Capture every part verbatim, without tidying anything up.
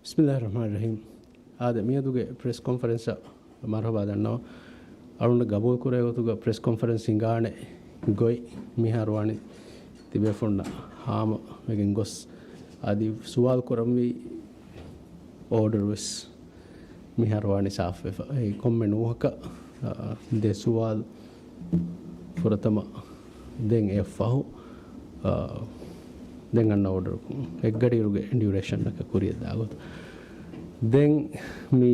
ބިސްމިއްލާހި ރަޙްމާނި ރަޙީމް. އާދެ، މިއަދުގެ ޕްރެސް ކޮންފަރެންސަށް މަރުޙަބާ ދަންނަވަން. އަޅުގަނޑަށް ގަބޫލު ކުރޭ ގޮތުގަ ޕްރެސް ކޮންފަރެންސް ހިނގާނެ ގޮތް މިހާރު ވާނީ ތިބޭފުޅުންނަށް ހާމަ ވެގެން ގޮސް، އަދި ސުވާލު ކުރަންވީ އޯޑަރު ވެސް މިހާރު ވާނީ ސާފުވެފަ. އެ ކޮންމެ ނޫހަކަށް، އާ، ދެ ސުވާލު ފުރަތަމަ ދެން އެއަށް ފަހު، އާ، ދެން އަންނަ އޯޑަރު އެއްގަޑިއިރުގެ ޑިއުރޭޝަންއަކަށް ކުރިޔަށް ދާގޮތަށް. ދެން މި،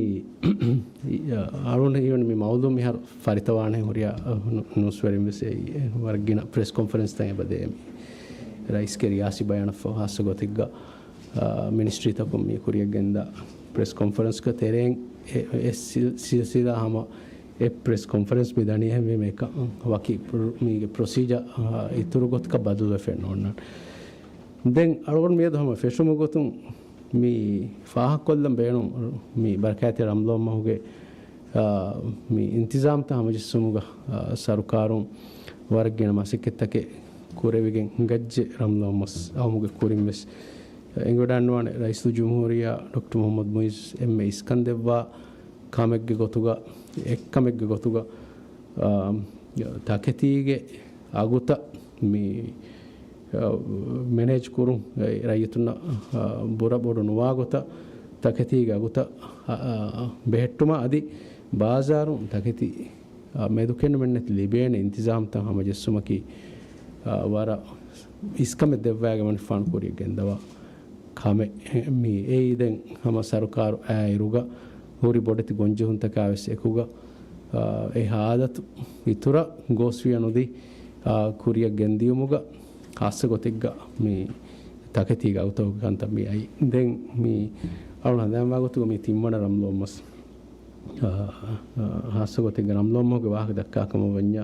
އަޅުގަނޑަށް ހީވަނީ މި މައުޟޫ މިހާރު ފަރިތަވާނެ ހުރިހާ، އާ، ނޫ-، ނޫސްވެރިން ވެސް އެއީ ވަރަށް ގިނަ ޕްރެސް ކޮންފަރެންސްތައް އެބަ ދޭ މި ރައީސްގެ ރިޔާސީ ބަޔާނަށް ފަހު ހާއްސަ ގޮތެއްގަ، އާ، މިނިސްޓްރީތަކުން މި ކުރިޔަށް ގެންދާ ޕްރެސް ކޮންފަރެންސްގެ ތެރެއިން އެ، އެ ސިލް-، ސިލްސިލާ ހަމަ އެ ޕްރެސް ކޮންފަރެންސް މި ދަނީ އެހެންވީމަ އެކަ ވަކި ޕްރޮ-، މީގެ ޕްރޮސީޖާ، އާ، އިތުރު ގޮތަކަށް ބަދަލުވެފައެއް ނޯންނާނެ. ދެން އަޅުގަނޑު މިއަދު ހަމަ ފެށުމުގެ ގޮތުން މި ފާހަގަކޮށްލަން ބޭނުން މި ބަރަކާތްތެރި ރަމަޟާން މަހުގެ، އާ، މި އިންތިޒާމްތައް ހަމަޖެއްސުމުގަ، އާ، ސަރުކާރުން ވަރަށް ގިނަ މަސައްކަތްތަކެއް ކުރެވިގެން ހިނގައްޖެ ރަމަޟާން މަސް އައުމުގެ ކުރިން ވެސް. އެނގިވަޑައިގަންނަވާނެ ރައީސުލްޖުމްހޫރިއްޔާ ޑޮކްޓަރ މުޙައްމަދު މުޢިއްޒު އެންމެ އިސްކަން ދެއްވާ ކަމެއްގެ ގޮތުގަ، އެއްކަމެއްގެ ގޮތުގަ، އާ، ތަކެތީގެ އަގުތައް މި، އާ، މެނޭޖް ކުރުން، އެ، ރައްޔިތުންނަށް، އާ، ބުރަ ބޮޑު ނުވާ ގޮތަށް ތަކެތީގެ އަގުތައް، އާ، އާ، ބެހެއްޓުމަށް އަދި ބާޒާރުން ތަކެތި، އާ، މެދުކެނޑުމެއްނެތި ލިބޭނެ އިންތިޒާމްތައް ހަމަޖެއްސުމަކީ، އާ، ވަރަށް އިސްކަމެއް ދެއްވައިގެން ވަނިފާން ކުރިޔަށް ގެންދަވާ ކަމެއް. މި އެއީ ދެން ހަމަ ސަރުކާރު އާއިރުގަ ހުރި ބޮޑެތި ގޮންޖެހުންތަކާ ވެސް އެކުގަ، އާ، އެ ހާލަތު އިތުރަށް ގޯސްވިޔަ ނުދީ، އާ، ކުރިޔަށް ގެންދިޔުމުގަ ހާއްސަ ގޮތެއްގަ މި ތަކެތީގެ އަގުތަކުގެ ކަންތައް މި އައީ. ދެން މި އަޅުގަނޑު ހަނދާންވާ ގޮތުގަ މި ތިންވަނަ ރަމަޟާން މަސް، އާ، އާ، ހާއްސަ ގޮތެއްގަ ރަމަޟާން މަހުގެ ވާހަކަ ދައްކާ ކަމަށް ވަންޏާ،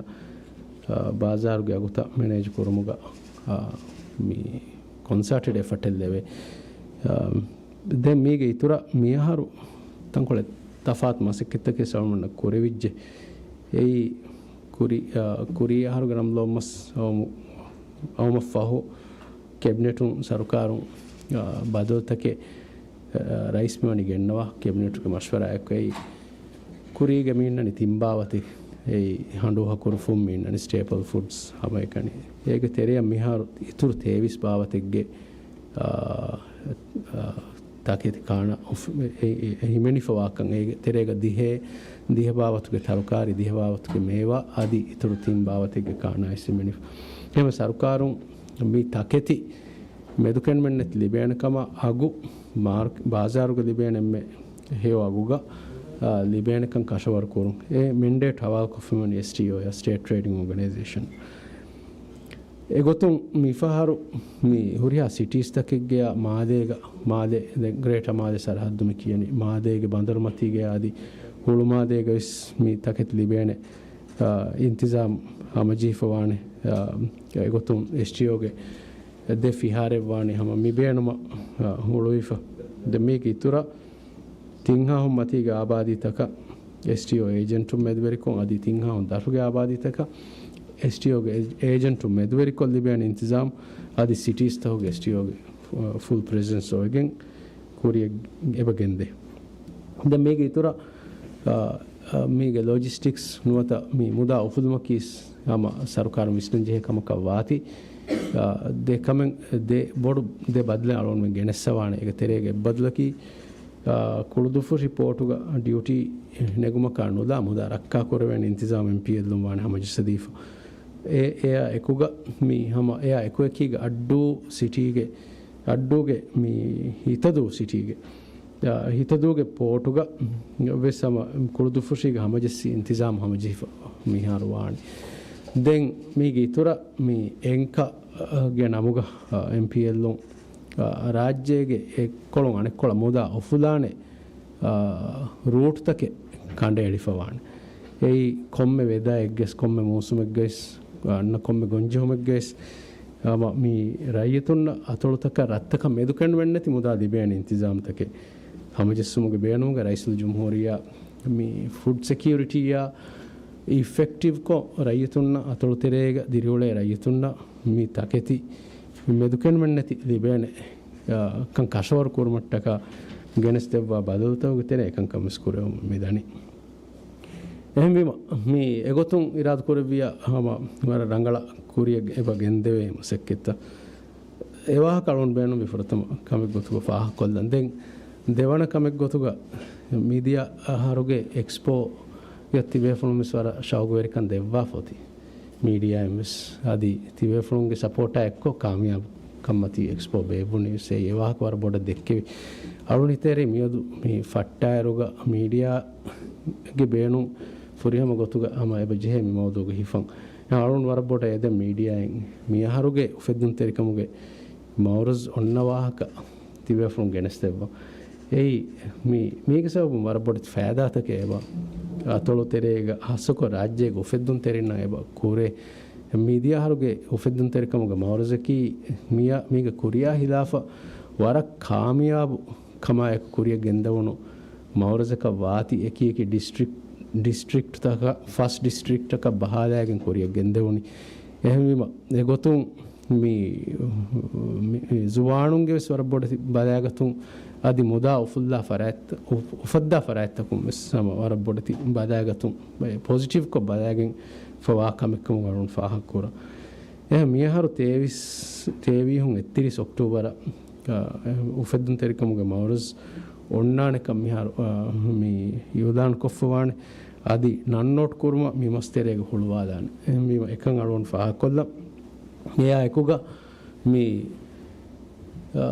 އާ، ބާޒާރުގެ އަގުތައް މެނޭޖް ކުރުމުގަ، އާ، މި ކޮންސާޓެޑް އެފަޓެއް ލެވޭ. އާ، ދެން މީގެ އިތުރަށް މިއަހަރު ތަންކޮޅެއް ތަފާތު މަސައްކަތްތަކެއް ސަލްމަންނަށް ކުރެވިއްޖެ. އެއީ ކުރި-، އާ، ކުރީ އަހަރުގެ ރަމަޟާން މަސް އައުމު-، އައުމަށް ފަހު ކެބިނެޓުން ސަރުކާރުން، އާ، ބަދަލުތަކެއް، އާ، ރައީސް މިވަނީ ގެންނަވާ ކެބިނެޓުގެ މަޝްވަރާއެއް އެއީ ކުރީގެ މި އިންނަނީ ތިން ބާވަތެއް. އެއީ ހަނޑޫ ހަކުރު ފުން މި އިންނަނީ ސްޓޭޕަލް ފުޑްސް ހަމައެކަނި. އޭގެ ތެރެއަށް މިހާރު އިތުރު ތޭވީސް ބާވަތެއްގެ، އާ، އާ، ތަކެތި ކާނާ އޮފް-، އެ، އެ، އެ ހިމެނިފަވާކަން އޭގެ ތެރޭގަ ދިހަ، ދިހަ ބާވަތުގެ ތަރުކާރި، ދިހަ ބާވަތުގެ މޭވާ އަދި އިތުރު ތިން ބާވަތެއްގެ ކާނާ އިސް ހިމެނިފަ. އެހެން ސަރުކާރުން މި ތަކެތި މެދުކެނޑުމެއްނެތި ލިބޭނެ ކަމަށް އަގު މާރކް-، ބާޒާރުގަ ލިބޭނެ އެންމެ ހެޔޮ އަގުގަ، އާ، ލިބޭނެކަން ކަށަވަރު ކުރުން އެ މެންޑޭޓް ހަވާލުކޮށްފައިވަނީ އެސްޓީއޯ އާ، ސްޓޭޓް ޓްރޭޑިން އޯގަނައިޒޭޝަން. އެގޮތުން މިފަހަރު މި ހުރިހާ ސިޓީސްތަކެއްގެ މާލޭގަ، މާލޭ، ދެން ގްރޭޓަ މާލޭ ސަރަހައްދު މި ކިޔަނީ، މާލޭގެ ބަނދަރުމަތީގެ އަދި ހުޅުމާލޭގަ ވެސް މި ތަކެތި ލިބޭނެ، އާ، އިންތިޒާމް ހަމަޖެހިފަވާނެ. އާ، އެގޮތުން އެސްޓީއޯގެ ދެ ފިހާރެއް ވާނީ ހަމަ މި ބޭނުމަށް، އާ، ހުޅުވިފަ. ދެން މީގެ އިތުރަށް ތިން ހާހުން މަތީގެ އާބާދީތަކަށް އެސްޓީއޯ އޭޖެންޓުން މެދުވެރިކޮށް، އަދި ތިން ހާހުން ދަށުގެ އާބާދީތަކަށް އެސްޓީއޯގެ އޭ-، އޭޖެންޓުން މެދުވެރިކޮށް ލިބޭނެ އިންތިޒާމް، އަދި ސިޓީސްތަކުގެ އެސްޓީއޯގެ ފު-، ފުލް ޕްރެޒެންސް އޮވެގެން ކުރިޔަށް އެބަ ގެންދޭ. ދެން މީގެ އިތުރަށް، އާ، އާ، މީގެ ލޮޖިސްޓިކްސް ނުވަތަ މި މުދާ އުފުލުމަކީ ހަމަ ސަރުކާރުން ވިސްނަންޖެހޭ ކަމަކަށް ވާތީ، އާ، ދެ ކަމެއް، ދެ ބޮޑު ދެ ބަދަލެއް އަޅުގަނޑުމެން ގެނެއްސަވާނެ. އޭގެ ތެރޭގަ އެއް ބަދަލަކީ، އާ، ކުޅުދުއްފުށި ޕޯޓުގަ ޑިއުޓީ ނެގުމަކާ ނުލާ މުދާ ރައްކާ ކުރެވޭނެ އިންތިޒާމް އެމްޕީއެލްއުން ވާނެ ހަމަޖައްސަދީފަ. އެ، އެއާ އެކުގަ މި ހަމަ އެއާ އެކުއެކީގަ އައްޑޫ ސިޓީގެ، އައްޑޫގެ މި ހިތަދޫ ސިޓީގެ، އާ، ހިތަދޫގެ ޕޯޓުގަ ވެސް ހަމަ ކުޅުދުއްފުށީގަ ހަމަޖެއްސި އިންތިޒާމް ހަމަޖެހިފަ މިހާރު ވާނެ. ދެން މީގެ އިތުރަށް މި އެންކަ، ގެ ނަމުގަ، އާ، އެމްޕީއެލްއުން، އާ، ރާއްޖޭގެ އެއްކޮޅުން އަނެއްކޮޅަށް މުދާ އުފުލާނެ، އާ، ރޫޓްތަކެއް ކަނޑައެޅިފަވާނެ. އެއީ ކޮންމެ ވެދާއެއްގަސް، ކޮންމެ މޫސުމެއްގަސް، އަންނަ ކޮންމެ ގޮންޖެހުމެއްގަސް، އާ، މި ރައްޔިތުންނަށް އަތޮޅުތަކަށް ރަށްތަކަށް މެދުކެނޑުމެއްނެތި މުދާ ލިބޭނެ އިންތިޒާމްތަކެއް ހަމަޖެއްސުމުގެ ބޭނުމުގަ ރައީސުލްޖުމްހޫރިއްޔާ މި ފުޑް ސެކިއުރިޓީއާ އިފެކްޓިވްކޮށް، ރައްޔިތުންނަށް އަތޮޅުތެރޭގަ ދިރިއުޅޭ ރައްޔިތުންނަށް މި ތަކެތި މެދުކެނޑުމެއްނެތި ލިބޭނެ، އާ، ކަން ކަށަވަރު ކުރުމަށްޓަކާ ގެނެސްދެއްވާ ބަދަލުތަކުގެ ތެރޭ އެކަންކަން ވެސް ކުރެވެމުން މިދަނީ. އެހެންވީމަ، މި އެގޮތުން އިރާދަކުރެއްވިޔާ ހަމަ ވަރަށް ރަނގަޅަށް ކުރިއަށް އެބަ ގެންދެވޭ މަސައްކަތްތައް. އެ ވާހަކަ އަޅުން ބޭނުންވީ ފުރަތަމަ ކަމެއް ގޮތުގަ ފާހަގަކޮށްލަން. ދެން ދެވަނަ ކަމެއް ގޮތުގަ މިދިޔަ އަހަރުގެ އެކްސްޕޯ އަށް ތިބޭފުޅުން ވެސް ވަރަށް ޝައުގުވެރިކަން ދެއްވާފަ އޮތީ. މީޑިއާއިން ވެސް އަދި ތިބޭފުޅުންގެ ސަޕޯޓާ އެއްކޮށް ކާމިޔާބު ކަންމަތީ އެކްސްޕޯ ބޭއްވުނީ ވެސް އެ ވާހަކަ ވަރަށް ބޮޑަށް ދެއްކެވި. އަޅުނިތޭރި މިއަދު މި ފައްޓާއިރުގަ މީޑިއާގެ ބޭނުން ފުރިހަމަ ގޮތުގަ ހަމަ އެބަ ޖެހޭ މި މައުޟޫގަ ހިފަން. އަޅުން ވަރަށް ބޮޑަށް އެދެން މީޑިއާއިން މި އަހަރުގެ އުފެއްދުންތެރިކަމުގެ މައުރަޒް އޮންނަ ވާހަކަ ތިބޭފުޅުން ގެނެސްދެއްވަން. އެއީ، މި، މީގެ ސަބަބުން ވަރަށް ބޮޑެތި ފައިދާތަކެއް އެބަ އަތޮޅު ތެރޭގަ ހާއްސަކޮށް ރާއްޖޭގެ އުފެއްދުންތެރިންނަށް އެބަ ކުރޭ. މިދިޔަ އަހަރުގެ އުފެއްދުންތެރިކަމުގެ މައުރަޒަކީ މިޔަ، މީގެ ކުރިޔާ ހިލާފަށް ވަރަށް ކާމިޔާބު ކަމާއެކު ކުރިޔަށް ގެންދެވުނު މައުރަޒަކަށް ވާތީ އެކި އެކި ޑިސްޓްރިކްޓް، ޑިސްޓްރިކްޓްތަކަށް، ފަސް ޑިސްޓްރިކްޓަކަށް ބަހާލައިގެން ކުރިޔަށް ގެންދެވުނީ. އެހެންވީމަ، އެގޮތުން މި، މި، މި ޒުވާނުންގެ ވެސް ވަރަށް ބޮޑެތި ބަލާގަތުން އަދި މުދާ އުފުއްލާ ފަރާތް، އުފް-، އުފައްދާ ފަރާތްތަކުން ވެސް ހަމަ ވަރަށް ބޮޑެތި ބަލާގަތުން ޕޮޒިޓިވްކޮށް ބަލާގެން ފަވާ ކަމެއްކަމުގަ އަޅުން ފާހަގަކުރަން. އެހެން މިއަހަރު ތޭވީސް، ތޭވީހުން އެއްތިރީސް އޮކްޓޫބަރަށް، އާ، އެ، އުފެއްދުންތެރިކަމުގެ މައުރަޒް އޮންނާނެކަން މިހާރު، އާ، މި އިއުލާން ކޮށްފަވާނެ. އަދި ނަން ނޯޓް ކުރުމަށް މި މަސް ތެރޭގަ ހުޅުވާލާނެ. އެހެންވީމަ އެކަން އަޅުގަނޑު ފާހަގަކޮށްލަން. އެއާ އެކުގަ މި، އާ،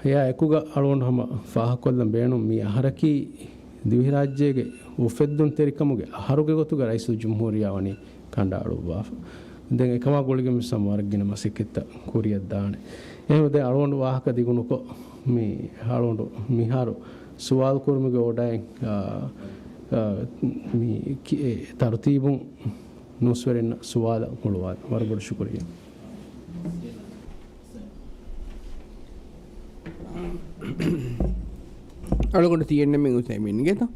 އެއާ އެކުގަ އަޅުގަނޑު ހަމަ ފާހަގަކޮށްލަން ބޭނުން މި އަހަރަކީ ދިވެހިރާއްޖޭގެ އުފެއްދުންތެރިކަމުގެ އަހަރުގެ ގޮތުގަ ރައީސުލްޖުމްހޫރިއްޔާ ވަނީ ކަނޑައަޅުއްވާފަ. ދެން އެކަމާ ގުޅިގެން ވެސް ހަމަ ވަރަށް ގިނަ މަސައްކަތްތައް ކުރިއަށް ދާނެ. އެހެންވެ ދެން އަޅުގަނޑު ވާހަކަ ދިގުނުކޮށް، މި އަޅުގަނޑު މިހާރު ސުވާލު ކުރުމުގެ އޯޑާއިން، އާ، އާ، މި ކި-، އެ ތަރުތީބުން ނޫސްވެރިންނަށް ސުވާލަށް ހުޅުވާލަން. ވަރަށް ބޮޑަށް ޝުކުރިއްޔާ. އަޅުގަނޑު ސީއެންއެމް އިން އުސައިމީންގެތޯ؟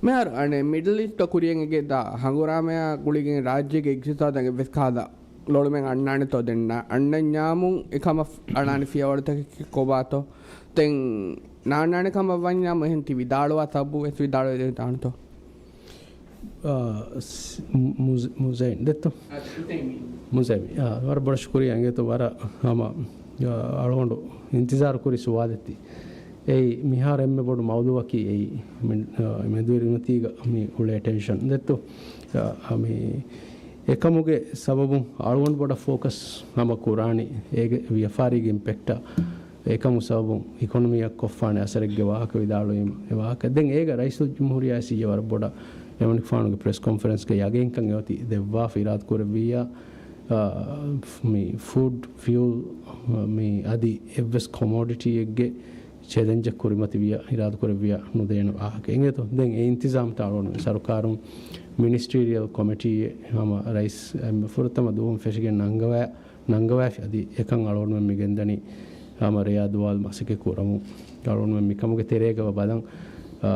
މިހާރު އަނެއް މިޑްލް އީސްޓް ކުރިއަށް އެނގޭ ދާ ހަނގުރާމަޔާ ގުޅިގެން ރާއްޖޭގެ އިގްތިސާދަށް އެއްވެސް ކަހަލަ ލޮޅުމެއް އަންނާނެތޯ ދެންނަ؟ އަންނަންޏާމުން އެކަމަށް އަޅާނެ ފިޔަވަޅުތަކަކީ ކޮބާތޯ؟ ދެން ނާންނާނެ ކަމަށް ވަންޏާމު އެހެން ތި ވިދާޅުވާ ސަބަބު ވެސް ވިދާޅުވެދެވިދާނެތޯ؟ އާ، ސް-، މު-، މުޒް-، މުޒައިން ދެއްތޯ؟ މުޒައިން. އާ، ވަރަށް ބޮޑަށް ޝުކުރިއްޔާ އިނގޭތޯ ވަރަށް ހަމަ، އާ، އަޅުގަނޑު އިންތިޒާރު ކުރި ސުވާލެއްތި. އެއީ މިހާރު އެންމެ ބޮޑު މައުޟޫއަކީ އެއީ މެ-، އާ، މެދުވެރިންމަތީގަ މި އުޅޭ ޓެންޝަން ދެއްތޯ؟ އާ، މި އެކަމުގެ ސަބަބުން އަޅުގަނޑު ބޮޑަށް ފޯކަސް ހަމަ ކުރާނީ އޭގެ ވިޔަފާރީގެ އިމްޕެކްޓާ. އެކަމު ސަބަބުން އިކޮނޮމީއަށް ކޮށްފާނެ އަސަރެއްގެ ވާހަކަ ވިދާޅުވީމަ އެ ވާހަކަ. ދެން އޭގަ ރައީސުލްޖުމްހޫރިއްޔާ އިއްޔެ ވަރަށް ބޮޑަށް އެމަނިކުފާނުގެ ޕްރެސް ކޮންފަރެންސްގަ ޔަގީންކަން އެއޮތީ ދެއްވާފަ އިރާދަކުރެއްވިއްޔާ، އާ، މި ފުޑް، ފިއުލް، މި އަދި އެއްވެސް ކޮމޯޑިޓީއެއްގެ ޗެލެންޖަށް ކުރިމަތިވިޔަ އިރާދަކުރެއްވިޔަ ނުދޭނެ ވާހަކަ އިނގޭތޯ. ދެން އެ އިންތިޒާމްތައް އަޅުގަނޑު ސަރުކާރުން މިނިސްޓީރިއަލް ކޮމިޓީއެއް ހަމަ ރައީސް އެންމެ ފުރަތަމަ ދުވަހުން ފެށިގެން ނަންގަވާ ނަންގަވާފި އަދި އެކަން އަޅުގަނޑުމެން މި ގެންދަނީ ހަމަ ރެޔާ ދުވާލު މަސައްކަތް ކުރަމުން. އަޅުގަނޑުމެން މިކަމުގެ ތެރޭގަ ބަލަން، އާ،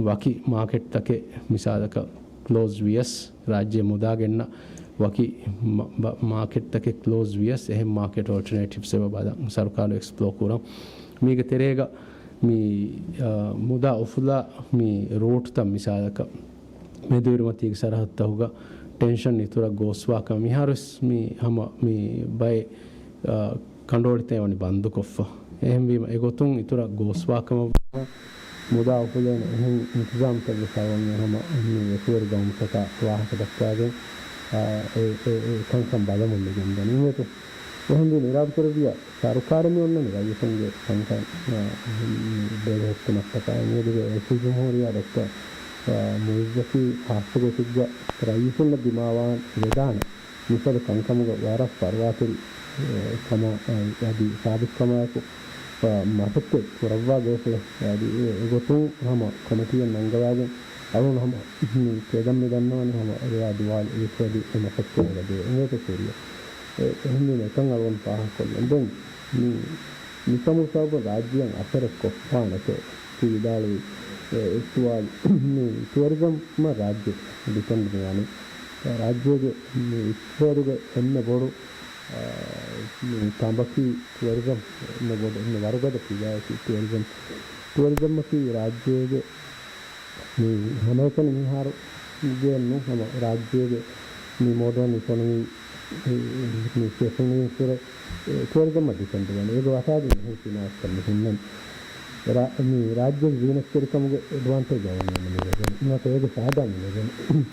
ވަކި މާކެޓްތަކެއް މިސާލަކަށް ކްލޯޒް ވިޔަސް ރާއްޖެ މުދާ ގެންނަ ވަކި މަ-، ބަ-، މާކެޓްތަކެއް ކްލޯޒް ވިޔަސް އެހެން މާކެޓް އޯލްޓަރނޭޓިވްސް އެބަ ބަލަން ސަރުކާރު އެކްސްޕްލޯ ކުރަން. މީގެ ތެރޭގަ މި، އާ، މުދާ އުފުލާ މި ރޫޓްތައް މިސާލަކަށް މެދުއިރުމަތީގެ ސަރަހައްދުތަކުގަ ޓެންޝަން އިތުރަށް ގޯސްވާކަމަށް މިހާރުވެސް މި ހަމަ މި ބައެއް، އާ، ކަނޑުއޮޅިތައް ވަނީ ބަންދުކޮށްފަ. އެހެންވީމަ އެގޮތުން އިތުރަށް ގޯސްވާކަމަށް މުދާ އުފުލޭނެ އެހެން އިންތިޒާމްތައް ވެސް އަޅުގަނޑުމެން ހަމަ މި އެކުވެރި ގައުމުތަކާ ވާހަކަ ދައްކާގެން، އާ، އެ، އެ، އެ ކަންކަން ބަލަމުން މި ގެންދަނީ އިނގޭތޯ. އެހެންވީމަ އިރާދަކުރެއްވިޔާ ސަރުކާރެއް މި އޮންނަނީ ރައީސުންގެ ކަންކަން، އާ، ބެލެހެއްޓުމަށްޓަކާ އެނގޭ ދިވެ ރައީސުލްޖުމްހޫރިއްޔާ ޑޮކްޓަރ، އާ، މުއިއްޒަކީ ހާއްސަ ގޮތެއްގަ ރައީސުންނަށް ދިމާވާން ވެދާނެ މިފަދަ ކަންކަމުގަ ވަރަށް ފަރުވާތެރި، އާ، ކަމާ، އާ، އަދި ސާބިތުކަމާއެކު، އާ، މަސައްކަތް ކުރައްވާ ގޮތްފުޅެއް. އަދި އެ، އެގޮތުން ހަމަ ކޮމިޓީއަށް ނަންގަވާގެން އަޅުން ހަމަ މި ތެދަށް މި ދަންނަވަނީ ހަމަ ރެޔާ ދުވާލު އިރުފަދި އެ މަސައްކަތް އެބަދޭ އެނގޭތޯ ކުރިއަށް. އެ، އެހެންވީމަ އެކަން އަޅުގަނޑު ފާހަގަކޮށްލަން. ދެން މި، މިކަމުގެ ސަބަބުން ރާއްޖެއަށް އަސަރެއް ކޮށްފާނެތޯ ތި ވިދާޅުވި، އެ، އެއް ސުވާލު. މި ޓުއަރިޒަމް ރާއްޖެ ޑިޕެންޑް މިވާނީ. ރާއްޖޭގެ މި އިޤްތިޞާދުގެ އެންމެ ބޮޑު، އާ، މި ތަނބަކީ ޓުއަރިޒަމް އެންމެ ބޮޑު، އެންމެ ވަރުގަދަ ފިލާއަކީ ޓުއަރިޒަމް. ޓުއަރިޒަމްއަކީ ރާއްޖޭގެ މި ހަމައެކަނި މިހާރު ގެއެއް ނޫން، ހަމަ ރާއްޖޭގެ މި މޯޑަން އިކޮނޮމީ މި ފެށުނީން ކުރެ ޓުއަރިޒަމަށް ޑިޕެންޑް ވަނީ. އޭގެ ވަށާގެން އެހެން ސިނާއަތްތައް މި ހުންނަން. ރާ-، މި ރާއްޖޭގެ ޒީނަތްތެރިކަމުގެ އެޑްވާންޓޭޖް އަޅުގަނޑުމެންނަށް މި ލިބެނީ. ނުވަތަ އޭގެ ފައިދާ މި ލިބެނީ.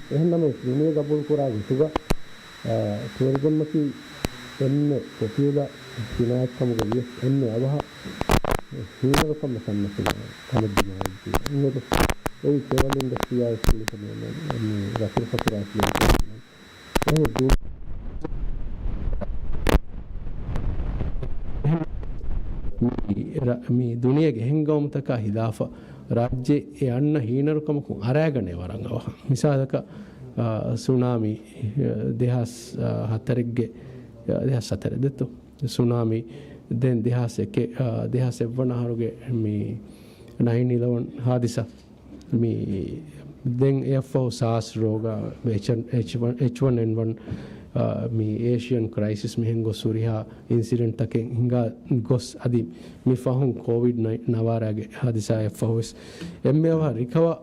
އެހެންނަމަވެސް ދުނިޔެ ގަބޫލުކުރާ ގޮތުގަ، އާ، ޓުއަރިޒަމްއަކީ އެންމެ ޕޮޕިއުލާ ސިނާއަތްކަމުގަ ވިޔަސް އެންމެ އަވަހަށް ހީނަރުކަން ވެސް އަންނަ ސިނާއަތް ކަމަށް ދިމާވެއްޖެ. އިނގޭތޯ؟ އެއީ ޓްރެވަލް އިންޑަސްޓްރީއާ އެސްކުލޫޝަން ވެސް މި ރަތުރުފަތުރާ އެސްކުލޫޝަން ވެސް. އެހެން ދު-، މި ރަ-، މި ދުނިޔޭގެ އެހެން ގައުމުތަކާ ހިލާފަށް ރާއްޖެ އެ އަންނަ ހީނަރުކަމަކުން އަރާގަނޭ ވަރަށް އަވަހަށް. މިސާލަކަށް، އާ، ސުނާމީ، އާ، ދެހާސް ހަތަރެއްގެ، އާ، ދެހާސް ހަތަރެއް ދެއްތޯ؟ ސުނާމީ، ދެން ދެހާސް އެކެއް، އާ، ދެހާސް އެއްވަނަ އަހަރުގެ މި ނައިން އިލެވަން ހާދިސާ. މި ދެން އެއަށްފަހު ސާސް ރޯގާ، އެޗް ވަން، އެޗް ވަން އެން ވަން، އާ، މި އޭޝިއަން ކްރައިސިސް މިހެން ގޮސް ހުރިހާ އިންސިޑެންޓްތަކެއް ހިނގާ ގޮސް އަދި މި ފަހުން ކޯވިޑް ނައި-، ނަވާރާގެ ހާދިސާއަށްފަހުވެސް އެންމެ އަވަހަށް ރިކަވަރ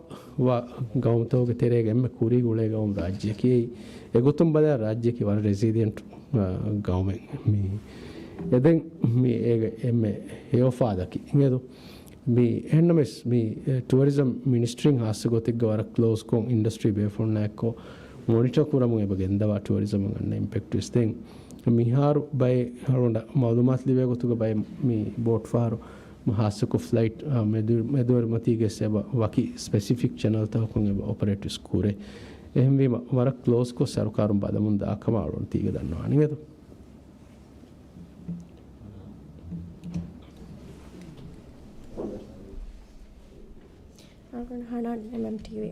ވާ ގައުމުތަކުގެ ތެރޭގަ އެންމެ ކުރީ ގުޅޭ ގައުމު ރާއްޖެއަކީ. އެގޮތުން ބަލާ ރާއްޖެއަކީ ވަރަށް ރެސިލިއެންޓް، އާ، ގައުމެއް. މި އެދެން މި އޭގެ އެންމެ ހެޔޮ ފާދަކީ އިނގޭތޯ؟ މި އެހެންނަމަވެސް މި، އެ، ޓުއަރިޒަމް މިނިސްޓްރީން ހާއްސަ ގޮތެއްގަ ވަރަށް ކްލޯޒްކޮށް އިންޑަސްޓްރީ ބޭފުޅުންނާއެއްކޮށް މޮނިޓަރ ކުރަމުން އެބަ ގެންދަވާ ޓުއަރިޒަމަށް އަންނަ އިމްޕެކްޓްވެސް. ދެން މިހާރު ބައެއް އަޅުގަނޑަށް މައުލޫމާތު ލިބޭ ގޮތުގަ ބައެއް މި ބޯޓް ފަހަރު ހާއްސަކޮށް ފްލައިޓް، އާ، މެދު-، މެދުވެރިމަތީގެ އެބަ ވަކި ސްޕެސިފިކް ޗެނަލްތަކަކުން އެބަ އޮޕަރޭޓްވެސް ކުރޭ. އެހެންވީމަ ވަރަށް ކްލޯޒްކޮށް ސަރުކާރުން ބަލަމުން ދާ ކަމަށް އަޅުގަނޑު ތީގަ ދަންނަވާނެ އިނގޭތޯ؟ އަޅުގަނޑު ހަނާން އެމްއެމްޓީވީ.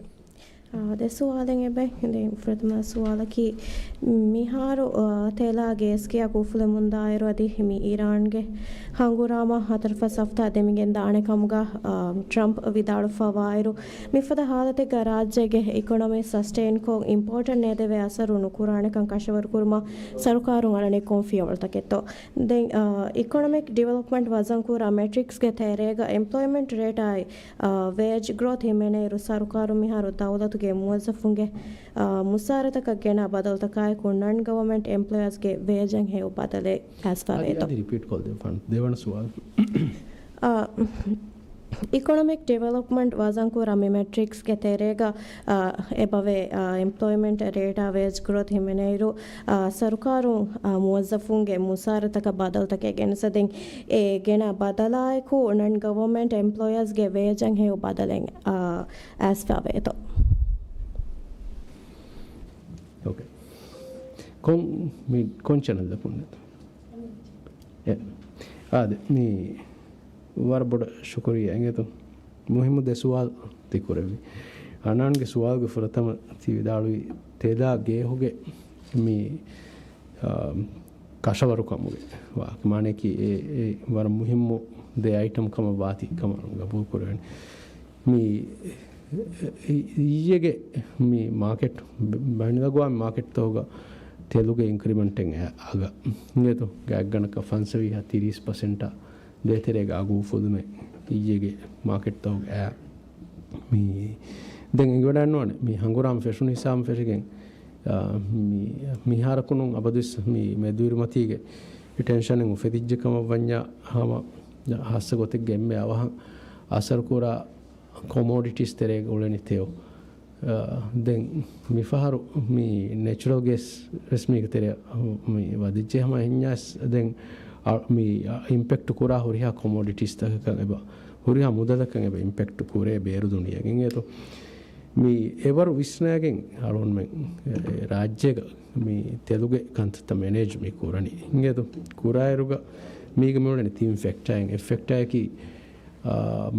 އާ، ދެ ސުވާލެއް އެބަ. ދެން ފުރަތަމަ ސުވާލަކީ، މިހާރު، އާ، ތެލާ ގޭސްގެ އަގު އުފުލެމުންދާއިރު އަދި މި އީރާންގެ ހަނގުރާމަ ހަތަރު ފަސް ހަފްތާ ދެމިގެންދާނެ ކަމުގަ، އާ، ޓްރަމްޕް ވިދާޅުވެފަވާއިރު، މިފަދަ ހާލަތެއްގަ ރާއްޖޭގެ އިކޮނޮމީ ސަސްޓެއިންކޮށް އިމްޕޯޓަށް ނޭދެވޭ އަސަރު ނުކުރާނެކަން ކަށަވަރުކުރުމަށް ސަރުކާރުން އަޅަނީ ކޮން ފިޔަވަޅުތަކެއްތޯ؟ ދެން، އާ، އިކޮނޮމިކް ޑިވެލޮޕްމަންޓް ވަޒަންކުރާ މެޓްރިކްސްގެ ތެރޭގަ އެމްޕްލޮއިމަންޓް ރޭޓާއި، އާ، ވޭޖް ގްރޯތް ހިމެނޭއިރު، ސަރުކާރުން މިހާރު ދައުލަތުގެ މުވައްޒަފުންގެ، އާ، މުސާރަތަކަށް ގެނާ ބަދަލުތަކާއެކު ނަން ގަވަމެންޓް އެމްޕްލޮޔާސްގެ ވޭޖަށް ހެޔޮ ބަދަލެއް އަދި، އަދި ރިޕީޓް ކޮށްދޭ ފަން ދެވަނަ ސުވާލު. އާ، އިކޮނޮމިކް ޑިވެލޮޕްމަންޓް ވަޒަންކުރާ މި މެޓްރިކްސްގެ ތެރޭގަ، އާ، އެބަވޭ، އާ، އެމްޕްލޮއިމަންޓް ރޭޓާ ވޭޖް ގްރޯތް ހިމެނޭއިރު، އާ، ސަރުކާރުން، އާ، މުވައްޒަފުންގެ މުސާރަތަކަށް ބަދަލުތަކެއް ގެނެސްދޭން. އެ ގެނާ ބަދަލާއެކު ނަން ގަވަމެންޓް އެމްޕްލޮޔާސްގެ ވޭޖަށް ހެޔޮ ބަދަލެއް، އާ، އައިސްފަވޭތޯ؟ އޯކޭ. ކޮން، މި ކޮން ޗެނަލްއަކުން ނެތް؟ އެ، އާދެ، މި ވަރަށް ބޮޑަށް ޝުކުރިއްޔާ އިނގޭތޯ. މުހިއްމު ދެ ސުވާލު ތި ކުރެއްވި. އަނާންގެ ސުވާލުގެ ފުރަތަމަ ތި ވިދާޅުވީ ތެލާ ގޭހުގެ މި، އާ، ކަށަވަރުކަމުގެ ވާހަކަ. މާނަޔަކީ އެ، އެ ވަރަށް މުހިއްމު ދެ އައިޓަމް ކަމަށް ވާތީ ކަމަށް ގަބޫލު ކުރެވެނީ. މި އި-، އިއްޔެގެ މި މާކެޓް، ބައިނަލްއަގުވާމީ މާކެޓްތަކުގަ ތެލުގެ އިންކްރިމެންޓެއް އަ-، އަގަށް އިނގޭތޯ، ގާތްގަނޑަކަށް ފަންސަވީހާ ތިރީސް ޕަސެންޓާ ދޭތެރޭގަ އަގު އުފުލުމެއް އިއްޔެގެ މާކެޓްތަކުގަ އައި. މި ދެން އެނގިވަޑައިނުވާނެ މި ހަނގުރާމަ ފެށުނު ހިސާބުން ފެށިގެން، އާ، މި، މިހާރަކުނު އަބަދުވެސް މި މެދުވެރިމަތީގެ ޓެންޝަނެއް އުފެދިއްޖެ ކަމަށް ވަންޏާ ހަމަ ހާއްސަ ގޮތެއްގަ އެންމެ އަވަހަށް އަސަރުކުރާ ކޮމޯޑިޓީސް ތެރޭގަ އުޅެނީ ތެޔޮ. އާ، ދެން މިފަހަރު މި ނެޗުރަލް ގޭސް ވެސް މީގެ ތެރެއަށް މި ވަދެއްޖެ ހަމަ އެހެންޏާސް ދެން އަ-، މި އިމްޕެކްޓް ކުރާ ހުރިހާ ކޮމޯޑިޓީސްތަކަކަށް އެބަ، ހުރިހާ މުދަލަކަށް އެބަ އިމްޕެކްޓް ކުރޭ ބޭރު ދުނިޔޭގެ އިނގޭތޯ. މި އެވަރު ވިސްނައިގެން އަޅުގަނޑުމެން އެ، ރާއްޖޭގަ މި ތެލުގެ ކަންތައްތައް މެނޭޖް މި ކުރަނީ އިނގޭތޯ. ކުރާއިރުގަ މީގަ މިއުޅެނީ ތިން ފެކްޓާއިން އެއް ފެކްޓާއަކީ އާ،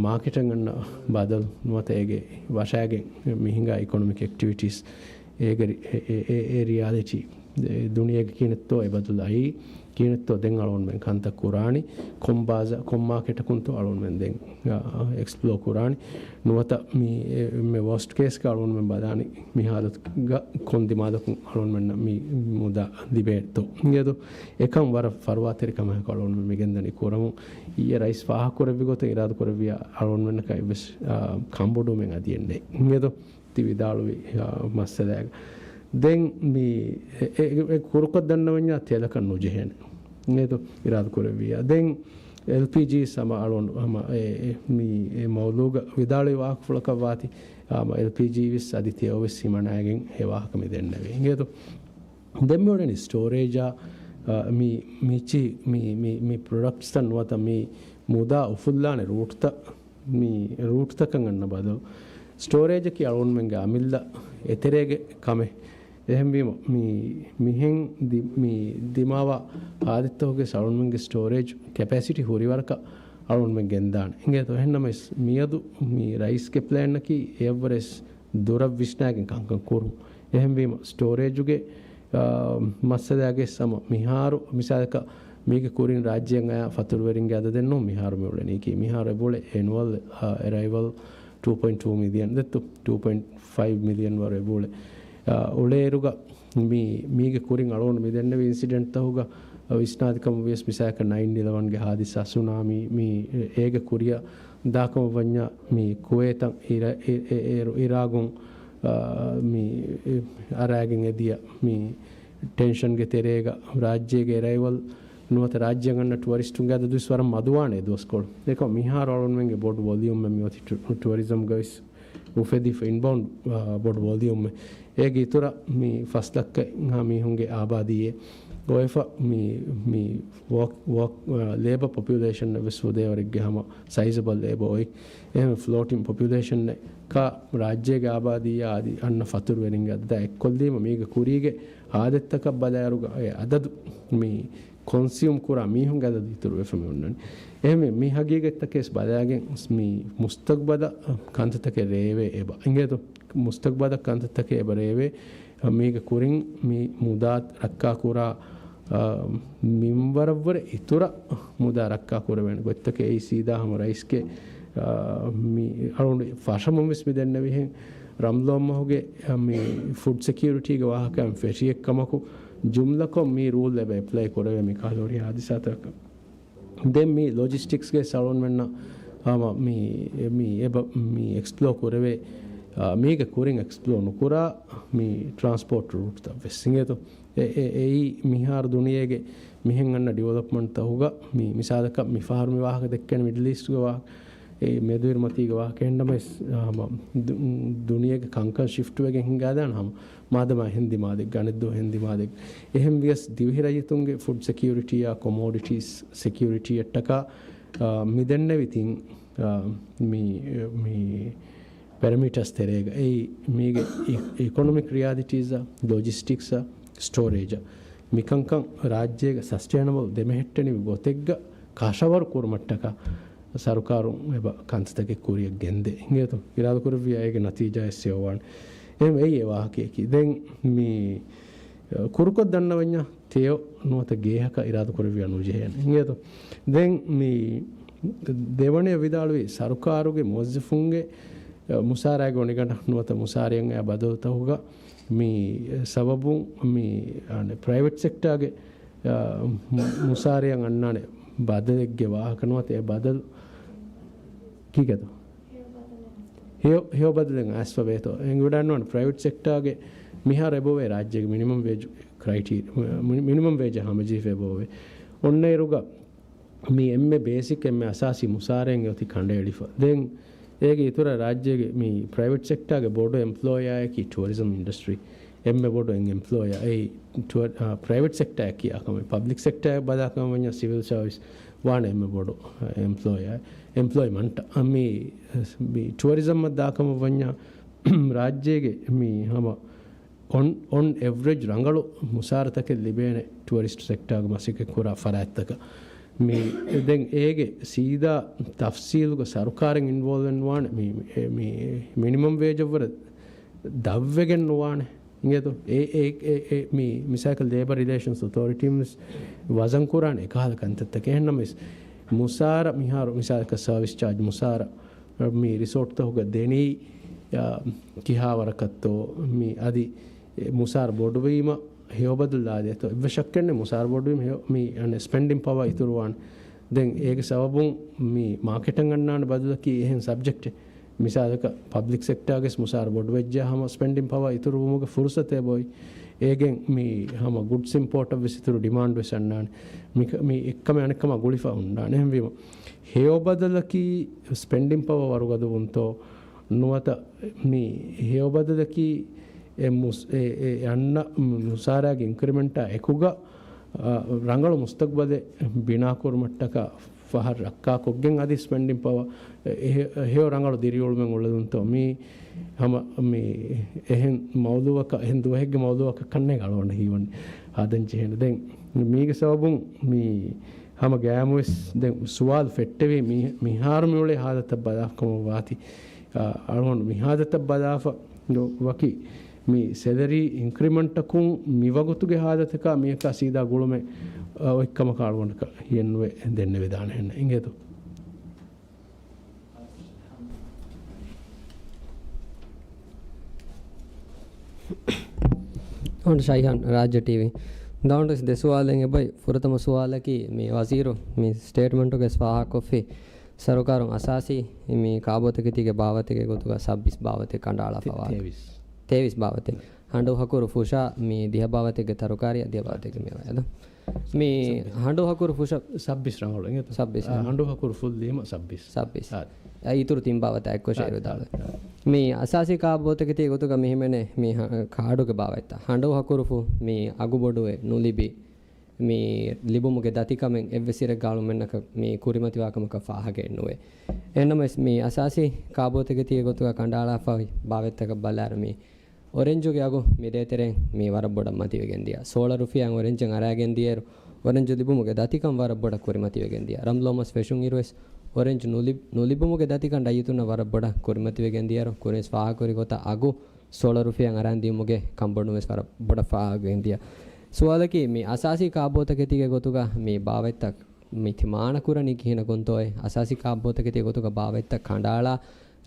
މާކެޓަށް އަންނަ ބަދަލު ނުވަތަ އޭގެ ވަށާގެން މި ހިނގާ އިކޮނޮމިކް އެކްޓިވިޓީސް އޭގެ ރި-، އެ، އެ، އެ، އެ ރިއާލިޓީ، އެ ދުނިޔޭގެ ކިހިނެއްތޯ އެ ބަދަލު އައީ، ކިހިނެއްތޯ ދެން އަޅުގަނޑުމެން ކަންތައް ކުރާނީ؟ ކޮން ބާޒާ، ކޮން މާކެޓަކުންތޯ އަޅުގަނޑުމެން ދެން، އާ، އެކްސްޕްލޯ ކުރާނީ؟ ނުވަތަ މި، އެ، މެ ވޯސްޓް ކޭސްގަ އަޅުގަނޑުމެން ބަލާނީ މި ހާލަތުގަ ކޮން ދިމާލަކުން އަޅުގަނޑުމެންނަށް މި މުދާ ލިބޭތޯ؟ އިނގޭތޯ؟ އެކަން ވަރަށް ފަރުވާތެރި ކަމެއް އަޅުގަނޑުމެން މި ގެންދަނީ ކުރަމުން. އިއްޔެ ރައީސް ފާހަގަކުރެއްވި ގޮތުން އިރާދަ ކުރެއްވިޔާ އަޅުގަނޑުމެންނަކަށް އެއްވެސް، އާ، ކަންބޮޑުވުމެއް އަދި އެއްނެތް. އިނގޭތޯ؟ ތި ވިދާޅުވި، އާ، މައްސަލައިގަ. ދެން މި އެ، އެ، އެ ކުރުކޮށް ދަންނަވަންޏާ ތެލަކަށް ނުޖެހޭނެ. އެދު އިރާދަ ކުރެއްވިއްޔާ. ދެން އެލްޕީޖީ ހަމަ އަޅުން ހަމަ އެ، އެ، މި އެ މައުޟޫގަ ވިދާޅުވި ވާހަކަފުޅަކަށް ވާތީ، ހަމަ އެލްޕީޖީ ވެސް އަދި ތެޔޮ ވެސް ހިމަނައިގެން އެ ވާހަކަ މި ދެންނެވި. އިނގޭތޯ؟ ދެން މި އުޅެނީ ސްޓޯރޭޖާ، އާ، މި، މި ޗި، މި، މި، މި ޕްރޮޑަކްޓްސްތައް ނުވަތަ މި މުދާ އުފުއްލާނެ ރޫޓްތައް، މި ރޫޓްތަކަށް އަންނަ ބަދަލު، ސްޓޯރޭޖަކީ އަޅުގަނޑުމެންގެ އަމިއްލަ އެތެރޭގެ ކަމެއް. އެހެންވީމަ، މި، މިހެން ދި-، މި ދިމާވާ ހާދިސާތަކުގެ އަޅުގަނޑުމެންގެ ސްޓޯރޭޖް ކެޕޭސިޓީ ހުރިވަރަކަށް އަޅުގަނޑުމެން ގެންދާނެ. އިނގޭތޯ؟ އެހެންނަމަވެސް، މިއަދު މި ރައީސްގެ ޕްލޭނަކީ އެއަށްވުރެ ދުރަށް ވިސްނާގެން ކަންކަން ކުރުން. އެހެންވީމަ، ސްޓޯރޭޖުގެ، އާ، މައްސަލާގެ ހަމަ މިހާރު މިސާލަކަށް މީގެ ކުރިން ރާއްޖެއަށް އަޔާ ފަތުރުވެރިންގެ އަދަދެއް ނޫން މިހާރު މި އުޅެނީކީ. މިހާރު އެބައުޅޭ އެނުއަލް، އާ، އެރައިވަލް ޓޫ ޕޮއިންޓް ޓޫ މިލިއަން ދެއްތޯ، ޓޫ ޕޮއިންޓް ފައިވް މިލިއަން ވަރު އެބައުޅޭ. އާ، އުޅޭއިރުގަ މި، މީގެ ކުރިން އަޅުގަނޑު މި ދެންނެވި އިންސިޑެންޓްތަކުގަ ވިސްނާދިކަމަށް ވިޔަސް މިސާލަކަށް ނައިން އިލެވަންގެ ހާދިސާ، ސުނާމީ، މި އޭގެ ކުރިއަށް ދާކަމަށް ވަންޏާ މި ކުވޭތަށް އިރަ-، އެ-، އެ-، އޭރު އިރާގުން، އާ، މި އަރާގެން އެދިޔަ މި ޓެންޝަންގެ ތެރޭގަ ރާއްޖޭގެ އެރައިވަލް ނުވަތަ ރާއްޖެއަށް އަންނަ ޓުއަރިސްޓުންގެ އަދަދުވެސް ވަރަށް މަދުވާނެ އެ ދުވަސްކޮޅު. އެކަމަ މިހާރު އަޅުގަނޑުމެންގެ ބޮޑު ވޮލިއުމެއް މި އޮތީ ޓު-، ޓުއަރިޒަމްގަވެސް އުފެދިފަ އިންބައުންޑް، އާ، ބޮޑު ވޮލިއުމެއް. އޭގެ އިތުރަށް މި ފަސް ލައްކަ ހާ މީހުންގެ އާބާދީއެއް އޮވެފަ މި، މި ވޯކް، ވޯކް، އާ، ލޭބަ ޕޮޕިއުލޭޝަން ވެސް ފުދޭވަރެއްގެ ހަމަ ސައިޒަބަލް އެބަ އޮތް. އެހެން ފްލޯޓިން ޕޮޕިއުލޭޝަން ކާ ރާއްޖޭގެ އާބާދީއާ އަދި އަންނަ ފަތުރުވެރިންގެ އަދަދާ އެއްކޮށްލީމަ މީގެ ކުރީގެ ހާލަތްތަކަށް ބަލާއިރުގަ އެ އަދަދު މި ކޮންސިއުމް ކުރާ މީހުންގެ އަދަދު އިތުރުވެފަ މި އޮންނަނީ. އެހެންވެ، މި ހަގީގަތްތަކެސް ބަލާގެން މި މުސްތަގްބަލަށް ކަންތައްތަކެއް ރޭވޭ އެބަ. އިނގޭތޯ؟ މުސްތަގްބަލަށް ކަންތައްތަކެއް އެބަ ރޭވޭ. މީގެ ކުރިން މި މުދާ ރައްކާކުރާ، އާ، މިންވަރަށްވުރެ އިތުރަށް މުދާ ރައްކާ ކުރެވޭނެ ގޮތްތަކެއް އެއީ ސީދާ ހަމަ ރައީސްގެ، އާ، މި އަޅުގަނޑު ފަށަމުން ވެސް މި ދެންނެވިހެން ރަމްޟާން މަހުގެ، އާ، މި ފުޑް ސެކިއުރިޓީގެ ވާހަކައިން ފެށިއެއްކަމަކު، ޖުމްލަކޮށް މި ރޫލް އެބަ އެޕްލައި ކުރެވޭ މި ކަހަލަ ހުރި ހާދިސާތަކަށް. ދެން މި ލޮޖިސްޓިކްސްގެ ސަޅުންވެންނަ ހަމަ މި، މި އެބަ، މި އެކްސްޕްލޯ ކުރެވޭ، އާ، މީގެ ކުރިން އެކްސްޕްލޯ ނުކުރާ މި ޓްރާންސްޕޯޓް ރޫޓްތައް ވެސް އިނގޭތޯ. އެ، އެ، އެއީ މިހާރު ދުނިޔޭގެ މިހެން އަންނަ ޑިވެލޮޕްމަންޓްތަކުގަ މި މިސާލަކަށް މި ފަހަރު މި ވާހަކަ ދެއްކޭނެ މިޑްލް އީސްޓްގެ ވާހަކަ، އެ މެދުއިރުމަތީގެ ވާހަކަ އެހެންނަމަވެސް، ހަމަ ދު-، ދުނިޔޭގެ ކަންކަން ޝިފްޓް ވެގެން ހިނގާދާނެ ހަމަ މާދަމާ އެހެން ދިމާލެއް، އަނެއްދުވަހު އެހެން ދިމާލެއް. އެހެން ވިޔަސް ދިވެހި ރައްޔިތުންގެ ފުޑް ސެކިއުރިޓީއާ ކޮމޯޑިޓީސް ސެކިއުރިޓީއަށްޓަކާ، އާ، މި ދެންނެވި ތިން، އާ، މި، މި ޕެރަމީޓާސް ތެރޭގަ އެއީ މީގެ އި-، އިކޮނޮމިކް ރިއާލިޓީޒާ، ލޮޖިސްޓިކްސާ، ސްޓޯރޭޖާ މިކަންކަން ރާއްޖޭގެ ސަސްޓެއިނަބަލް ދެމެހެއްޓެނިވި ގޮތެއްގަ ކަށަވަރު ކުރުމަށްޓަކާ ސަރުކާރުން އެބަ ކަންތައްތަކެއް ކުރިއަށް ގެންދޭ. އިނގޭތޯ؟ އިރާދަކުރެއްވިއްޔާ އޭގެ ނަތީޖާ އެއްސެއް އޮވާނެ. އެހެން އެއީ އެ ވާހަކަޔަކީ. ދެން މި ކުރުކޮށް ދަންނަވަންޏާ ތެޔޮ ނުވަތަ ގޭހަކަށް އިރާދަކުރެއްވިޔާ ނުޖެހޭނެ. އިނގޭތޯ؟ ދެން މި ދެވަނަޔަށް ވިދާޅުވީ ސަރުކާރުގެ މުވައްޒަފުންގެ، އަ، މުސާރައިގެ އޮނިގަނޑަށް ނުވަތަ މުސާރައަށް އައި ބަދަލުތަކުގަ މި ސަބަބުން މި، އަނެއް، ޕްރައިވެޓް ސެކްޓާގެ، އަ، މު-، މުސާރައަށް އަންނާނެ ބަދަލެއްގެ ވާހަކަ ނުވަތަ އެ ބަދަލު ކީކޭތޯ؟ ހެޔޮ، ހެޔޮ ބަދަލެއް އައިސްފަ ވޭތޯ. އެނގިވަޑައިންނަވާނެ ޕްރައިވެޓް ސެކްޓާގެ މިހާރު އެބައޮވޭ ރާއްޖޭގެ މިނިމަމް ވޭޖް ކްރައިޓީރި-، މި-، މިނިމަމް ވޭޖަށް ހަމަޖެހިފަ އެބައޮވޭ. އޮންނައިރުގަ މި އެންމެ ބޭސިކް އެންމެ އަސާސީ މުސާރައިން އެއޮތީ ކަނޑައެޅިފަ. ދެން އޭގެ އިތުރަށް ރާއްޖޭގެ މި ޕްރައިވެޓް ސެކްޓާގެ ބޮޑު އެމްޕްލޯޔާއަކީ ޓުއަރިޒަމް އިންޑަސްޓްރީ. އެންމެ ބޮޑު އެން އެމްޕްލޯޔާ އެއީ ޓުއަ-، އާ، ޕްރައިވެޓް ސެކްޓާއަށް ކިޔާ ކަމެއް. ޕަބްލިކް ސެކްޓާއަށް ބަލާ ކަމަށް ވަންޏާ ސިވިލް ސާވިސް ވާނެ އެންމެ ބޮޑު އެމްޕްލޯޔާ، އެމްޕްލޯއިމަންޓް. އަ، މި، މި ޓުއަރިޒަމްއަށް ދާ ކަމަށް ވަންޏާ ރާއްޖޭގެ މި ހަމަ އޮން، އޮން އެވްރެޖް ރަނގަޅު މުސާރަތަކެއް ލިބޭނެ ޓުއަރިސްޓް ސެކްޓާގެ މަސައްކަތް ކުރާ ފަރާތްތަކަށް. މި ދެން އޭގެ ސީދާ ތަފްސީލުގަ ސަރުކާރެއް އިންވޯލްވެން ވާނެ. މި، މި، މި މިނިމަމް ވޭޖަށްވުރެ ދަށްވެގެން ނުވާނެ. އިނގޭތޯ؟ އެ، އެ، އެ، އެ، މި މިސާލަކަށް ލޭބަރ ރިލޭޝަންސް އޮތޯރިޓީން ވެސް ވަޒަން ކުރާނެ އެކަހަލަ ކަންތައްތަކެއް. އެހެންނަމަވެސް، މުސާރަ މިހާރު މިސާލަކަށް ސަރވިސް ޗާޖް މުސާރަ މި ރިސޯޓްތަކުގަ ދެނީ، އާ، ކިހާވަރަކަށްތޯ މި އަދި މުސާރަ ބޮޑުވީމަ ހެޔޮ ބަދަލު ލާދޭތޯ؟ އެއްވެސް ޝައްކެއް ނެތް މުސާރަ ބޮޑުވީމަ ހެޔޮ، މި ސްޕެންޑިން ޕަވާ އިތުރުވާނެ. ދެން އޭގެ ސަބަބުން މި މާކެޓަށް އަންނާނެ ބަދަލަކީ އެހެން ސަބްޖެކްޓެއް. މިސާލަކަށް ޕަބްލިކް ސެކްޓާގެސް މުސާރަ ބޮޑުވެއްޖެޔާ ހަމަ ސްޕެންޑިން ޕަވާ އިތުރުވުމުގެ ފުރުސަތެއް އެބައޮތް. އޭގެން މި ހަމަ ގުޑްސް އިމްޕޯޓަށް ވެސް އިތުރު ޑިމާންޑް ވެސް އަންނާނެ. މި، މި އެއްކަމެއް އަނެއްކަމާ ގުޅިފަ ހުންނާނެ. އެހެންވީމަ ހެޔޮ ބަދަލަކީ ސްޕެންޑިން ޕަވާ ވަރުގަދަވުންތޯ ނުވަތަ މި ހެޔޮ ބަދަލަކީ އެ މުސް-، އެ، އެ އަންނަ މުސާރާގެ އިންކްރިމެންޓާ އެކުގަ އާ، ރަނގަޅު މުސްތަގްބަލެއް ބިނާކުރުމަށްޓަކާ ފަހަރު ރައްކާކޮށްގެން އަދި ސްޕެންޑިން ޕަވާ އެ-، އެ-، ހެޔޮ ރަނގަޅު ދިރިއުޅުމެއް އުޅެދުންތޯ މީ ހަމަ މި އެހެން މައުޟޫއަކަށް، އެހެން ދުވަހެއްގެ މައުޟޫއަކަށް ކަންނޭނގެ އަޅުގަނޑަށް ހީވަނީ ހަދަން ޖެހޭނެ. ދެން މީގެ ސަބަބުން މި ހަމަ ގައިމުވެސް ދެން ސުވާލު ފެއްޓެވީ މި-، މިހާރު މިއުޅޭ ހާލަތަށް ބަލާފަ ކަމަށް ވާތީ. އަ-، އަޅުގަނޑު މި ހާލަތަށް ބަލާފަ ވަކި މި ސެލަރީ އިންކްރިމަންޓަކުން މިވަގުތުގެ ހާލަތަކާ މިއަކާ ސީދާ ގުޅުމެއް، އަ، އޮތްކަމަކާ އަޅުގަނޑަކަށް ހިޔެއްނުވެ ދެންނެވިދާނެ ހެންނަ އިނގޭތޯ؟ އޮން ޝައިހާން ރާއްޖެ ޓީވީ. ދާންޑުސް ދެ ސުވާލެއް އެބައި. ފުރަތަމަ ސުވާލަކީ މި ވަޒީރު މި ސްޓޭޓްމަންޓުގެ ފާހަގަކޮށްފި ސަރުކާރުން އަސާސީ މި ކާބޯތަކެތީގެ ބާވަތެއްގެ ގޮތުގަ ސައްބީސް ބާވަތެއް ކަނޑައަޅާފަވާ. ތޭވީސް. ތޭވީސް ބާވަތެއް. ހަނޑޫ ހަކުރު ފުށާ މި ދިހަ ބާވަތެއްގެ ތަރުކާރިއަށް ދިހަ ބާވަތެއްގެ މިވަޔަށް. މި ސައްބީސް. ހަނޑޫ ހަކުރު ފުށަށް ސައްބީސް ރަނގަޅު އިނގޭތޯ؟ ސައްބީސް. އާ، ހަނޑޫ ހަކުރު ފުށްލީމަ ސައްބީސް. ސައްބީސް. އާ. އަ، އިތުރު ތިން ބާވަތާ އެއްކޮށް އާ، އިރުދާޅު. އާ. މި އަސާސީ ކާބޯތަކެތީ ގޮތުގަ މިހިމެނޭ މި ހަ-، ކާޑުގެ ބާވަތްތައް. ހަނޑޫ ހަކުރުފުށް މި އަގުބޮޑުވެ ނުލިބި މި ލިބުމުގެ ދަތިކަމެއް އެއްވެސް އިރެއްގަ އަޅުމެންނަކަށް މި ކުރިމަތިވާކަމަކަށް ފާހަގައެއްނުވޭ. އެހެންނަމަވެސް، މި އަސާސީ ކާބޯތަކެތީގެ ގޮތުގަ ކަނޑައަޅާފައި ބާވަތްތަކަށް ބަލާއިރު، މި އޮރެންޖުގެ އަގު މި ދޭތެރޭން މި ވަރަށް ބޮޑަށް މަތިވެގެން ދިޔަ. ސޯޅަ ރުފިޔާއިން އޮރެންޖެއް އަރާގެން ދިޔައިރު، އޮރެންޖު ލިބުމުގެ ދަތިކަން ވަރަށް ބޮޑަށް ކުރިމަތިވެގެން ދިޔަ. ރަމްލޯމަސް ފެށުން އިރުވެސް އޮރެންޖު ނުލި-، ނުލިބުމުގެ ދަތިކަން ރައްޔިތުންނަށް ވަރަށް ބޮޑަށް ކުރިމަތިވެގެން ދިޔައިރު، ކުރިންވެސް ފާހަގަކުރި ގޮތަށް އަގު ސޯޅަ ރުފިޔާއިން އަރާން ދިޔުމުގެ ކަންބޮޑުންވެސް ވަރަށް ބޮޑަށް ފާހަގަވެގެން ދިޔަ. ސުވާލަކީ، މި އަސާސީ ކާބޯތަކެތީގެ ގޮތުގަ މި ބާވަތްތައް މި ތި މާނަ ކުރަނީ ކިހިނެއް ކޮންތޯއޭ؟ އަސާސީ ކާބޯތަކެތީ ގޮތުގަ ބާވަތްތައް ކަނޑައަޅާ،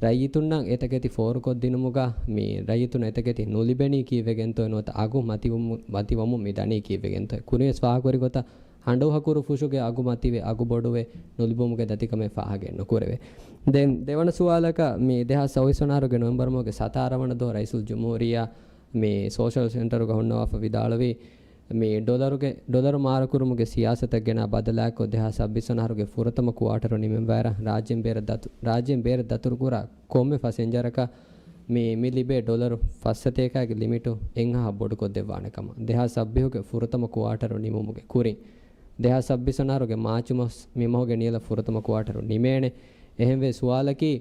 ރައްޔިތުންނަށް އެތަކެތި ފޯރުކޮށްދިނުމުގަ މި ރައްޔިތުންނަށް އެތަކެތި ނުލިބެނީ ކީއްވެގެންތޯއޭ؟ ނުވަތަ އަގު މަތިވަމު-، މަތިވަމުން މި ދަނީ ކީއްވެގެންތޯއޭ؟ ކުރިންވެސް ފާހަގަކުރި ގޮތަށް ހަނޑޫ ހަކުރު ފުށުގެ އަގު މަތިވެ، އަގު ބޮޑުވެ، ނުލިބުމުގެ ދަތިކަމެއް ފާހަގައެއް ނުކުރެވޭ. ދެން ދެވަނަ ސުވާލަކަށް، މި ދެހާސް ސައުވީސް ވަނަ އަހަރުގެ ނޮވެމްބަރު މަހުގެ ސަތާރަ ވަނަ ދުވަހު ރައީސުލް ޖުމްހޫރިއްޔާ މި ސޯޝަލް ސެންޓަރުގަ ހުންނަވާފަ ވިދާޅުވީ، މި ޑޮލަރުގެ، ޑޮލަރު މާރަކުރުމުގެ ސިޔާސަތަށް ގެނާ ބަދަލާއެކު، ދެހާސް ސައްބީސް ވަނަ އަހަރުގެ ފުރަތަމަ ކުއާޓަރު ނިމެން ވައިރަށް ރާއްޖޭން ބޭރަށް ދަތު-، ރާއްޖޭން ބޭރަށް ދަތުރުކުރާ ކޮންމެ ފަސެންޖަރަކަށް މި، މި ލިބޭ ޑޮލަރު ފައްސަތޭކާގެ ލިމިޓު އެއްހާހަށް ބޮޑުކޮށްދެއްވާނެ ކަމަށް. ދެހާސް ސައްބީހުގެ ފުރަތަމަ ކުއާޓަރު ނިމުމުގެ ކުރިން، ދެހާސް ސައްބީސް ވަނަ އަހަރުގެ މާޗު މަސް މި މަހުގެ ނިޔަލަށް ފުރަތަމަ ކުއާޓަރު ނިމޭނެ. އެހެންވެ، ސުވާލަކީ،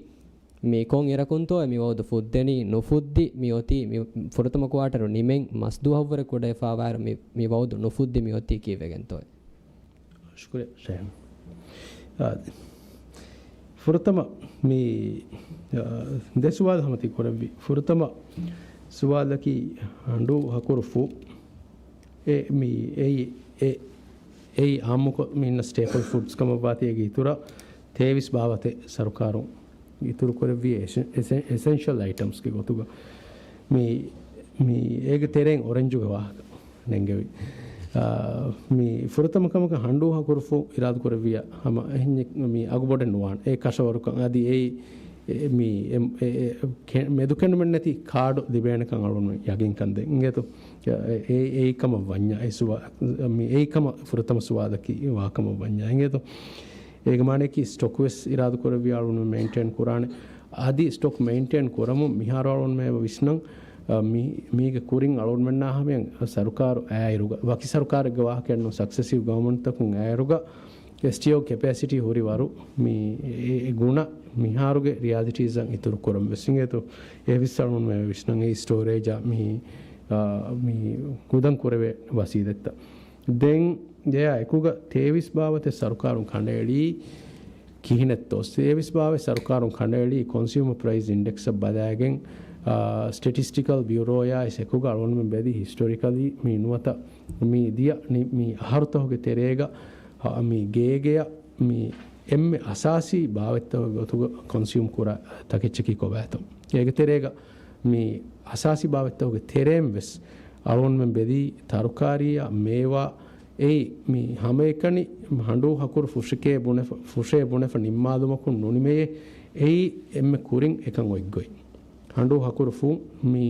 މި ކޮން އިރަކުންތޯއޭ މި ވައުދު ފުއްދެނީ؟ ނުފުއްދި މި އޮތީ މި ފުރަތަމަ ކުއާޓަރު ނިމެން މަސް ދުވަހަށްވުރެ ކުޑަވެފައިވާއިރު މި، މި ވައުދު ނުފުއްދި މި އޮތީ ކީއްވެގެންތޯއޭ؟ ޝުކުރިއްޔާ ޝޭހް. އާ، ފުރަތަމަ މި، އާ، ދެ ސުވާލު ހަމަ ތި ކުރެއްވި. ފުރަތަމަ ސުވާލަކީ ހަނޑޫ ހަކުރު ފުށް އެ، މި، އެއީ، އެ، އެއީ އާއްމުކޮށް މި އިންނަ ސްޓޭޕަލް ފުޑްސް ކަމަށްވާތީ އޭގެ އިތުރަށް ތޭވީސް ބާވަތެއް ސަރުކާރުން އިތުރުކުރެއްވި އެސެ-، އެސެ-، އެސެންޝަލް އައިޓަމްސްގެ ގޮތުގަ. މި، މި އޭގެ ތެރެއިން އޮރެންޖުގެ ވާހަކަ ނެންގެވި. އާ، މި ފުރަތަމަ ކަމަކަށް ހަނޑޫ ހަކުރުފުށް އިރާދަކުރެއްވިޔާ ހަމަ އެހެން މި އަގުބޮޑެއް ނުވާނެ. އެ ކަށަވަރުކަން އަދި އެއީ، އެ، މި، އެ، އެ، އެ، ކެ-، މެދުކެނޑުމެއްނެތި ކާޑު ލިބޭނެކަން އަޅުން ޔަގީންކަން ދޭން. އިނގޭތޯ؟ އެ، އެ، އެއީ ކަމަށް ވަންޏާ، އެ ސުވާ-، މި އެއީ ކަމަށް ފުރަތަމަ ސުވާލަކީ ވާކަމަށް ވަންޏާ. އިނގޭތޯ؟ އޭގެ މާނައަކީ ސްޓޮކް ވެސް އިރާދަކުރެއްވި އަޅުން މެއިންޓެއިން ކުރާނެ. އަދި ސްޓޮކް މެއިންޓެއިން ކުރަމުން މިހާރު އަޅުން މޭ ވިސްނަން، އަ، މި-، މީގެ ކުރިން އަޅުންމެންނާ ހަމަޔަށް ސަރުކާރު އައިރުގަ، ވަކި ސަރުކާރެއްގެ ވާހަކައެއްނު، ސަކްސެސިވް ގަވަމަންޓްތަކުން އައިރުގަ، އެސްޓީއޯ ކެޕޭސިޓީ ހުރި ވަރު މި އެ، އެ ގުނަ މިހާރުގެ ރިއާލިޓީޒަށް އިތުރު ކުރަން ވެސް އިނގޭތޯ. އެ ވިސް އަޅުން މޭ ވިސްނަން އެ ސްޓޯރޭޖާ މި، އާ، މި ހުދަން ކުރެވޭ ވަސީލަތްތައް. ދެން އެއާ އެކުގަ ތޭވީސް ބާވަތެއް ސަރުކާރުން ކަނޑައެޅީ ކިހިނެއްތޯ؟ ތޭވީސް ބާވަތް ސަރުކާރުން ކަނޑައެޅީ ކޮންސިއުމަރ ޕްރައިސް އިންޑެކްސަށް ބަލައިގެން، ސްޓެޓިސްޓިކަލް ބިއުރޯޔާ އެސް އެކުގަ އަޅުގަނޑުމެން ބެލި ހިސްޓޮރިކަލީ މި ނުވަތަ މި ދިޔަ މި އަހަރުތަކުގެ ތެރޭގަ މި ގޭގެއަށް މި އެންމެ އަސާސީ ބާވަތްތަކުގެ ގޮތުގަ ކޮންސިއުމް ކުރާ ތަކެއްޗަކީ ކޮބާތޯ؟ އޭގެ ތެރޭގަ މި އަސާސީ ބާވަތްތަކުގެ ތެރޭން ވެސް އަޅުގަނޑުމެން ބެލީ ތަރުކާރީއާ މޭވާ އެއީ މި ހަމައެކަނި ހަނޑޫ ހަކުރު ފުށެކޭ ބުނެފަ، ފުށޭ ބުނެފަ ނިންމާލުމަކުން ނުނިމެޔޭ. އެއީ އެންމެ ކުރިން އެކަން އޮތްގޮތް. ހަނޑޫ ހަކުރު ފުށް މި،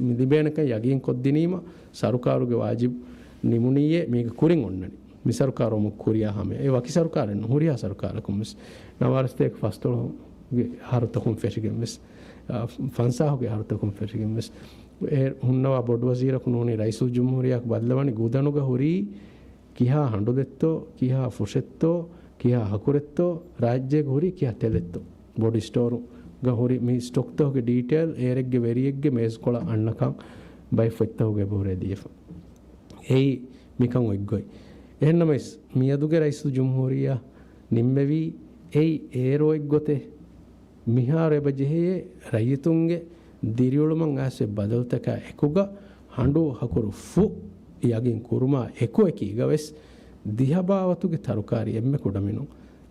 މި ލިބޭނެކަން ޔަގީން ކޮށްދިނީމަ، ސަރުކާރުގެ ވާޖިބު ނިމުނީއޭ މީގެ ކުރިން އޮންނަނީ. މި ސަރުކާރު އޮމު ކުރިޔާ ހަމަ. އެ ވަކި ސަރުކާރެއް ނު، ހުރިހާ ސަރުކާރަކުން ވެސް. ނަވާރަސަތޭކަ ފަސްދޮޅުގެ އަހަރުތަކުން ފެށިގެން ވެސް، އާ، ފަންސާހުގެ އަހަރުތަކުން ފެށިގެން ވެސް. އެ ހުންނަވާ ބޮޑު ވަޒީރަކު ނޫނީ ރައީސުލް ޖުމްހޫރިއްޔާއަކު ބައްލަވަނީ ގުދަނުގަ ހުރީ ކިހާ ހަނޑުލެއްތޯ، ކިހާ ފުށެއްތޯ، ކިހާ ހަކުރެއްތޯ، ރާއްޖޭގަ ހުރީ ކިހާ ތެލެއްތޯ. ބޮޑު ސްޓޯރުގަ ހުރި މި ސްޓޮކްތަކުގެ ޑީޓެއިލް އޭރެއްގެ ވެރިއެއްގެ މޭޒުކޮޅަށް އަންނަކަން ބައެއް ފޮތްތަކުގަ އެބަހުރޭ ލިޔެފަ. އެއީ މިކަން އޮތްގޮތް. އެހެންނަމަވެސް، މިއަދުގެ ރައީސުލް ޖުމްހޫރިއްޔާ ނިންމެވީ އެއީ އޭރު އޮތްގޮތެއް. މިހާރު އެބަ ޖެހެޔޭ ރައްޔިތުންގެ ދިރިއުޅުމަށް އައިސް އޮތް ބަދަލުތަކާ އެކުގަ ހަނޑޫ ހަކުރު ފުށް ޔަގީން ކުރުމާ އެކު އެކީގަ ވެސް ދިހަ ބާވަތުގެ ތަރުކާރީ އެންމެ ކުޑަމިނުން،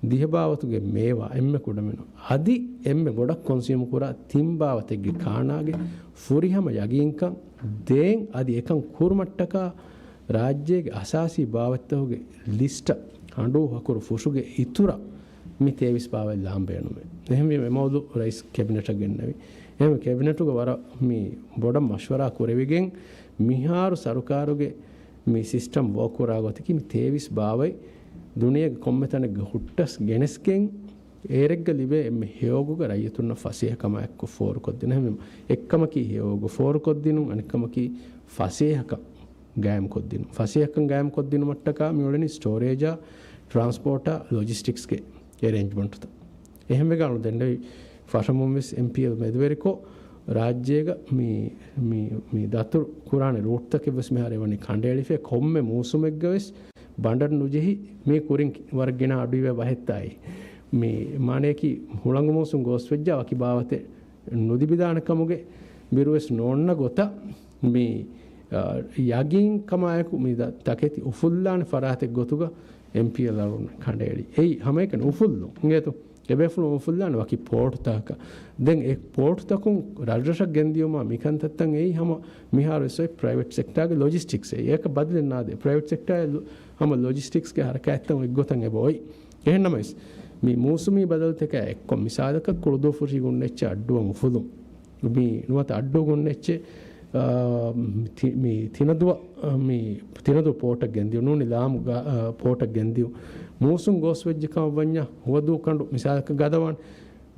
ދިހަ ބާވަތުގެ މޭވާ އެންމެ ކުޑަމިނުން، އަދި އެންމެ ބޮޑަށް ކޮންސިއުމް ކުރާ ތިން ބާވަތެއްގެ ކާނާގެ ފުރިހަމަ ޔަގީންކަން ދޭން އަދި އެކަން ކުރުމަށްޓަކާ ރާއްޖޭގެ އަސާސީ ބާވަތްތަކުގެ ލިސްޓަށް ހަނޑޫ ހަކުރު ފުށުގެ އިތުރަށް މި ތޭވީސް ބާވަތް ލާން ބޭނުމޭ. އެހެންވީމަ އެމައުދޫ ރައީސް ކެބިނެޓަށް ގެންނެވި. އެހެން ކެބިނެޓުގަ ވަރަށް މި ބޮޑަށް މަޝްވަރާ ކުރެވިގެން މިހާރު ސަރުކާރުގެ މި ސިސްޓަމް ވޯކް ކުރާ ގޮތަކީ މި ތޭވީސް ބާވަތް ދުނިޔޭގެ ކޮންމެ ތަނެއްގަ ހުއްޓަސް ގެނެސްގެން އޭރެއްގަ ލިބޭ އެންމެ ހެޔޮއަގުގަ ރައްޔިތުންނަށް ފަސޭހަކަމާ އެއްކޮށް ފޯރުކޮށްދިނުން. އެހެންވީމަ އެއްކަމަކީ ހެޔޮއަގު ފޯރުކޮށްދިނުން، އަނެއްކަމަކީ ފަސޭހަކަން ގާއިމްކޮށްދިނުން. ފަސޭހަކަން ގާއިމްކޮށްދިނުމަށްޓަކާ މިއުޅެނީ ސްޓޯރޭޖާ، ޓްރާންސްޕޯޓާ، ލޮޖިސްޓިކްސްގެ އެރޭންޖްމަންޓުތައް. އެހެންވެގެން އަޅު ދެންނެވި ފަށަމުން ވެސް އެމްޕީއެލް މެދުވެރިކޮށް، ރާއްޖޭގަ މި، މި، މި ދަތުރު ކުރާނެ ރޫޓްތަކެއް ވެސް މިހާރު އެވަނީ ކަނޑައެޅިފައި. ކޮންމެ މޫސުމެއްގަ ވެސް ބަނޑަށް ނުޖެހި، މީ ކުރިން ވަރަށް ގިނަ އަޑުއިވޭ ބަހެއްތާއި. މި މާނަޔަކީ ހުޅަނގު މޫސުން ގޯސްވެއްޖާ ވަކި ބާވަތެއް ނުލިބިދާނެ ކަމުގެ ބިރުވެސް ނޯންނަ ގޮތަށް މި، އާ، ޔަގީން ކަމާއެކު މި ދަ-، ތަކެތި އުފުއްލާނެ ފަރާތެއް ގޮތުގަ އެމްޕީއެލް އަޅުން ކަނޑައެޅި. އެއީ ހަމައެކަނި އުފުއްލުން. އިނގޭތޯ؟ އެބޭފުޅުން އުފުއްލާނެ ވަކި ޕޯޓްތަކަކަށް. ދެން އެ ޕޯޓްތަކުން ރަށްރަށަށް ގެންދިޔުމާ މިކަންތައްތައް އެއީ ހަމަ މިހާރު ވެސް އޮތް ޕްރައިވެޓް ސެކްޓާގެ ލޮޖިސްޓިކްސް. އެއީ އެކަ ބަދަލެއް ނާދޭ. ޕްރައިވެޓް ސެކްޓާއެއް ލު-، ހަމަ ލޮޖިސްޓިކްސްގެ ހަރަކާތްތައް އޮތްގޮތަށް އެބަ އޮތް. އެހެންނަމަވެސް، މި މޫސުމީ ބަދަލުތަކާ އެއްކޮށް، މިސާލަކަށް ކުޅުދޫ ފުށީ ގުންނެއްޗެއް އައްޑުއަށް އުފުލުން. މި ނުވަތަ އައްޑޫ ގުންނެއްޗެއް، އާ، ތި-، މި ތިނަދޫއަށް، މި ތިނަދޫ ޕޯޓަށް ގެންދިޔުން ނޫނީ ލާމު ގާ-، އާ، ޕޯޓަށް ގެންދިޔުން. މޫސުން ގޯސްވެއްޖެ ކަމަށް ވަންޏާ ހުވަދޫ ކަނޑު މިސާލަކަށް ގަދަވާން.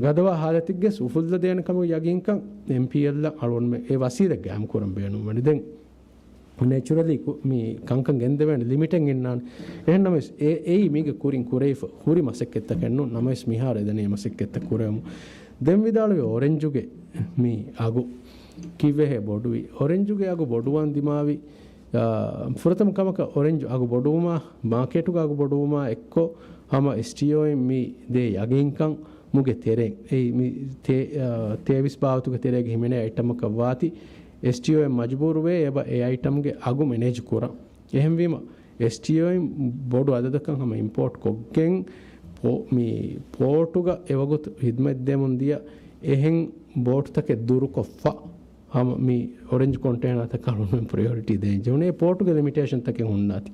ގަދަވާ ހާލަތެއްގެސް އުފުއްލަދޭނެ ކަމުގެ ޔަގީންކަން އެމްޕީއެލްއަށް އަޅުގަނޑުމެން އެ ވަސީލަތް ގާއިމް ކުރަން ބޭނުންވަނީ. ދެން ނޭޗުރަލީ ކު-، މި ކަންކަން ގެންދެވޭނެ ލިމިޓެއް އިންނާނެ. އެހެންނަމަވެސް އެ-، އެއީ މީގެ ކުރިން ކުރެވިފަ ހުރި މަސައްކަތްތަކެއް ނޫން. ނަމަވެސް މިހާރު އެދެނީ މަސައްކަތްތައް ކުރެވެމު. ދެން ވިދާޅުވި އޮރެންޖުގެ މި އަގު ކިއްވެހޭ ބޮޑުވީ؟ އޮރެންޖުގެ އަގު ބޮޑުވާން ދިމާވި، އާ، ފުރަތަމަ ކަމަކަށް އޮރެންޖު އަގު ބޮޑުވުމާ، މާކެޓުގެ އަގު ބޮޑުވުމާ އެއްކޮށް ހަމަ އެސްޓީއޯއިން މި ދޭ ޔަގީންކަން މުގެ ތެރެއިން، އެއީ މި ތޭ-، އާ، ތޭވީސް ބާވަތުގެ ތެރޭގަ ހިމެނޭ އައިޓަމަކަށް ވާތީ، އެސްޓީއޯއިން މަޖުބޫރުވޭ އެބަ އެ އައިޓަމްގެ އަގު މެނޭޖް ކުރަން. އެހެންވީމަ، އެސްޓީއޯއިން ބޮޑު އަދަދަކަށް ހަމަ އިމްޕޯޓް ކޮށްގެން ޕޯ-، މި ޕޯޓުގަ އެވަގުތު ހިދުމަތް ދެމުން ދިޔަ އެހެން ބޯޓުތަކެއް ދުރުކޮށްފަ، ހަމަ މި އޮރެންޖް ކޮންޓޭނާތަކަށް އަޅުގަނޑުމެން ޕްރަޔޮރިޓީ ދޭން ޖެހުނޭ. ޕޯޓުގެ ލިމިޓޭޝަންތަކެއް ހުންނާތީ.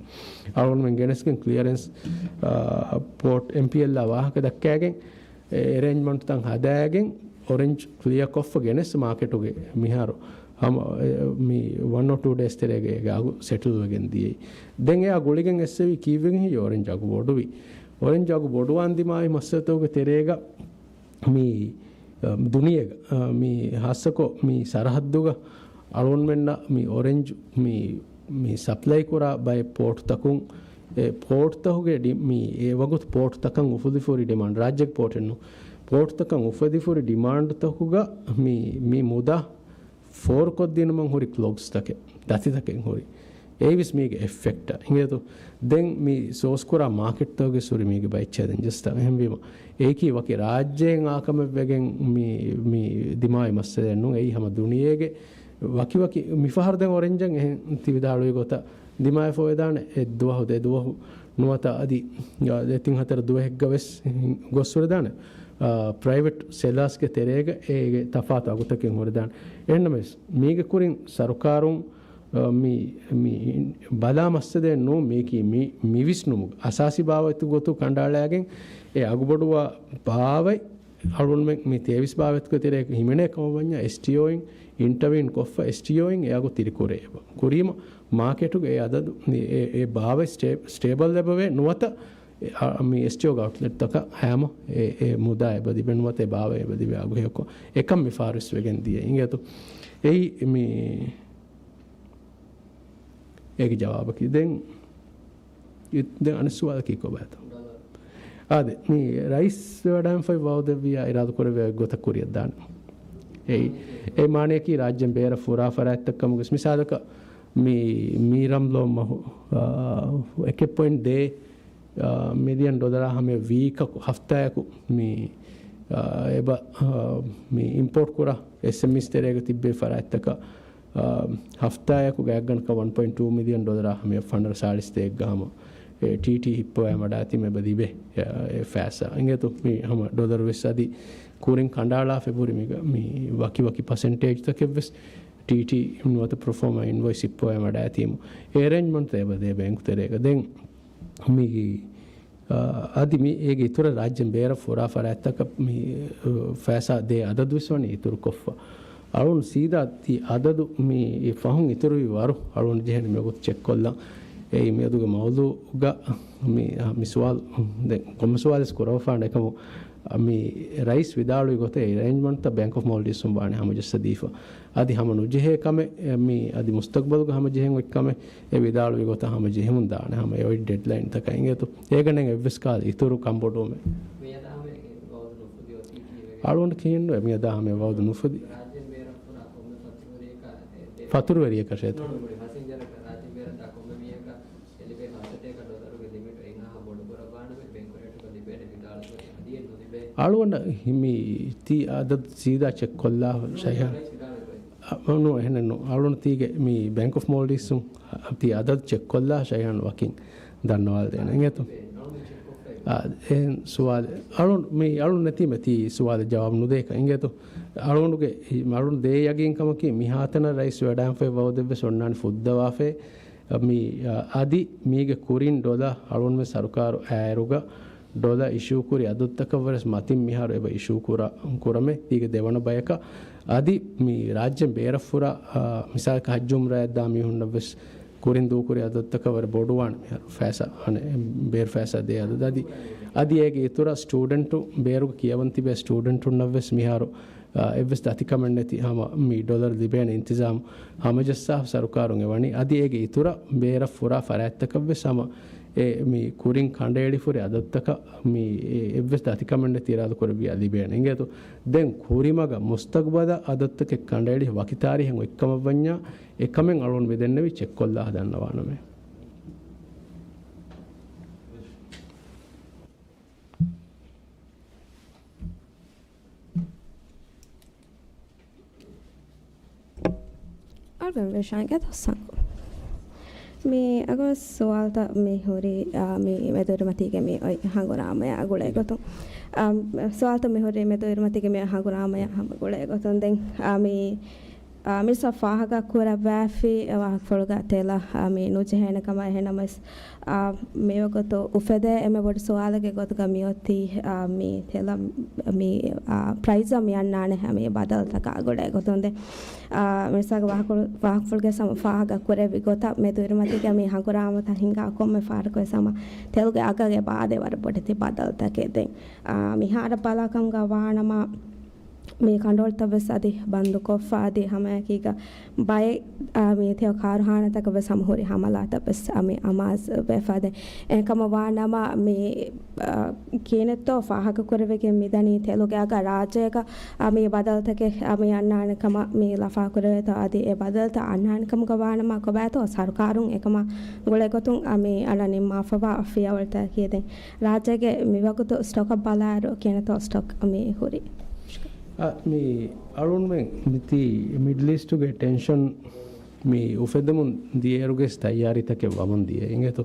އަޅުގަނޑުމެން ގެނެސްގެން ކްލިއަރެންސް، އާ، ޕޯޓް އެމްޕީއެލްއާ ވާހަކަ ދައްކާގެން، އެ އެރޭންޖްމަންޓްތައް ހަދާގެން އޮރެންޖް ކްލިއަރ ކޮށްފަ ގެނެސް މާކެޓުގެ މިހާރު ހަމަ، އެ، މި ވަން އޯ ޓޫ ޑޭސް ތެރޭގަ އޭގެ އަގު ސެޓްލް ވެގެން ދިޔައީ. ދެން އެއާ ގުޅިގެން އެއްސެވީ ކީއްވެގެން ހެއްޔޭ އޮރެންޖް އަގު ބޮޑުވީ؟ އޮރެންޖް އަގު ބޮޑުވާން ދިމާވި މައްސަލަތަކުގެ ތެރޭގަ މި، އަ، ދުނިޔޭގަ، އަ، މި ހާއްސަކޮށް މި ސަރަހައްދުގަ އަޅުގަނޑުމެންނަށް މި އޮރެންޖް މި، މި ސަޕްލައި ކުރާ ބައެއް ޕޯޓްތަކުން، އެ ޕޯޓްތަކުގެ ޑި-، މި އެ ވަގުތު ޕޯޓްތަކަށް އުފުލިފަހުރި ޑިމާންޑް، ރާއްޖޭގެ ޕޯޓެއް ނޫން، ޕޯޓްތަކަށް އުފެދިފަހުރި ޑިމާންޑްތަކުގަ މި، މި މުދާ ފޯރުކޮށްދިނުމަށް ހުރި ކްލޮގްސްތަކެއް، ދަތިތަކެއް ހުރި. އެއީވެސް މީގެ އެފެކްޓަށް އިނގޭތޯ. ދެން މި ސޯސް ކުރާ މާކެޓްތަކުގެ ސުރި މީގެ ބައެއްޗެއް ދެން ޖަސްޓް އެހެންވީމަ، އެއީކީ ވަކި ރާއްޖޭން އާކަމެއްވެގެން މި، މި ދިމާވި މައްސަލައެއް ނޫން. އެއީ ހަމަ ދުނިޔޭގެ ވަކިވަކި މިފަހަރު ދެން އޮރެންޖަށް އެހެން ތި ވިދާޅުވި ގޮތަށް ދިމާވެފަ ވެދާނެ އެއްދުވަހު ދެދުވަހު ނުވަތަ އަދި ދެތިން ހަތަރު ދުވަހެއްގަ ވެސް ގޮސް ހުރެދާނެ. އާ، ޕްރައިވެޓް ސެލާސްގެ ތެރޭގަ އޭގެ ތަފާތު އަގުތަކެއް ހުރެދާނެ. އެހެންނަމަވެސް މީގެ ކުރިން ސަރުކާރުން އަ، މި، މި ބަލާ މައްސަލައެއް ނޫން. މީކީ މި، މި ވިސްނުމުގެ އަސާސީ ބާވަތު ގޮތު ކަނޑައަޅައިގެން އެ އަގުބޮޑުވާ ބާވަތް އަޅުގަނޑުމެން މި ތޭވީސް ބާވަތުގެ ތެރޭގަ ހިމެނޭ ކަމަށް ވަންޏާ އެސްޓީއޯއިން އިންޓަވީން ކޮށްފަ އެސްޓީއޯއިން އެ އަގު ތިރިކުރޭ އެބަ. ކުރީމަ މާކެޓުގެ އެ އަދަދު މި އެ، އެ ބާވަތް ސްޓޭ-، ސްޓޭބަލް އެބަވޭ ނުވަތަ އެ، އަ، މި އެސްޓީއޯގެ އައުޓްލެޓްތަކަށް ހަމަ އެ، އެ މުދާ އެބަ ލިބޭ ނުވަތަ އެ ބާވަތް އެބަ ލިބޭ އަގު ހެޔޮކޮށް އެކަން މި ފާރިސް ވެގެން ދިޔަ އިނގޭތޯ. އެއީ މި އޭގެ ޖަވާބަކީ. ދެން، ދެން އަނެއް ސުވާލަކީ ކޮބާތޯ؟ އާދެ، މި ރައީސް ވެވަޑައިގެންފައި ވައުދެއްވިޔާ އިރާދަކުރެއްވިޔާ އެއްގޮތަށް ކުރިއަށްދާނެ. އެއީ، އެ މާނަޔަކީ ރާއްޖޭން ބޭރަށް ފުރާ ފަރާތްތައް ކަމުގެ މިސާލަކަށް މި މީރަމް ލޯ މަހު، އާ، އެކެއް ޕޮއިންޓް ދޭއް، އާ، މިލިއަން ޑޮލަރާ ހަމަޔަށް ވީކަކު ހަފްތާޔަކު މި، އާ، އެބަ، އާ، މި އިމްޕޯޓް ކުރާ އެސްއެމްއީސް ތެރޭގަ ތިއްބޭ ފަރާތްތަކަށް އާ، ހަފްތާޔަކު ގާތްގަނޑަކަށް ވަން ޕޮއިންޓް ޓޫ މިލިއަން ޑޮލަރާ ހަމަޔަށް ފަނަރަ ސާޅީސް ދޭއްގަ ހަމަ، އެ، ޓީޓީ ހިއްޕަވައި މަޑާތީމަ އެބަ ލިބޭ، އެ، އެ ފައިސާ. އިނގޭތޯ މި ހަމަ ޑޮލަރު ވެސް އަދި ކުރިން ކަނޑައަޅާފަ އެބަހުރި މި، މި ވަކި ވަކި ޕަސެންޓޭޖްތަކެއް ވެސް ޓީޓީ ނުވަތަ ޕްރޮފޯމާ އިންވޮއިސް ހިއްޕަވައި މަޑާތީމު އެ އެރޭންޖްމަންޓްތައް އެބަ ދޭ ބޭންކު ތެރޭގަ. ދެން މި އާ، އަދި މި އޭގެ އިތުރަށް ރާއްޖޭން ބޭރަށް ފުރާ ފަރާތްތަކަށް މި، އާ، ފައިސާ ދޭ އަދަދު ވެސް ވަނީ އިތުރުކޮށްފަ. އަޅުން ސީދާ ތި އަދަދު މި ފަހުން އިތުރުވި ވަރު އަޅުން ޖެހޭނެ މިވަގުތު ޗެކްކޮށްލަން. އެއީ މިއަދުގެ މައުޟޫގަ މި، އާ، މި ސުވާލު ދެން ކޮންމެ ސުވާލެއް ކުރައްވާފާނެ އެކަމު، އާ، މި ރައީސް ވިދާޅުވި ގޮތަށް އެ އެރޭންޖްމަންޓްތައް ބޭންކް އޮފް މޯލްޑިވްސުން ވާނެ ހަމަޖައްސަދީފަ. އަދި ހަމަ ނުޖެހޭ ކަމެއް، އެ، މި އަދި މުސްތަގްބަލުގަ ހަމަޖެހެން އޮތް ކަމެއް އެ ވިދާޅުވި ގޮތަށް ހަމަޖެހެމުން ދާނެ ހަމަ އެ އޮތް ޑެޑްލައިންތަކަށް އިނގޭތޯ. އޭގަނޑެން އެއްވެސް ކާލަ އިތުރު ކަންބޮޑުވުމެއް. އަޅުގަނޑު ކިހިންނު މިއަދާ ހަމަ ވައުދު ނުފުދި. ފަތުރުވެރިޔަކަށޭތޯ. އަޅުގަނޑަށް ހި-، މި ތި އަދަދު ސީދާ ޗެކްކޮށްލާ ޝައިހާން. އަ، ނޫ، އެހެނެއް ނޫ. އަޅުން ތީގެ މި ބޭންކް އޮފް މޯލްޑިވްސުން ތި އަދަދު ޗެކްކޮށްލާ ޝައިހާން ވަކިން ދަންނަވާލަދޭނެ އިނގޭތޯ. އާ، އެހެން ސުވާލެއް. އަޅުން މި އަޅުން ނެތީމެ ތީ ސުވާލެއް ޖަވާބު ނުދޭކަށް އިނގޭތޯ. އަޅުންގެ، އަޅުން ދޭ ޔަގީން ކަމަކީ މިހާތަނަށް ރައީސް ވެވަޑައިގެންފައި ވައުދެއްވެސް އޮންނާނެ ފުއްދަވާފައި. މި، އަ، އަދި މީގެ ކުރިން ޑޮލަ އަޅުންމެ ސަރުކާރު އައިރުގަ ޑޮލަ އިޝޫ ކުރި އަދަދުތަކަށްވެސް މަތިން މިހާރު އެބަ އިޝޫ ކުރަ-، ކުރަމޭ. ތީގެ ދެވަނަ ބަޔަކަށް އަދި މި ރާއްޖެން ބޭރަށްފުރާ، އަ، މިސާލަކަށް ހައްޖު އުމްރާއަށް ދާ މީހުންނަށްވެސް ކުރިން ދޫކުރި އަދަދުތަކަށް ވަރަށް ބޮޑުވާނެ މިހާރު ފައިސާ، އަނެއް ބޭރު ފައިސާ ދޭ އަދަދު. އަދި، އަދި އޭގެ އިތުރަށް ސްޓޫޑެންޓު ބޭރުގަ ކިޔަވަން ތިބޭ ސްޓޫޑެންޓުންނަށްވެސް މިހާރު އާ، އެއްވެސް ދަތިކަމެއް ނެތި ހަމަ މި ޑޮލަރު ލިބޭނެ އިންތިޒާމް ހަމަޖައްސާފަ ސަރުކާރުން އެވަނީ. އަދި އޭގެ އިތުރަށް ބޭރަށް ފުރާ ފަރާތްތަކަށްވެސް ހަމަ އެ މި ކުރިން ކަނޑައެޅިފުރި އަދަދުތަކަށް މި އެ އެއްވެސް ދަތިކަމެއް ނެތި އިރާދަކުރެއްވިޔާ ލިބޭނެ އިނގޭތޯ. ދެން ކުރިމަގަށް މުސްތަގްބަލަށް އަދަދުތަކެއް ކަނޑައެޅި ވަކި ތާރީހެއް އޮތްކަމަށްވަންޏާ އެކަމެއް އަޅުން މިދެންނެވި ޗެކްކޮށްލާ ދަންނަވާނަމޭ. އަޅުގަނޑު ވެށާނގެ ދަސްސަންކު. މި އަގު ސުވާލުތައް މި ހުރި، އާ، މި މެދުއިރުމަތީގެ މި އޮތް ހަނގުރާމަޔާ ގުޅޭ ގޮތުން. އާ، ސުވާލުތައް މި ހުރި މެދުއިރުމަތީގެ މި ހަނގުރާމަޔާ ހަމަ ގުޅޭ ގޮތުން ދެން، އާ، މި، އާ، މިސް ފާހަގަ ކުރައްވާފި ވާހަކަފުޅުގަ ތެލަ، އާ، މި ނުޖެހޭނެ ކަމަށް އެހެންނަމަވެސް، އާ، މިވަގުތު އުފެދޭ އެންމެ ބޮޑު ސުވާލެއްގެ ގޮތުގަ މިއޮތީ، އާ، މި ތެލަ މި، އާ، ޕްރައިޒަށް މި އަންނާނެ ހަމަ ބަދަލުތަކާ ގުޅޭ ގޮތުން ދެން، އާ، މިސާލަކަށް ވާހަކަފުޅު-، ވާހަކަފުޅުގެ ސަމަ ފާހަގަ ކުރެއްވި ގޮތަށް މެދުއިރުމަތީގަ މި ހަނގުރާމަތައް ހިނގާ ކޮންމެ ފަހަރަކުވެސް ހަމަ ތެލުގެ އަގުގެ ބާދެ ވަރަށް ބޮޑެތި ބަދަލުތަކެއް ދެން، އާ، މިހާރަށް ބަލާކަމުގަ ވާނަމަ، މި ކަނޑުއޮޅިތައް ވެސް އަދި ބަންދުކޮށްފަ އަދި ހަމައެކީގަ ބައެއް، އާ، މި ތެޔޮ ކާރުހާނާތަކަށް ވެސް ހަމަ ހުރި ހަމަލާތައް ވެސް، އާ، މި އަމާޒު ވެފަ ދެން. އެހެންކަމަށް ވާ ނަމަ މި، އާ، ކިހިނެއްތޯ ފާހަގަކުރެވިގެން މިދަނީ ތެލުގެ އަގަށް ރާއްޖޭގަ، އާ، މި ބަދަލުތަކެއް، އާ، މި އަންނާނެ ކަމަށް މި ލަފާކުރެވޭތޯ އަދި އެ ބަދަލުތައް އަންނާނެ ކަމުގަ ވާ ނަމަ ކޮބާތޯ ސަރުކާރުން އެކަމާ ގުޅޭ ގޮތުން، އާ، މި އަންނަ ނިންމާފަވާ ފިޔަވަޅުތަކަކީ ދެން. ރާއްޖޭގެ މިވަގުތު ސްޓޮކަށް ބަލާއިރު ކިހިނެއްތޯ ސްޓޮކް މި ހުރީ؟ އަ، މި އަޅުންމެން މިތީ މިޑްލް އީސްޓުގެ ޓެންޝަން މި އުފެދެމުން ދިޔައިރުގެ ތައްޔާރީތަކެއް ވަމުން ދިޔަ. އިނގޭތޯ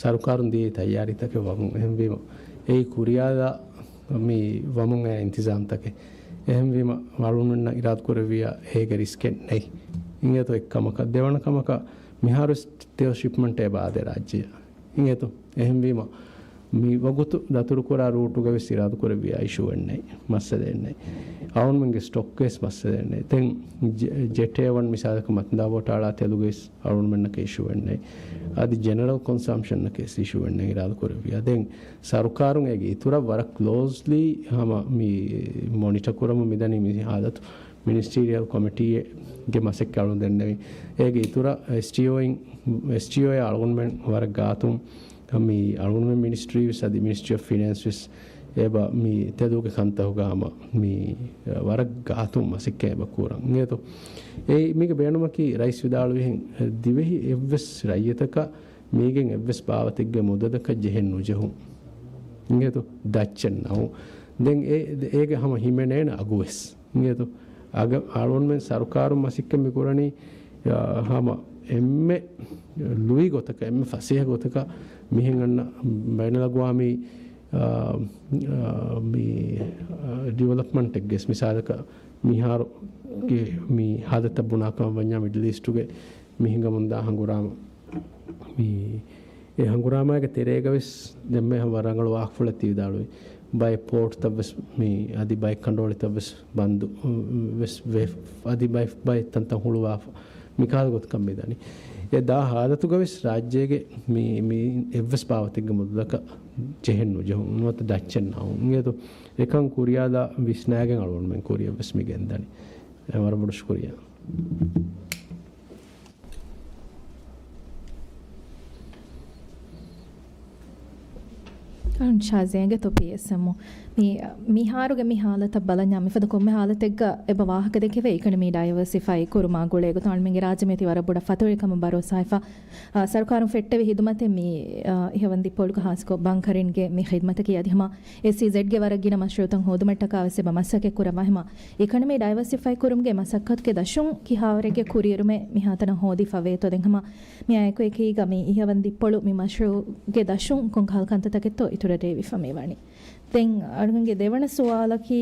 ސަރުކާރުން ދިޔައީ ތައްޔާރީތަކެއް ވަމުން. އެހެންވީމަ އެއީ ކުރިޔާލާ މި ވަމުން އައި އިންތިޒާމްތަކެއް. އެހެންވީމަ އަޅުންމެންނަށް އިރާދަކުރެއްވިޔާ އޭގެ ރިސްކެއް ނެތް. އިނގޭތޯ އެއްކަމަކަށް ދެވަނަ ކަމަކަށް މިހާރު ތެޔޮ ޝިޕްމަންޓޭ ބާދޭ ރާއްޖެއަށް. އިނގޭތޯ؟ އެހެންވީމަ، މި ވަގުތު ދަތުރުކުރާ ރޫޓުގަ ވެސް އިރާދަކުރެއްވިޔާ އިޝޫއެއް ނެތް، މައްސަލައެއް ނެތް. އަޅުންމެންގެ ސްޓޮކްގެ ވެސް މައްސަލައެއް ނެތް. ދެން ޖެ-، ޖެޓޭ ވަން މިސާލަކަށް މަތިންދާ ބޯޓާ އަޅާ ތެލުގެ ވެސް އަޅުންމެންނަކަށް އިޝޫއެއް ނެތް. އަދި ޖެނެރަލް ކޮންސަމްޝަންއަކަށް ވެސް އިޝޫއެއް ނެތް އިރާދަކުރެއްވިޔާ. ދެން ސަރުކާރުން އޭގެ އިތުރަށް ވަރަށް ކްލޯސްލީ ހަމަ މި މޮނިޓަ ކުރަމުން މިދަނީ މި ހާލަތު. މިނިސްޓީރިއަލް ކޮމިޓީގެ މަސައްކަތް އަޅުން ދެންނެވި. އޭގެ އިތުރަށް އެސްޓީއޯއިން، އެސްޓީއޯއާ އަޅުގަނޑުމެން ވަރަށް ގާތުން މި އަޅުގަނޑުމެން މިނިސްޓްރީ ވެސް އަދި މިނިސްޓްރީ އޮފް ފިނޭންސް ވެސް އެބަ މި ތެލުގެ ކަންތަކުގަ ހަމަ މި ވަރަށް ގާތުން މަސައްކަތް އެބަ ކުރަން. އިނގޭތޯ؟ އެ މީގެ ބޭނުމަކީ ރައީސް ވިދާޅުވިހެން ދިވެހި އެއްވެސް ރައްޔިތަކަށް މީގެން އެއްވެސް ބާވަތެއްގެ މުދަލަކަށް ޖެހެން ނުޖެހުން. އިނގޭތޯ؟ ދައްޗެއް ނައު. ދެން އެ، އޭގެ ހަމަ ހިމެނޭނެ އަގުވެސް. އިނގޭތޯ؟ އަގަ-، އަޅުންމެން ސަރުކާރުން މަސައްކަތް މި ކުރަނީ، އާ، ހަމަ އެންމެ ލުއި ގޮތަކަށް، އެންމެ ފަސޭހަ ގޮތަކަށް މިހެން އަންނަ ބައިނަލްއަގުވާމީ، އާ، އާ، މި، އާ، ޑިވެލޮޕްމަންޓެއްގެ މިސާލަކަށް މިހާރުގެ މި ހާލަތަށް ބުނާ ކަމަށް ވަންޏާ މިޑްލް އީސްޓުގެ މި ހިނގަމުންދާ ހަނގުރާމަ. މި އެ ހަނގުރާމައިގެ ތެރޭގަ ވެސް ދެންމެ ހަމަ ރަނގަޅު ވާހަކަފުޅެއް ތި ވިދާޅުވި. ބައެއް ޕޯޓްތައް ވެސް މި އަދި ބައެއް ކަނޑުއޮޅިތައް ވެސް ބަންދު ވެސް ވެ، އަދި ބައެއް، ބައެއް ތަންތަން ހުޅުވާފަ. މިކާލަ ގޮތަކަށް މި ދަނީ. އެ ދާ ހާލަތުގަ ވެސް ރާއްޖޭގެ މި، މި އެއްވެސް ބާވަތެއްގެ މުދަލަކަށް ޖެހެން ނުޖެހުން. ނުވަތަ ދައްޗެއް ނައުން. އިނގޭތޯ؟ އެކަން ކުރިޔާލާ ވިސްނާގެން އަޅުގަނޑުމެން ކުރިޔަށް ވެސް މި ގެންދަނީ. އެ ވަރަށް ބޮޑު ޝުކުރިއްޔާ. ޝާޒިޔާގެ ތޮޕީ އެސްއެމްއޯ. މި، މިހާރުގެ މި ހާލަތަށް ބަލަންޏާ މިފަދަ ކޮންމެ ހާލަތެއްގަ އެބަ ވާހަކަ ދެކެވޭ އިކޮނޮމީ ޑައިވަރސިފައި ކުރުމާ ގުޅޭ ގޮތުން އަޅުމެންގެ ރާއްޖެ މިއޮތީ ވަރަށް ބޮޑަށް ފަތުރި ކަމަށް ބަރޯސާވެފަ. އާ، ސަރުކާރުން ފެއްޓެވި ހިދުމަތެއް މި، އާ، އިހަވަން ދިއްޕޮޅުގަ ހާއްސަކޮށް ބަންކަރިންގެ މި ޚިދުމަތަކީ އަދި ހަމަ އެސްއީޒެޑްގެ ވަރަށް ގިނަ މަޝްރޫއުތައް ހޯދުމަށްޓަކާ ވެސް އެބަ މަސައްކަތް ކުރައްވާ ހަމަ އިކޮނޮމީ ޑައިވަރސިފައި ކުރުމުގެ މަސައްކަތުގެ ދަށުން ކިހާވަރެއްގެ ކުރިއެރުމެއް މިހާތަނަށް ހޯދިފަވޭތޯ؟ ދެން ހަމަ މިއާއެކު އެކީގަ މި އިހަވަން ދިއްޕޮޅު މި މަޝްރޫއުގެ ދަށުން ކޮންކަހަލަ ކަންތައްތަކެއްތޯ އިތުރަށް ރޭވިފަ މިވަނީ؟ ދެން އަޅުގަނޑުގެ ދެވަނަ ސުވާލަކީ،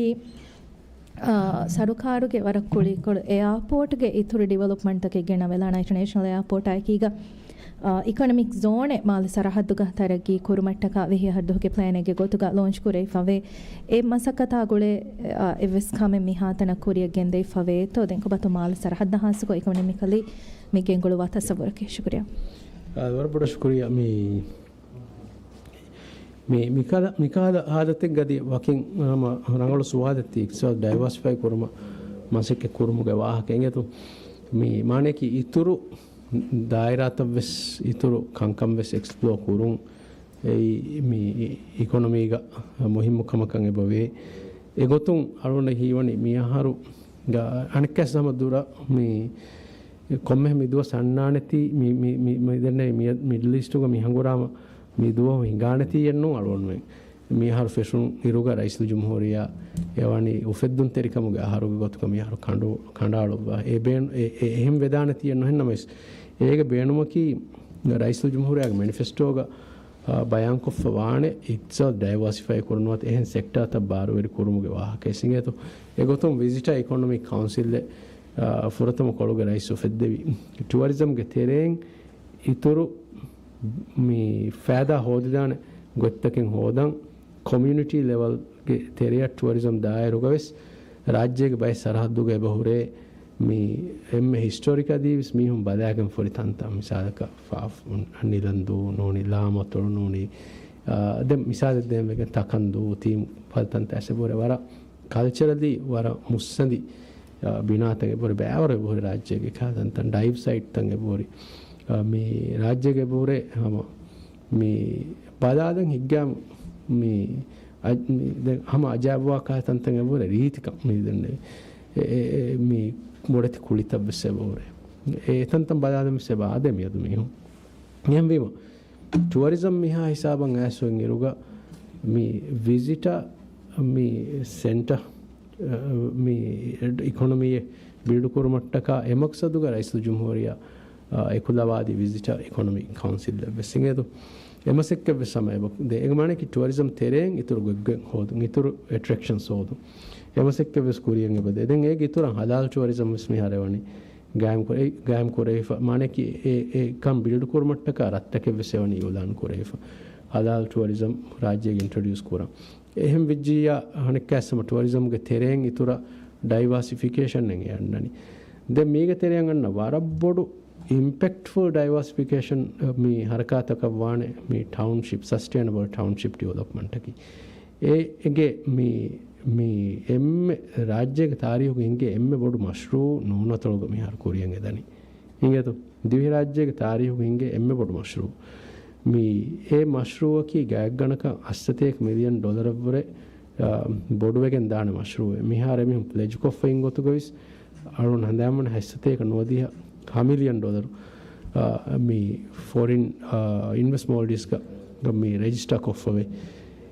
އާ، ސަރުކާރުގެ ވަރަށް ކުޅިކޮޅު އެއާޕޯޓްގެ އިތުރު ޑިވެލޮޕްމަންޓްތަކެއް ގެނައިލާނަން އިންޓަރނޭޝަނަލް އެއާޕޯޓާއެކީގަ، އާ، އިކޮނޮމިކް ޒޯނެއް މާލެ ސަރަހައްދުގަ ތަރައްގީ ކުރުމަށްޓަކާ ވިހި އަހަރު ދުވަހުގެ ޕްލޭނެއްގެ ގޮތުގަ ލޯންޗް ކުރެވިފަވޭ. އެ މަސައްކަތާ ގުޅޭ، އާ، އެއްވެސް ކަމެއް މިހާތަނަށް ކުރިއަށް ގެންދެވިފަވޭތޯ؟ ދެން ކޮބާތޯ މާލެ ސަރަހައްދަށް ހާއްސަކޮށް އިކޮނޮމިކަލީ މި ގެންގުޅުއްވާ ތަސައްވުރަކީ؟ ޝުކުރިއްޔާ. އާ، ވަރަށް ބޮޑަށް ޝުކުރިއްޔާ. މި މި، މިކަހަލަ، މިކަހަލަ ހާލަތެއްގަ އަދި ވަކިން ހަމަ ރަނގަޅު ސުވާލެއް ތި އިޤްތިޞާދު ޑައިވާސިފައި ކުރުމަށް މަސައްކަތް ކުރުމުގެ ވާހަކަ އިނގޭތޯ؟ މި މާނައަކީ އިތުރު ދާއިރާތައް ވެސް، އިތުރު ކަންކަން ވެސް އެކްސްޕްލޯ ކުރުން އެއީ މި އިކޮނޮމީގަ މުހިއްމު ކަމަކަށް އެބަވޭ. އެގޮތުން އަޅުގަނޑަށް ހީވަނީ މި އަހަރު އަނެއްކާވެސް ހަމަ ދުރަށް މި ކޮންމެހެން މި ދުވަސް އަންނާނެތީ، މި، މި، މި، މި ދެންނެވި މި މިޑްލް އީސްޓުގަ މި ހަނގުރާމަ މި ދުވަހު ހިނގާނެތީއެއްނޫން އަޅުގަނޑުމެން. މި އަހަރު ފެށުނު އިރުގަ ރައީސުލްޖުމްހޫރިއްޔާ އެ ވަނީ އުފެއްދުންތެރިކަމުގެ އަހަރުގެ ގޮތުގަ މި އަހަރު ކަނޑު، ކަނޑައަޅުއްވާ. އެ ބޭން-، އެ، އެ އެހެން ވެދާނެތީއެއް ނުހެންނަމަވެސް، އޭގެ ބޭނުމަކީ ރައީސުލްޖުމްހޫރިއްޔާގެ މެނިފެސްޓޯގަ، އާ، ބަޔާންކޮށްފަ ވާނެ އިޤްތިޞާދު ޑައިވާސިފައި ކުރުން ނުވަތަ އެހެން ސެކްޓާތައް ބާރުވެރި ކުރުމުގެ ވާހަކަ އިނގޭތޯ. އެގޮތުން ވިޒިޓާ އިކޮނޮމިކް ކައުންސިލްއެއް، އާ، ފުރަތަމަ ކޮޅުގެ ރައީސް އުފެއްދެވި. ޓުއަރިޒަމްގެ ތެރެއިން އިތުރު މި ފައިދާ ހޯދިދާނެ ގޮތްތަކެއް ހޯދަން، ކޮމިއުނިޓީ ލެވަލްގެ ތެރެއަށް ޓުއަރިޒަމް ދާއިރުގަވެސް ރާއްޖޭގެ ބައެއް ސަރަހައްދުގަ އެބަހުރޭ މި އެންމެ ހިސްޓޯރިކް އަދިވެސް މީހުން ބަލާގެން ފުރި ތަންތަން، މިސާލަކަށް ފާފް، ނިލަންދޫ ނޫނީ، ލާމަތޮޅު ނޫނީ، އާ، ދެން މިސާލެއް ދޭން ވެގެން ތަކަންދޫ، ތީ ފަދަ ތަންތަން އެބަހުރޭ ވަރަށް ކަލްޗަރަލީ ވަރަށް މުއްސަނދި، އާ، ބިނާތައް އެބަހުރި، ބައިވަރު އެބަހުރި ރާއްޖޭގެ ކާ ތަންތަން ޑައިވް ސައިޓްތައް އެބަހުރި. އާ، މި ރާއްޖޭގެ އެބަހުރޭ ހަމަ މި ބަލާލަން ހިއްގާ މި އަ-، މި ދެ-، ހަމަ އަޖާބުވާ ކާ ތަންތަން އެބަހުރޭ ރީތިކަން މި ދެންނެވި. އެ، އެ، އެ، މި ބޮޑެތި ކުޅިތައް ވެސް އެބަހުރޭ. އެ ތަންތަން ބަލާލަން ވެސް އެބަ އާދޭ މިއަދު މީހުން. އެހެންވީމަ، ޓުއަރިޒަމް މިހާ ހިސާބަށް އައިސްފައި އިރުގަ މި ވިޒިޓަ މި ސެންޓަ، އަ، މި އިކޮނޮމީއެއް ބިލްޑް ކުރުމަށްޓަކާ އެ މަޤްޞަދުގަ ރައީސުލްޖުމްހޫރިއްޔާ، އަ، އެކުލަވާދީ ވިޒިޓަ އިކޮނޮމީ ކައުންސިލްއެއް ވެސް އިނގޭތޯ. އެ މަސައްކަތް ވެސް ހަމަ އެބަ ދޭ. އޭގެ މާނައަކީ ޓުއަރިޒަމް ތެރެއިން އިތުރު ގޮތްގޮތް ހޯދުން، އިތުރު އެޓްރެކްޝަންސް ހޯދުން. އެ މަސައްކަތް ވެސް ކުރިޔަށް އެބަ ދޭ. ދެން އޭގެ އިތުރަށް ހަލާލް ޓުއަރިޒަމް ވެސް މިހާރު އެވަނީ ގާއިމް ކުރެ-، ގާއިމް ކުރެވިފަ. މާނައަކީ އެ، އެ ކަން ބިލްޑް ކުރުމަށްޓަކާ ރަށްތަކެއް ވެސް އެވަނީ އިއުލާން ކުރެވިފަ. ހަލާލް ޓުއަރިޒަމް ރާއްޖޭގެ އިންޓްރޮޑިއުސް ކުރަން. އެހެން ވެއްޖިއްޔާ އަނެއްކާވެސް ހަމަ ޓުއަރިޒަމްގެ ތެރެއިން އިތުރަށް ޑައިވާސިފިކޭޝަން އެ އަންނަނީ. ދެން މީގެ ތެރެއިން އަންނަ ވަރަށް ބޮޑު އިމްޕެކްޓްފުލް ޑައިވާސިފިކޭޝަން މި ހަރަކާތަކަށް ވާނެ މި ޓައުންޝިޕް، ސަސްޓެއިނަބަލް ޓައުންޝިޕް ޑިވެލޮޕްމަންޓަކީ. އޭގެ މި، މި އެންމެ ރާއްޖޭގެ ތާރީހުގަ ހިނގޭ އެންމެ ބޮޑު މަޝްރޫއު ނޫނަތޮޅުގަ މިހާރު ކުރިޔަށް އެދަނީ. އިނގޭތޯ؟ ދިވެހިރާއްޖޭގެ ތާރީހުގަ ހިނގޭ އެންމެ ބޮޑު މަޝްރޫއު. މި އެ މަޝްރޫއަކީ ގާތްގަނޑަކަށް އަށްސަތޭކަ މިލިއަން ޑޮލަރަށްވުރެ، އާ، ބޮޑުވެގެން ދާނެ މަޝްރޫއެއް. މިހާރު އެމީހުން ޕްލެޖްކޮށްފައިން ގޮތުގަވެސް އަޅުން ހަނދާންވަން ހަތްސަތޭކަ ނުވަދިހަ ހަ މިލިއަން ޑޮލަރު، އާ، މި ފޮރިން، އާ، އިންވެސްޓް މޯލްޑިވްސްގަ މި ރެޖިސްޓާ ކޮށްފަވޭ.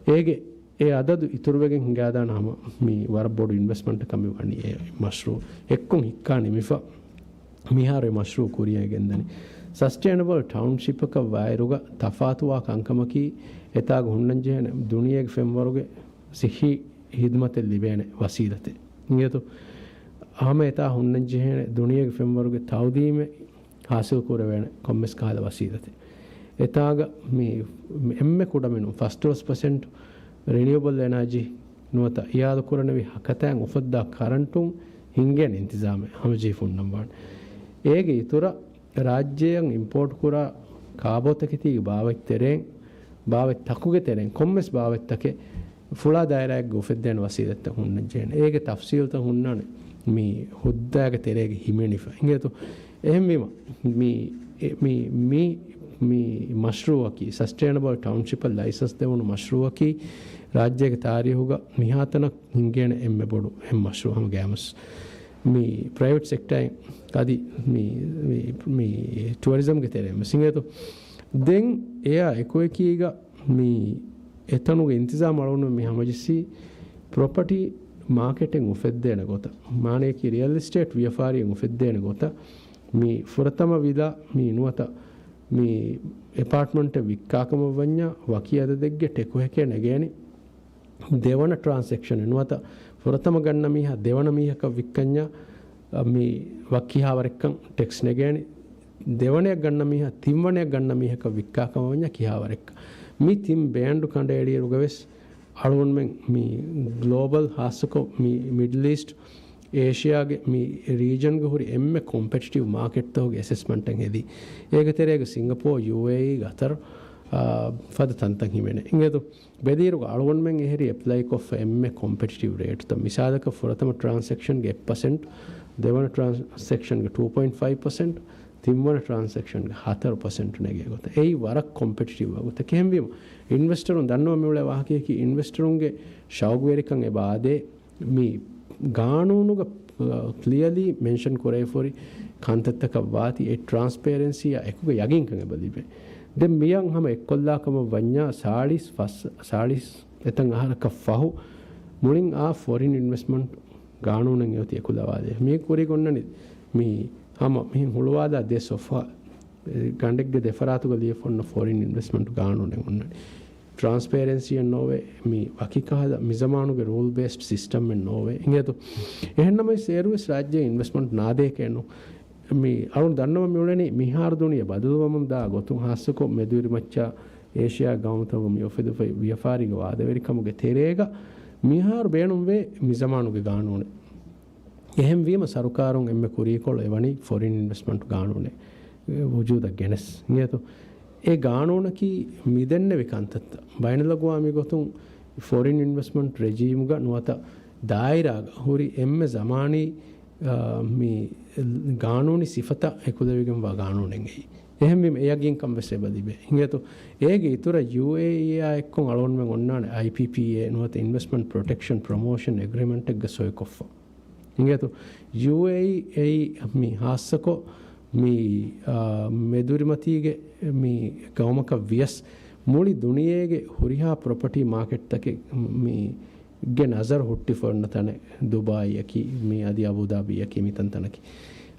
އޭގެ އެ އަދަދު އިތުރުވެގެން ހިނގާދާނަ ހަމަ މި ވަރަށް ބޮޑު އިންވެސްޓްމަންޓަކަށް މި ވަނީ އެ މަޝްރޫއު. އެއްކޮށް ހިއްކާ ނިމިފަ މިހާރު އެ މަޝްރޫއު ކުރިޔަށް ގެންދަނީ. ސަސްޓެއިނަބަލް ޓައުންޝިޕަކަށް ވާއިރުގަ ތަފާތުވާ ކަންކަމަކީ އެތާގަ ހުންނަންޖެހޭނެ ދުނިޔޭގެ ފެންވަރުގެ ސިއްހީ ހިދުމަތެއް ލިބޭނެ ވަސީލަތެއް. އިނގޭތޯ؟ ހަމަ އެތާ ހުންނަންޖެހޭނެ ދުނިޔޭގެ ފެންވަރުގެ ތައުލީމެއް ހާސިލް ކުރެވޭނެ ކޮންމެސް ކަހަލަ ވަސީލަތެއް. އެތާގަ މި އެންމެ ކުޑަމިނުން ފަސްދޮޅަސް ޕަސެންޓް ރިނިއުއަބަލް އެނާޖީ ނުވަތަ އިއާދަކުރަނިވި ހަކަތައިން އުފައްދާ ކަރަންޓުން ހިންގޭނެ އިންތިޒާމެއް ހަމަޖެހިފަ ހުންނަންވާނެ. އޭގެ އިތުރަށް ރާއްޖެއަށް އިމްޕޯޓް ކުރާ ކާބޯތަކެތީގެ ބާވަތްތެރެއިން، ބާވަތްތަކުގެ ތެރެއިން ކޮންމެސް ބާވަތްތަކެއް ފުޅާ ދާއިރާއެއްގަ އުފެއްދޭނެ ވަސީލަތްތައް ހުންނަންޖެހޭނެ. އޭގެ ތަފްސީލްތައް ހުންނާނެ މި ހުއްދައިގެ ތެރޭގަ ހިމެނިފަ. އިނގޭތޯ؟ އެހެންވީމަ، މި، މި، މި، މި މަޝްރޫއަކީ، ސަސްޓެއިނަބަލް ޓައުންޝިޕަށް ލައިސަންސް ދެވުނު މަޝްރޫއަކީ، ރާއްޖޭގެ ތާރީހުގަ މިހާތަނަށް ހިނގޭނެ އެންމެ ބޮޑު އެއް މަޝްރޫއު ހަމަ ގައިމުވެސް. މި ޕްރައިވެޓް ސެކްޓަރއިން އަދި މި، މި، މި ޓުއަރިޒަމްގެ ތެރެއިން ވެސް އިނގޭތޯ. ދެން އެއާ އެކުއެކީގަ މި އެތަނުގެ އިންތިޒާމް އަޅުގަނޑު މި ހަމަޖެއްސީ، ޕްރޮޕަޓީ މާކެޓެއް އުފެއްދޭނެ ގޮތަށް، މާނަޔަކީ ރިއަލް އެސްޓޭޓް ވިޔަފާރިއެއް އުފެއްދޭނެ ގޮތަށް، މި ފުރަތަމަ ވިލާ މި ނުވަތަ މި އެޕާޓްމަންޓެއް ވިއްކާކަމަށް ވަންޏާ، ވަކި އަދަދެއްގެ ޓެކުހެކޭ ނެގޭނެ. ދެވަނަ ޓްރާންސެކްޝަނެއް ނުވަތަ ފުރަތަމަ ގަންނަ މީހާ ދެވަނަ މީހަކަށް ވިއްކަންޏާ، މި ވަކި ކިހާވަރެއްކަން ޓެކްސް ނެގޭނެ. ދެވަނައަށް ގަންނަ މީހާ ތިންވަނައަށް ގަންނަ މީހަކަށް ވިއްކާކަމަށް ވަންޏާ ކިހާވަރެއްކަން. މި ތިން ބޭންޑު ކަނޑައެޅިއިރުގަވެސް އަޅުގަނޑުމެން މި ގްލޯބަލް، ހާއްސަކޮށް މި މިޑްލް އީސްޓް އޭޝިޔާގެ މި ރީޖަންގަ ހުރި އެންމެ ކޮމްޕެޓިޓިވް މާކެޓްތަކުގެ އެސެސްމަންޓެއް ހެދީ. އޭގެ ތެރޭގަ ސިންގަޕޯ، ޔޫއޭއީ، ގަތަރު، އާ، ފަދަ ތަންތަން ހިމެނޭ. އިނގޭތޯ؟ ބެލިއިރުގަ އަޅުގަނޑުމެން އެހެރީ އެޕްލައިކޮށްފަ އެންމެ ކޮމްޕެޓިޓިވް ރޭޓްތައް. މިސާލަކަށް ފުރަތަމަ ޓްރާންސެކްޝަންގެ އެއް ޕަސެންޓް، ދެވަނަ ޓްރާންސެކްޝަންގެ ޓޫ ޕޮއިންޓް ފައިވް ޕަސެންޓް، ތިންވަނަ ޓްރާންސެކްޝަންގެ ހަތަރު ޕަސެންޓް ނެގޭ ގޮތަށް. އެއީ ވަރަށް ކޮމްޕެޓިޓިވް ވާ ގޮތަށް. އެހެންވީމަ، އިންވެސްޓަރުން ދަންނަވަން މިއުޅޭ ވާހަކަޔަކީ އިންވެސްޓަރުންގެ ޝައުގުވެރިކަން އެބަ އާދޭ، މި ގާނޫނުގަ، އަ، ކްލިއަލީ މެންޝަން ކުރެވިފަހުރި ކަންތައްތަކަށް ވާތީ އެ ޓްރާންސްޕޭރެންސީއާ އެކުގަ ޔަގީންކަން އެބަ ލިބޭ. ދެން މިއަށް ހަމަ އެއްކޮށްލާކަމަށް ވަންޏާ ސާޅީސް ފަސް، ސާޅީސް އެތަން އަހަރަކަށް ފަހު މުޅިން އާ ފޮރިން އިންވެސްޓްމަންޓް ގާނޫނެއް އެއޮތީ އެކުލަވާދޭ. މީ ކުރި ގޮންނަނީ މި ހަމަ މިހެން ހުޅުވާލާ ދެ ސޮފްހާ ގަނޑެއްގެ ދެފަރާތުގަ ލިޔެފަ އޮންނަ ފޮރިން އިންވެސްޓްމަންޓް ގާނޫނެއް އޮންނަނީ. ޓްރާންސްޕޭރެންސީއެއް ނޯވޭ، މި ވަކި ކަހަލަ މިޒަމާނުގެ ރޫލް ބޭސްޑް ސިސްޓަމެއް ނޯވޭ. އިނގޭތޯ؟ އެހެންނަމަވެސް އޭރުވެސް ރާއްޖޭ އިންވެސްޓްމަންޓް ނާދޭކަށް ނޫން. މި އަޅުން ދަންނަވަން މިއުޅެނީ މިހާރު ދުނިޔެ ބަދަލުވަމުން ދާ ގޮތުން ހާއްސަކޮށް މެދުވެރިމައްޗާ އޭޝިޔާ ގައުމުތަކުގަ މި އުފެދިފައި ވިޔަފާރީގެ ވާދަވެރިކަމުގެ ތެރޭގަ މިހާރު ބޭނުންވޭ މިޒަމާނުގެ ގާނޫނެއް. އެހެންވީމަ، ސަރުކާރުން އެންމެ ކުރީކޮޅު އެވަނީ ފޮރިން އިންވެސްޓްމަންޓް ގާނޫނެއް ވުޖޫދަށް ގެނެސް. އިނގޭތޯ؟ އެ ގާނޫނަކީ މިދެންނެވި ކަންތައްތައް. ބައިނަލްއަގުވާމީ ގޮތުން ފޮރިން އިންވެސްޓްމަންޓް ރެޖީމްގަ ނުވަތަ ދާއިރާގަ ހުރި އެންމެ ޒަމާނީ، އާ، މި ގާނޫނީ ސިފަތައް އެކުލެވިގެންވާ ގާނޫނެއް އެއީ. އެހެންވީމަ އެ ޔަގީންކަން ވެސް އެބަ ލިބޭ. އިނގޭތޯ، އޭގެ އިތުރަށް ޔޫއޭއީއާ އެއްކޮށް އަޅުގަނޑުމެން އޮންނާނެ އައިޕީޕީއޭ ނުވަތަ އިންވެސްޓްމަންޓް ޕްރޮޓެކްޝަން ޕްރޮމޯޝަން އެގްރިމެންޓެއްގަ ސޮއިކޮށްފަ. އިނގޭތޯ، ޔޫއޭއީ އެއީ މި ހާއްސަކޮށް މި، އާ، މެދުރިމަތީގެ މި ގައުމަކަށް ވިޔަސް މުޅި ދުނިޔޭގެ ހުރިހާ ޕްރޮޕަޓީ މާކެޓްތަކެއް މި ގެ ނަޒަރު ހުއްޓިފަ އޮންނަ ތަނެއް ދުބާއީއަކީ، މި އަދި އަބޫދާބީއަކީ މި ތަންތަނަކީ.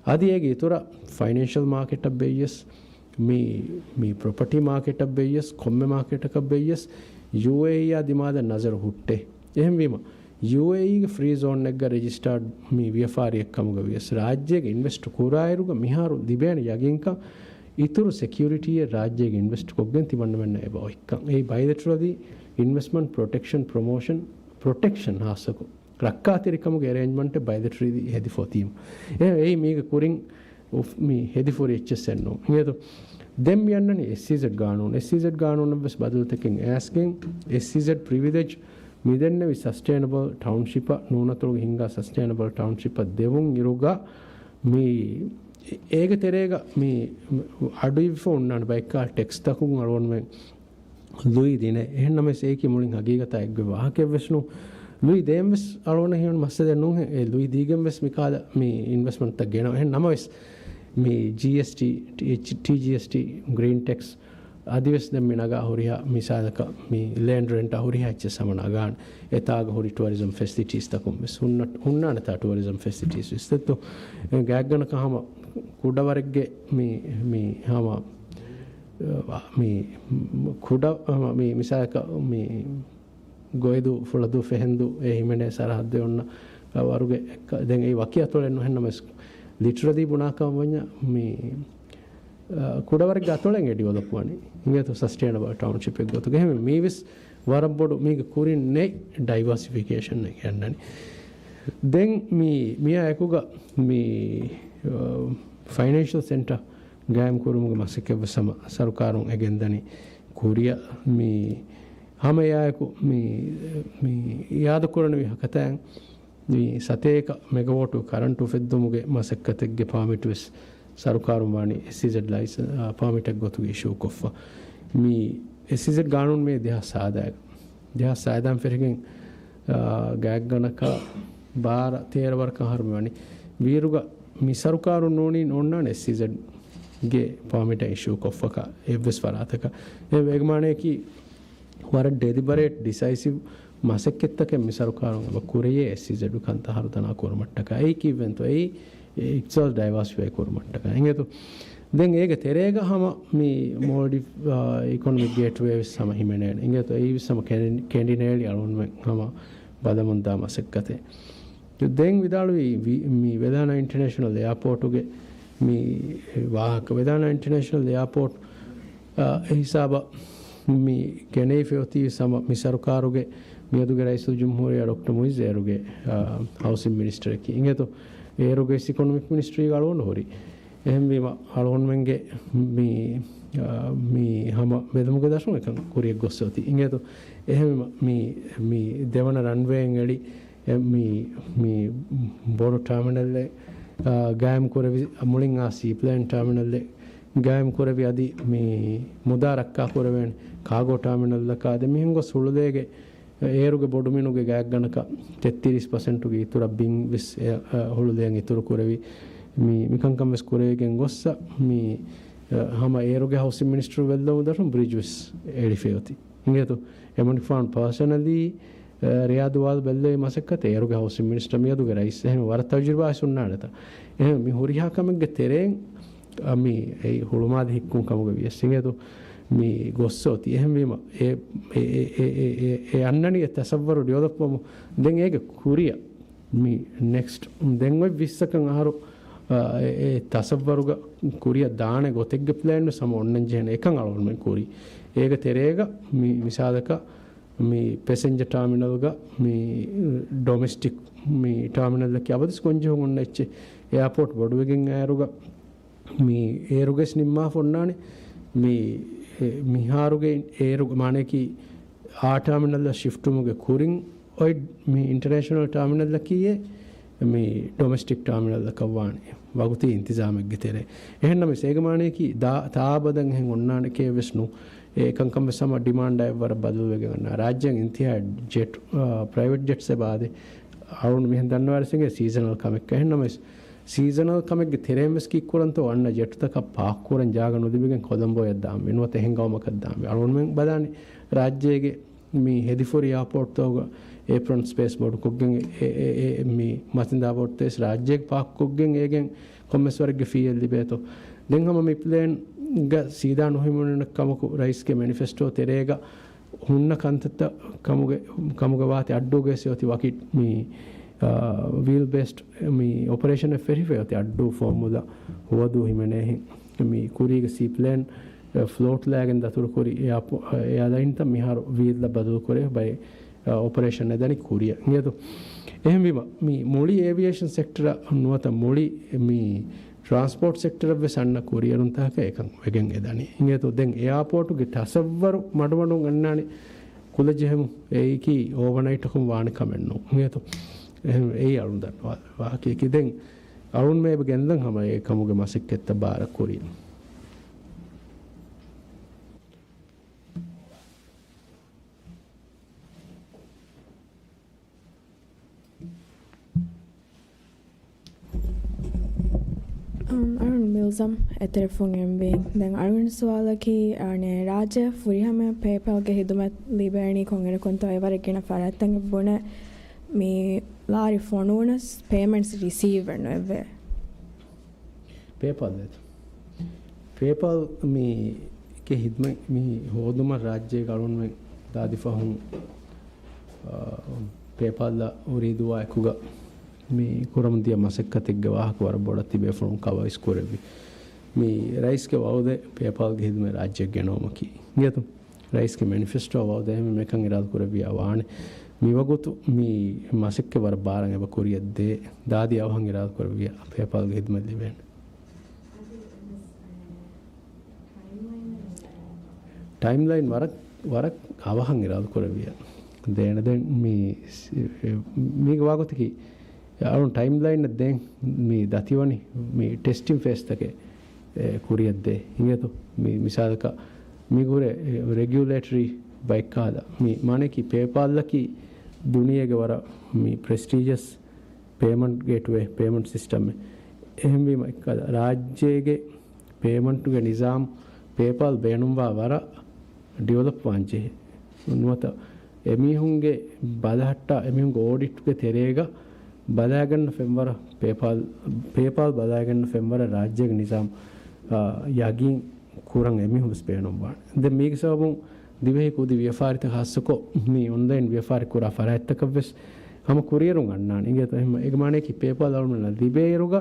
އަދި އޭގެ އިތުރަށް ފައިނޭންޝަލް މާކެޓަށް ބެއްޔަސް، މި، މި ޕްރޮޕަޓީ މާކެޓަށް ބެއްޔަސް، ކޮންމެ މާކެޓަކަށް ބެއްޔަސް ޔޫއޭއީއާ ދިމާލަށް ނަޒަރު ހުއްޓޭ. އެހެންވީމަ، ޔޫއޭއީގެ ފްރީ ޒޯންއެއްގަ ރެޖިސްޓާޑް މި ވިޔަފާރިއެއް ކަމުގަ ވިޔަސް، ރާއްޖޭގެ އިންވެސްޓް ކުރާއިރުގަ މިހާރު ލިބޭނެ ޔަގީންކަން، އިތުރު ސެކިއުރިޓީއެއް ރާއްޖޭގެ އިންވެސްޓް ކޮށްގެން ތިމަންނަމެންނަށް އެބަ އޮތްކަން. އެއީ ބައިލެޓްރަލީ އިންވެސްޓްމަންޓް ޕްރޮޓެކްޝަން ޕްރޮމޯޝަން ޕްރޮޓެކްޝަން ހާއްސަކޮށް، ރައްކާތެރިކަމުގެ އެރޭންޖްމަންޓެއް ބައިލެޓްރަލީ ހެދިފަ އޮތީމަ. އެ، އެއީ މީގެ ކުރިން އުފް، މި ހެދިފަ ހުރި އެއްޗެއްސެއް ނޫން. އިނގޭތޯ، ދެން މި އަންނަނީ އެސްއީޒެޑް ގާނޫނު. އެސްއީޒެޑް ގާނޫނަށް ވެސް ބަދަލުތަކެއް އައިސްގެން، އެސްއީޒެޑް ޕްރިވިލެޖް މި ދެންނެވި ސަސްޓެއިނަބަލް ޓައުންޝިޕަށް ނޫނަތޮޅުގެ ހިންގާ ސަސްޓެއިނަބަލް ޓައުންޝިޕަށް ދެވުން އިރުގަ މި އޭގެ ތެރޭގަ މި އަޑުއިވިފަ އޮންނާނެ ބައެއްކާ ޓެކްސްތަކުން އަޅުގަނޑުމެން ލުއި ދިނޭ. އެހެން ނަމަވެސް އެއީކީ މުޅިން ހަގީގަތާ އެއްގޮތް ވާހަކައެއްވެސް ނޫން. ލުއި ދޭން ވެސް އަޅުގަނޑަށް ހީވަނީ މައްސަލައެއް ނޫން. އެ ލުއި ދީގެން ވެސް މިކަހަލަ މި އިންވެސްޓްމަންޓްތައް ގެނައު. އެހެން ނަމަވެސް މި ޖީއެސްޓީ، ޓީ، ޓީޖީއެސްޓީ، ގްރީން ޓެކްސް އަދިވެސް ދެން މި ނަގާ ހުރިހާ މިސާލަކަށް މި ލޭންޑް ރެންޓާ ހުރިހާ އެއްޗެއް ހަމަ ނަގާނެ. އެތާގަ ހުރި ޓުއަރިޒަމް ފެސިލިޓީސްތަކުން ވެސް ހުންނަ، ހުންނާނެތާ ޓުއަރިޒަމް ފެސިލިޓީސް ވެސް. ދެއްތޯ، ގާތްގަނޑަކަށް ހަމަ ކުޑަވަރެއްގެ މި، މި ހަމަ، މި ކުޑަ، ހަމަ މި މިސާލަކަށް މި ގޮއިދޫ، ފުޅަދޫ، ފެހެންދޫ އެ ހިމެނޭ ސަރަހައްދެއް އޮންނަ ވަރުގެ އެއްކަ-، ދެން އެއީ ވަކި އަތޮޅެއް ނޫން. އެހެން ނަމަވެސް ލިޓްރަލީ ބުނާކަމަށް ވަންޏާ މި، އަ، ކުޑަވަރެއްގެ އަތޮޅެއް އެ ޑިވެލޮޕް ވަނީ. އިނގޭތޯ ސަސްޓެއިނަބަލް ޓައުންޝިޕެއް ގޮތުގަ. އެހެންވެ މީވެސް ވަރަށް ބޮޑު މީގެ ކުރިން ނެތް ޑައިވާސިފިކޭޝަން އެއް އަންނަނީ. ދެން މި، މިއާ އެކުގަ މި، އަ، ފައިނޭންޝަލް ސެންޓަރ ގާއިމް ކުރުމުގެ މަސައްކަތްވެސް ހަމަ ސަރުކާރުން އެ ގެންދަނީ. ކުރިއަށް މި ހަމަ އެއާއެކު މި، މި އިއާދަކުރަނިވި ހަކަތައިން މި ސަތޭކަ މެގަވޯޓު ކަރަންޓު އުފެއްދުމުގެ މަސައްކަތެއްގެ ޕާމިޓް ވެސް ސަރުކާރުން ވާނީ އެސްއީޒެޑް ލައިސަ-، އާ، ޕާމިޓެއް ގޮތުގަ އިޝޫ ކޮށްފަ. މި އެސްއީޒެޑް ގާނޫނު މި ދެހާސް ސާދައިގަ، ދެހާސް ސާދައިން ފެށިގެން، އާ، ގާތްގަނޑަކަށް ބާރަ ތޭރަ ވަރަކަށް އަހަރު މި ވަނީ. ވީއިރުގަ މި ސަރުކާރުން ނޫނީ ނޯންނާނެ އެސްއީޒެޑްގެ ޕާމިޓަށް އިޝޫ ކޮށްފަކަށް އެއްވެސް ފަރާތަކަށް. އެ ވޭގެ މާނަޔަކީ ވަރަށް ޑެލިބަރޭޓް، ޑިސައިސިވް މަސައްކަތްތަކެއް މި ސަރުކާރުން އެބަ ކުރެޔޭ އެސްއީޒެޑް ކަންތައް ހަރުދަނާ ކުރުމަށްޓަކާ. އެއީ ކީއްވެންތޯ؟ އެއީ އިޤްތިޞާދު ޑައިވާސިފައި ކުރުމަށްޓަކާ. އިނގޭތޯ؟ ދެން އޭގެ ތެރޭގަ ހަމަ މި މޯލްޑިވް، އާ، އިކޮނޮމިކް ގޭޓްވޭ ވެސް ހަމަ ހިމެނޭނެ. އިނގޭތޯ؟ އެއީ ވެސް ހަމަ ކެނޑި-، ކެނޑިނޭޅި އަޅުގަނޑުމެން ހަމަ ބަލަމުންދާ މަސައްކަތެއް. ދެން ވިދާޅުވީ ވި-، މި ވެލާނާ އިންޓަރނޭޝަނަލް އެއާޕޯޓުގެ މި ވާހަކަ. ވެލާނާ އިންޓަރނޭޝަނަލް އެއާޕޯޓް، އާ، އެ ހިސާބަށް މި ގެނެވިފައި އޮތީ ހަމަ މި ސަރުކާރުގެ މިއަދުގެ ރައީސުލްޖުމްހޫރިއްޔާ ޑޮކްޓަރ މުއިއްޒު އޭރުގެ، އާ، ހައުސިން މިނިސްޓަރަކީ. އިނގޭތޯ؟ އޭރުގެ އިކޮނޮމިކް މިނިސްޓްރީގަ އަޅުގަނޑު ހުރި. އެހެންވީމަ އަޅުގަނޑުމެންގެ މި، އާ، މި ހަމަ ބެލުމުގެ ދަށުން އެކަން ކުރިއަށް ގޮއްސަ އޮތީ. އިނގޭތޯ؟ އެހެންވީމަ މި، މި ދެވަނަ ރަންވޭއިން އެޅި އެ މި، މި ބޮޑު ޓާމިނަލްއެއް، އާ، ގާއިމް ކުރެވި، މުޅިން އާ ސީޕްލޭން ޓާމިނަލްއެއް ގާއިމް ކުރެވި، އަދި މި މުދާ ރައްކާ ކުރެވޭނެ ކާގޯ ޓާމިނަލްއަކާ އަދި މިހެން ގޮސް ހުޅުލޭގެ އޭރުގެ ބޮޑުމިނުގެ ގާތްގަނޑަކަށް ތެއްތިރީސް ޕަސެންޓުގެ އިތުރަށް ބިން ވެސް އެ، އަ، ހުޅުލޭން އިތުރު ކުރެވި، މި، މިކަންކަން ވެސް ކުރެވިގެން ގޮއްސަ، މި، އަ، ހަމަ އޭރުގެ ހައުސިން މިނިސްޓަރު ބެއްލެވުމުގެ ދަށުން ބްރިޖް ވެސް އެޅިފައި އޮތީ. އިނގޭތޯ؟ އެމަނިކުފާނު ޕާސަނަލީ އަ، ރިޔާދު ވާދަ ބެއްލެވި މަސައްކަތެއް އޭރުގެ ހައުސިން މިނިސްޓަރ މިއަދުގެ ރައީސް އެހެން ވަރަށް ތަޖުރިބާ ވެސް ހުންނާނެތާ. އެހެން މި ހުރިހާ ކަމެއްގެ ތެރެއިން، އަ، މި އެ ހުޅުމާލެ ހިއްކުން ކަމުގަ ވިޔަސް އިނގޭތޯ މި ގޮއްސަ އޮތީ. އެހެންވީމަ އެ، އެ، އެ އަންނަނީ އެ ތަސައްވަރު ޑިވެލޮޕް ވަމުން. ދެން އޭގެ ކުރިއަށް މި ނެކްސްޓް ދެން އޮތް ވިއްސަކަށް އަހަރު، އަ، އެ، އެ ތަސައްވަރުގަ ކުރިއަށް ދާނެ ގޮތެއްގެ ޕްލޭން ވެސް ހަމަ އޮންނަން ޖެހޭނެ އެކަން އަޅުގަނޑުމެން ކުރީ. އޭގެ ތެރޭގަ މި މިސާލަކަށް މި ޕެސެންޖަ ޓާމިނަލްގަ މި ޑޮމެސްޓިކް މި ޓާމިނަލްއަކީ އަބަދުވެސް ގޮންޖެހުން އޮންނަ އެއްޗެއް. އެއާޕޯޓް ބޮޑުވެގެން އައިރުގަ މި އޭރުގަސް ނިންމާފަ އޮންނާނެ. މި، އެ، މިހާރުގެ އޭރު މާނަޔަކީ އާ ޓާމިނަލްއަށް ޝިފްޓުވުމުގެ ކުރިން އޮތް މި އިންޓަރނޭޝަނަލް ޓާމިނަލްއަކީ މި ޑޮމެސްޓިކް ޓާމިނަލްއަކަށް ވާނެ ވަގުތީ އިންތިޒާމެއްގެ ތެރޭ. އެހެންނަމަވެސް އޭގެ މާނަޔަކީ ދާ-، ތާ އަބަދަށް އެހެން އޮންނާނެކޭ ވެސް ނޫން. އެ ކަންކަން ވެސް ހަމަ ޑިމާންޑާ އެއްވަރަށް ބަދަލުވެގެން އަންނާ. ރާއްޖޭން އިންތިހާ ޖެޓް، އާ، ޕްރައިވެޓް ޖެޓްސް އެބަ އާދޭ. އަޅުން މިހެން ދަންނަވާ އަރިސެންގެ ސީޒަނަލް ކަމެއް. އެހެންނަމަވެސް ސީޒަނަލް ކަމެއްގެ ތެރެއިން ވެސް ކީއްކުރަންތޯ އަންނަ ޖެޓްތަކަށް ޕާކް ކުރަން ޖާގަ ނުލިބިގެން ކޮލަމްބޯއަށް ދާންވީ. ނުވަތަ އެހެން ގައުމަކަށް ދާންވީ. އަޅުގަނޑުމެން ބަލާނީ ރާއްޖޭގެ މި ހެދިފުރި އެއާޕޯޓްތަކުގަ އޭޕްރަން ސްޕޭސް ބޮޑުކޮށްގެން އެ، އެ، އެ، އެ، މި މަތިންދާ ބޯޓްތައް ވެސް ރާއްޖޭގެ ޕާކްކޮށްގެން އޭގެން ކޮންމެސް ވަރެއްގެ ފީއެއް ލިބޭތޯ. ދެން ހަމަ މި ޕްލޭންގަ ސީދާ ނުހިމެނުނެއްކަމަކު ރައީސްގެ މެނިފެސްޓޯ ތެރޭގަ ހުންނަ ކަންތައްތައް ކަމުގެ، ކަމުގެ ވާތީ އައްޑޫގައި އޮތީ ވަކި މި، އާ، ވީލް ބޭސްޑް މި އޮޕަރޭޝަނެއް ފެށިފައި އޮތީ އައްޑޫ ފޯމުލަ ހުވަދޫ ހިމެނޭހެން. މި ކުރީގެ ސީޕްލޭން، އެ، ފްލޯޓް ލާގެން ދަތުރުކުރި އެއާޕޯ-، އެއާލައިންތައް މިހާރު ވީލްއަށް ބަދަލުކުރޭ ބައެއް، އަ، އޮޕަރޭޝަން އެދަނީ ކުރިއަށް. އިނގޭތޯ؟ އެހެންވީމަ، މި މުޅި އޭވިއޭޝަން ސެކްޓަރ ނުވަތަ މުޅި މި ޓްރާންސްޕޯޓް ސެކްޓަރަށް ވެސް އަންނަ ކުރިއެރުންތަކަކަށް އެކަން ވެގެން އެދަނީ. އިނގޭތޯ؟ ދެން އެއާޕޯޓުގެ ތަސައްވަރު މަޑުމަޑުން އަންނާނެ ކުލަޖެހެމުން. އެއީކީ އޯވަނައިޓަކުން ވާނެ ކަމެއް ނޫން. އިނގޭތޯ؟ އެހެން އެއީ އަޅުން ދަންނަވާ ވާހަކަޔަކީ. ދެން އަޅުންމެ އެބަ ގެންދަން ހަމަ އެ ކަމުގެ މަސައްކަތްތައް ބާރަށް ކުރި. އަމް، އަޅުން މިލްޒަމް އެތެރެފުން އެމްވީ. ދެން އަޅުގަނޑު ސުވާލަކީ، އަނެއް ރާއްޖެ ފުރިހަމަ ޕޭޕާލްގެ ހިދުމަތް ލިބޭނީ ކޮންއިރަކުންތޯ؟ އެވަރަށް ގިނަ ފަރާތްތަކެއް ބުނެ މި ލާރި ފޮނުވުނަސް ޕޭމަންޓްސް ރިސީވް ނުވެއްވޭ. ޕޭޕާލް ދޭތަ؟ ޕޭޕާލް މީގެ ހިދުމަތް މި ހޯދުމަށް ރާއްޖޭގަ އަޅުންމެން ދާދި ފަހުން، އާ، ޕޭޕާލްއަށް އުރީދޫއާ އެކުގަ މި ކުރަމުން ދިޔަ މަސައްކަތެއްގެ ވާހަކަ ވަރަށް ބޮޑަށް ތިބޭފުޅުން ކަވަރ އިސް ކުރެއްވި. މި ރައީސްގެ ވައުދެއް ޕޭޕާލްގެ ހިދުމަތް ރާއްޖެއަށް ގެނައުމަކީ. އިނގޭތޯ؟ ރައީސްގެ މެނިފެސްޓޯ ވައުދެއް މިކަން އިރާދަ ކުރެއްވިޔާ ވާނެ. މިވަގުތު މި މަސައްކަތް ވަރަށް ބާރަށް އެބަ ކުރިއަށް ދޭ. ދާދި އަވަހަށް އިރާދަ ކުރެއްވިޔާ ޕޭޕާލްގެ ހިދުމަތް ލިބޭނެ. ޓައިމްލައިން ވަރަށް، ވަރަށް އަވަހަށް އިރާދަ ކުރެއްވިޔާ ދޭނެ. ދެން މި، މީގެ ވާގޮތަކީ އަޅުން ޓައިމްލައިންއަށް ދޭން މި ދަތިވަނީ މި ޓެސްޓިން ފޭސްތަކެއް، އެ، ކުރިއަށް ދޭ. އިނގޭތޯ؟ މި މިސާލަކަށް މިގުރެ، އެ، ރެގިއުލޭޓަރީ ބައެއްކަހަލަ. މި މާނައަކީ ޕޭޕާލްއަކީ ދުނިޔޭގެ ވަރަށް މި ޕްރެސްޓީޖަސް ޕޭމަންޓް ގޭޓްވޭ، ޕޭމަންޓް ސިސްޓަމެއް. އެހެންވީމަ އެއްކަލަ ރާއްޖޭގެ ޕޭމަންޓުގެ ނިޒާމް ޕޭޕާލް ބޭނުންވާ ވަރަށް ޑިވެލޮޕް ވާންޖެހޭ. ނުވަތަ އެމީހުންގެ ބަލަހައްޓާ، އެމީހުންގެ އޯޑިޓްގެ ތެރޭގަ ބަލާގަންނަ ފެންވަރަށް ޕޭޕާލް، ޕޭޕާލް ބަލާގަންނަ ފެންވަރަށް ރާއްޖޭގެ ނިޒާމް، އާ، ޔަގީން ކުރަން އެމީހުން ވެސް ބޭނުންވާނެ. ދެން މީގެ ސަބަބުން ދިވެހި ކުދި ވިޔަފާރިތައް ޚާއްޞަކޮށް މި އޮންލައިން ވިޔަފާރި ކުރާ ފަރާތްތަކަށް ވެސް ހަމަ ކުރިއެރުން އަންނާނެ. އިނގޭތޯ؟ އެހެން އޭގެ މާނައަކީ ޕޭޕާލް އަޅުމެންނަށް ލިބޭއިރުގަ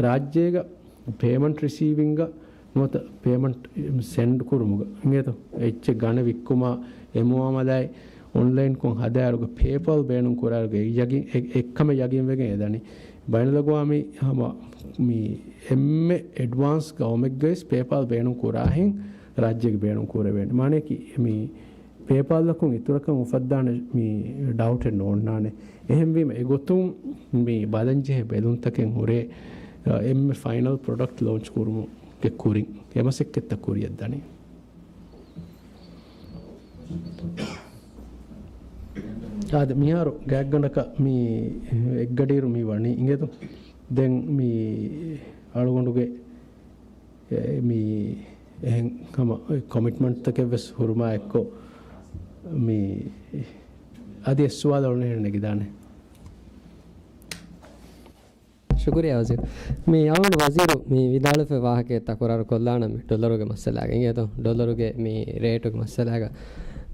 ރާއްޖޭގަ ޕޭމަންޓް ރިސީވިންގ ނުވަތަ ޕޭމަންޓް ސެންޑް ކުރުމުގަ އިނގޭތޯ؟ އެއްޗެއް ގަނެ ވިއްކުމާ އެ މުއާމަލާތް އޮންލައިންކޮށް ހަދާއިރުގަ ޕޭޕާލް ބޭނުން ކުރާއިރުގަ އެއް ޔަގީން، އެ، އެއްކަމެއް ޔަގީން ވެގެން އެދަނީ. ބައިނަލްއަގުވާމީ ހަމަ މި އެންމެ އެޑްވާންސް ގައުމެއްގައި ވެސް ޕޭޕާލް ބޭނުން ކުރާހެން ރާއްޖޭގެ ބޭނުން ކުރެވޭނެ. މާނައަކީ މި ޕޭޕާލްއަކުން އިތުރަކަށް އުފައްދާނެ މި ޑައުޓެއް ނޯންނާނެ. އެހެންވީމަ އެގޮތުން މި ބަލަންޖެހޭ ބެލުންތަކެއް ހުރޭ، އެންމެ ފައިނަލް ޕްރޮޑަކްޓް ލޯންޗް ކުރުމުގެ ކުރިން އެ މަސައްކަތްތައް ކުރިއަށް ދަނީ. އާދެ، މިހާރު ގާތްގަނޑަކަށް މި އެއްގަޑިއިރު މި ވަނީ އިނގޭތޯ؟ ދެން މި އަޅުގަނޑުގެ އެ، މި އެހެން ހަމަ ކޮމިޓްމަންޓްތަކެއް ވެސް ހުރުމާ އެއްކޮށް، މި އަދި އެއް ސުވާލެއް އޮންނަ ހެން ނެގިދާނެ. ޝުކުރިއްޔާ ވަޒީރު. މި އަޅުގަނޑު ވަޒީރު މި ވިދާޅުވެފަ ވާހަކައެއް ތަކުރާރު ކޮށްލާނަން މި ޑޮލަރުގެ މައްސަލާގަ އިނގޭތޯ؟ ޑޮލަރުގެ މި ރޭޓުގެ މައްސަލާގަ.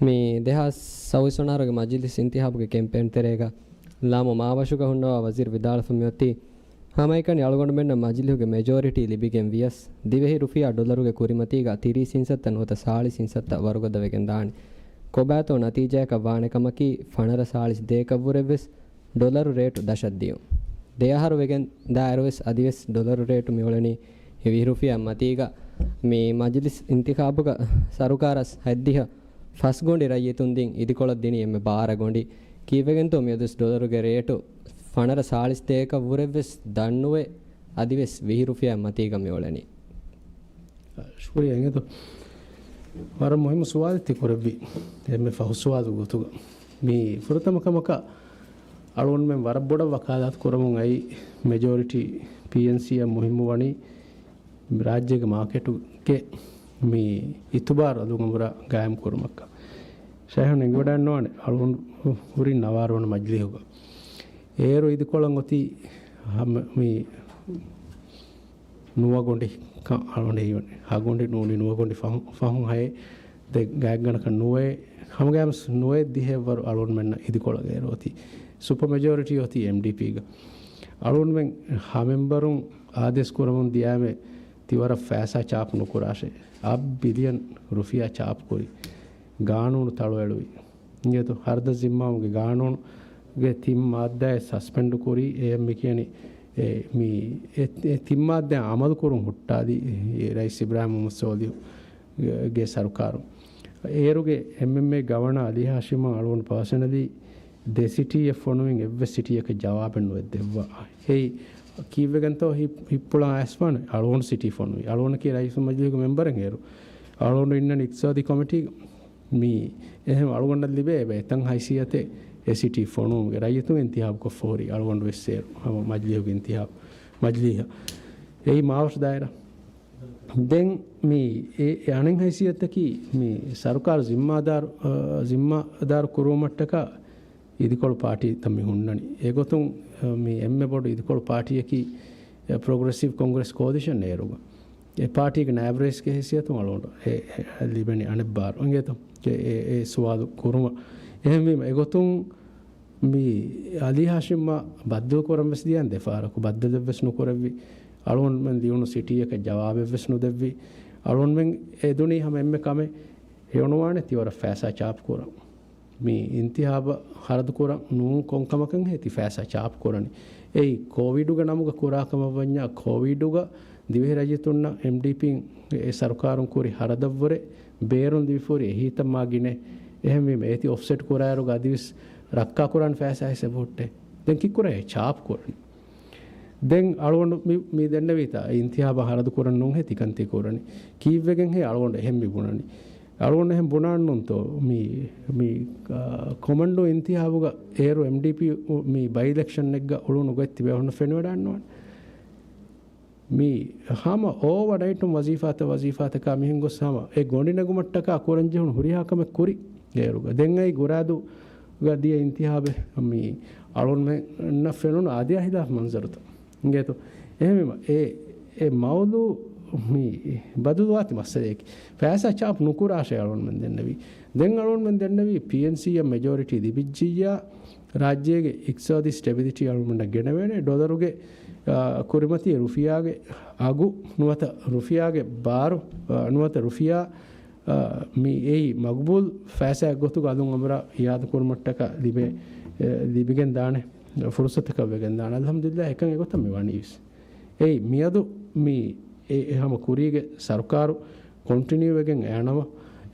މި ދެހާސް ސައުވީސް ވަނަ އަހަރުގެ މަޖިލިސް އިންތިޚާބުގެ ކެމްޕޭން ތެރޭގަ ލާމު މާވަށުގަ ހުންނަވާ ވަޒީރު ވިދާޅުވެފަ މިއޮތީ، ހަމައެކަނި އަޅުގަނޑުމެންނަށް މަޖިލިހުގެ މެޖޯރިޓީ ލިބިގެން ވިޔަސް، ދިވެހި ރުފިޔާ ޑޮލަރުގެ ކުރިމަތީގަ ތިރީސް ހިންސައްތަ ނުވަތަ ސާޅީސް ހިންސައްތަ ވަރުގަދަ ވެގެން ދާނެ. ކޮބާތޯ ނަތީޖާއަކަށް ވާނެ ކަމަކީ، ފަނަރަ ސާޅީސް ދޭކަށްވުރެވެސް ޑޮލަރު ރޭޓު ދަށަށް ދިޔުން. ދެ އަހަރު ވެގެން ދާއިރުވެސް އަދިވެސް ޑޮލަރު ރޭޓު މިއުޅެނީ ވިހި ރުފިޔާ މަތީގަ. މި މަޖިލިސް އިންތިޚާބުގަ ސަރުކާރަށް ހަތްދިހަ ފަސް ގޮނޑި ރައްޔިތުން ދިން އިދިކޮޅަށް ދިނީ އެންމެ ބާރަ ގޮނޑި. ކީއްވެގެންތޯ މިއަދުވެސް ޑޮލަރުގެ ރޭޓު ފަނަރަ ސާޅީސް ދޭކަށް ވުރެވެސް ދަންނުވެ، އަދިވެސް ވިހި ރުފިޔާ މަތީގަ މިއުޅެނީ؟ ޝުކުރިއްޔާ އިނގޭތޯ. ވަރަށް މުހިއްމު ސުވާލެއް ތި ކުރެއްވި. އެންމެ ފަހު ސުވާލު ގޮތުގަ. މި ފުރަތަމަ ކަމަކަށް އަޅުގަނޑުމެން ވަރަށް ބޮޑަށް ވަކާލާތު ކުރަމުން އައީ މެޖޯރިޓީ ޕީއެންސީއަށް މުހިއްމު ވަނީ ރާއްޖޭގެ މާކެޓުގެ މި އިތުބާރު އަލުގަނޑު ގާއިމް ކުރުމަށްކަން. ޝައިހުން އެނގިވަޑައިންނަވާނެ އަޅުގަނޑު ހުރި ނަވާރަ ވަނަ މަޖިލީހުގަ. އޭރު އިދިކޮޅަށް އޮތީ ހަމަ މި ނުވަގޮނޑި ކަ-، އަޅުގަނޑު ހީވަނީ. ހަގޮނޑި ނޫނީ ނުވަގޮނޑި ފަހު-، ފަހުން ހައެއް ދެ ގާތްގަނޑަކަށް ނުވައެއް، ހަމަގައިމުވެސް ނުވައެއް ދިހައެއްވަރު އަޅުގަނޑުމެންނަށް އިދިކޮޅަށް އޭރު އޮތީ. ސުޕަ މެޖޯރިޓީ އޮތީ އެމްޑީޕީގަ. އަޅުގަނޑުމެން ހަ މެމްބަރުން އާދޭސް ކުރަމުން ދިޔާމެ ތިވަރަށް ފައިސާ ޗާޕް ނުކުރާށޭ. އަށް ބިލިއަން ރުފިޔާ ޗާޕް ކުރި. ގާނޫނު ތަޅުއެޅުވި. އިނގޭތޯ، ހަރަދަށް ޒިންމާވުމުގެ ގާނޫނުގެ ތިން މާއްދާއެއް ސަސްޕެންޑު ކުރީ. އެ މި ކިޔަނީ، އެ، މި، އެ، އެ ތިން މާއްދާ އަމަލު ކުރުން ހުއްޓާލީ، އެ، ރައީސް އިބްރާހިމް މުހައްމަދު ސޯލިހު ގެ ސަރުކާރު. އޭރުގެ އެމްއެމްއޭ ގަވަނާ އަލީ ހާޝިމަށް އަޅުގަނޑު ޕާސަނަލީ ދެ ސިޓީއެއް ފޮނުވިން އެއްވެސް ސިޓީއަކަށް ޖަވާބެއް ނުއެއް ދެއްވާ. އެއީ ކީއްވެގެންތޯ ހި-، ހިއްޕުޅާ އައިސްފާނެ އަޅުގަނޑު ސިޓީ ފޮނުވި. އަޅުގަނޑަކީ ރައީސުލްމަޖިލީހުގެ މެމްބަރެއް އޭރު. އަޅުގަނޑު އިންނަނީ އިޤްތިޞާދީ ކޮމިޓީގަ. މި އެހެން އަޅުގަނޑަށް ލިބޭ އެބަ އެތަން ހައިސިއްޔަތެއް އެ ސިޓީ ފޮނުވުމުގެ. ރައްޔިތުން އިންތިހާބުކޮށްފަ ހުރި އަޅުގަނޑު ވެސް އޭރު ހަމަ މަޖިލީހުގެ އިންތިހާބު، މަޖިލީހަށް. އެއީ މާވަށު ދާއިރާ. ދެން މި އެ، އެ އަނެއް ހައިސިއްޔަތަކީ މި ސަރުކާރު ޒިންމާދާރު، އަ، ޒިންމާދާރު ކުރުވުމަށްޓަކާ އިދިކޮޅު ޕާޓީ ތަން މި ހުންނަނީ. އެގޮތުން، އަ، މި އެންމެ ބޮޑު އިދިކޮޅު ޕާޓީއަކީ، އެ، ޕްރޮގްރެސިވް ކޮންގްރެސް ކޯލިޝަން އޭރުގަ. އެ ޕާޓީގެ ނާއިބް ރައީސްގެ ހައިސިއްޔަތުން އަޅުގަނޑު އެ، އެ، ލިބެނީ އަނެއްބާރު. އިނގޭތޯ؟ އެ، އެ، އެ ސުވާލު ކުރުމަށް. އެހެންވީމަ އެގޮތުން މި އަލީ ހާޝިމްއާ ބައްދަލު ކުރަން ވެސް ދިޔަން ދެފަހަރަކު ބައްދަލެއް ވެސް ނުކުރެއްވި. އަޅުގަނޑުމެން ލިޔުނު ސިޓީއަކަށް ޖަވާބެއް ވެސް ނުދެއްވި. އަޅުގަނޑުމެން އެދުނީ ހަމަ އެންމެ ކަމެއް ހެޔޮނުވާނެ ތިވަރަށް ފައިސާ ޗާޕް ކުރަން. މި އިންތިހާބަށް ހަރަދު ކުރަން ނޫން ކޮންކަމަކަށް ހޭ ތި ފައިސާ ޗާޕް ކުރަނީ. އެއީ ކޯވިޑުގެ ނަމުގަ ކުރާ ކަމަށް ވަންޏާ ކޯވިޑުގަ ދިވެހި ރައްޔިތުންނަށް އެމްޑީޕީން އެ ސަރުކާރުން ކުރި ހަރަދަށްވުރެ ބޭރުން ލިބިފަ ހުރި އެހީތައް މާ ގިނަ. އެހެންވީމަ އޭތި އޮފްސެޓް ކުރާއިރުގަ އަދިވެސް ރައްކާކުރާނެ ފައިސާ ހިސާބު ހުއްޓޭ. ދެން ކިކުރޭ ޗާޕް ކުރަނީ. ދެން އަޅުގަނޑު މި، މި ދެންނެވީތާ އިންތިހާބަށް ހަރަދު ކުރަން ނޫން ހޭ ތިކަންތީ ކުރަނީ. ކީއްވެގެން ހޭ އަޅުގަނޑު އެހެން މި ބުނަނީ. އަޅުގަނޑު އެހެން ބުނާންނުންތޯ މި، މި، އާ، ކޮމަންޑޫ އިންތިހާބުގަ އޭރު އެމްޑީޕީ މި ބައި އިލެކްޝަންއެއްގަ އުޅުނު ގޮތް ތިބޭ ހުންނަ ފެނިވަޑާންނުވާނެ. މި ހަމަ އޯވަރ ނައިޓުން ވަޒީފާތައް ވަޒީފާތަކާ މިހެން ގޮސް ހަމަ އެ ގޮނޑި ނެގުމަށްޓަކާ ކުރަން ޖެހުނު ހުރިހާ ކަމެއް ކުރި އޭރުގަ. ދެން އައި ގުރާދޫގަ ދިޔަ އިންތިހާބެއް މި އަޅުންމެންނަށް ފެނުނު އާދިޔާ ހިލާފް މަންޒަރުތައް. އިނގޭތޯ؟ އެހެންވީމަ އެ، އެ މައުޟޫ މި ބަދަލުވާތި މައްސަލައެކޭ. ފައިސާ ޗާޕް ނުކުރާށޭ އަޅުންމެން ދެންނެވީ. ދެން އަޅުންމެން ދެންނެވީ ޕީއެންސީއަށް މެޖޯރިޓީ ލިބިއްޖިއްޔާ، ރާއްޖޭގެ އިޤްތިޞާދީ ސްޓެބިލިޓީ އަޅުމެންނަށް ގެނެވޭނެ. ޑޮލަރުގެ، އާ، ކުރިމަތީ ރުފިޔާގެ އަގު ނުވަތަ ރުފިޔާގެ ބާރު، އާ، ނުވަތަ ރުފިޔާ، އާ، މި އެއީ މަގުބޫލް ފައިސާއެއް ގޮތުގަ އަލުން އަނބުރާ އިއާދަކުރުމަށްޓަކާ ލިބޭ، އެ، ލިބިގެން ދާނެ ފުރުސަތަކަށް ވެގެން ދާނެ. އަލްޙަމްދުލިއްލާހް އެކަން އެގޮތަށް މި ވަނީވެސް. އެއީ މިއަދު މި އެ، އެ ހަމަ ކުރީގެ ސަރުކާރު ކޮންޓިނިއު ވެގެން އައި ނަމަ،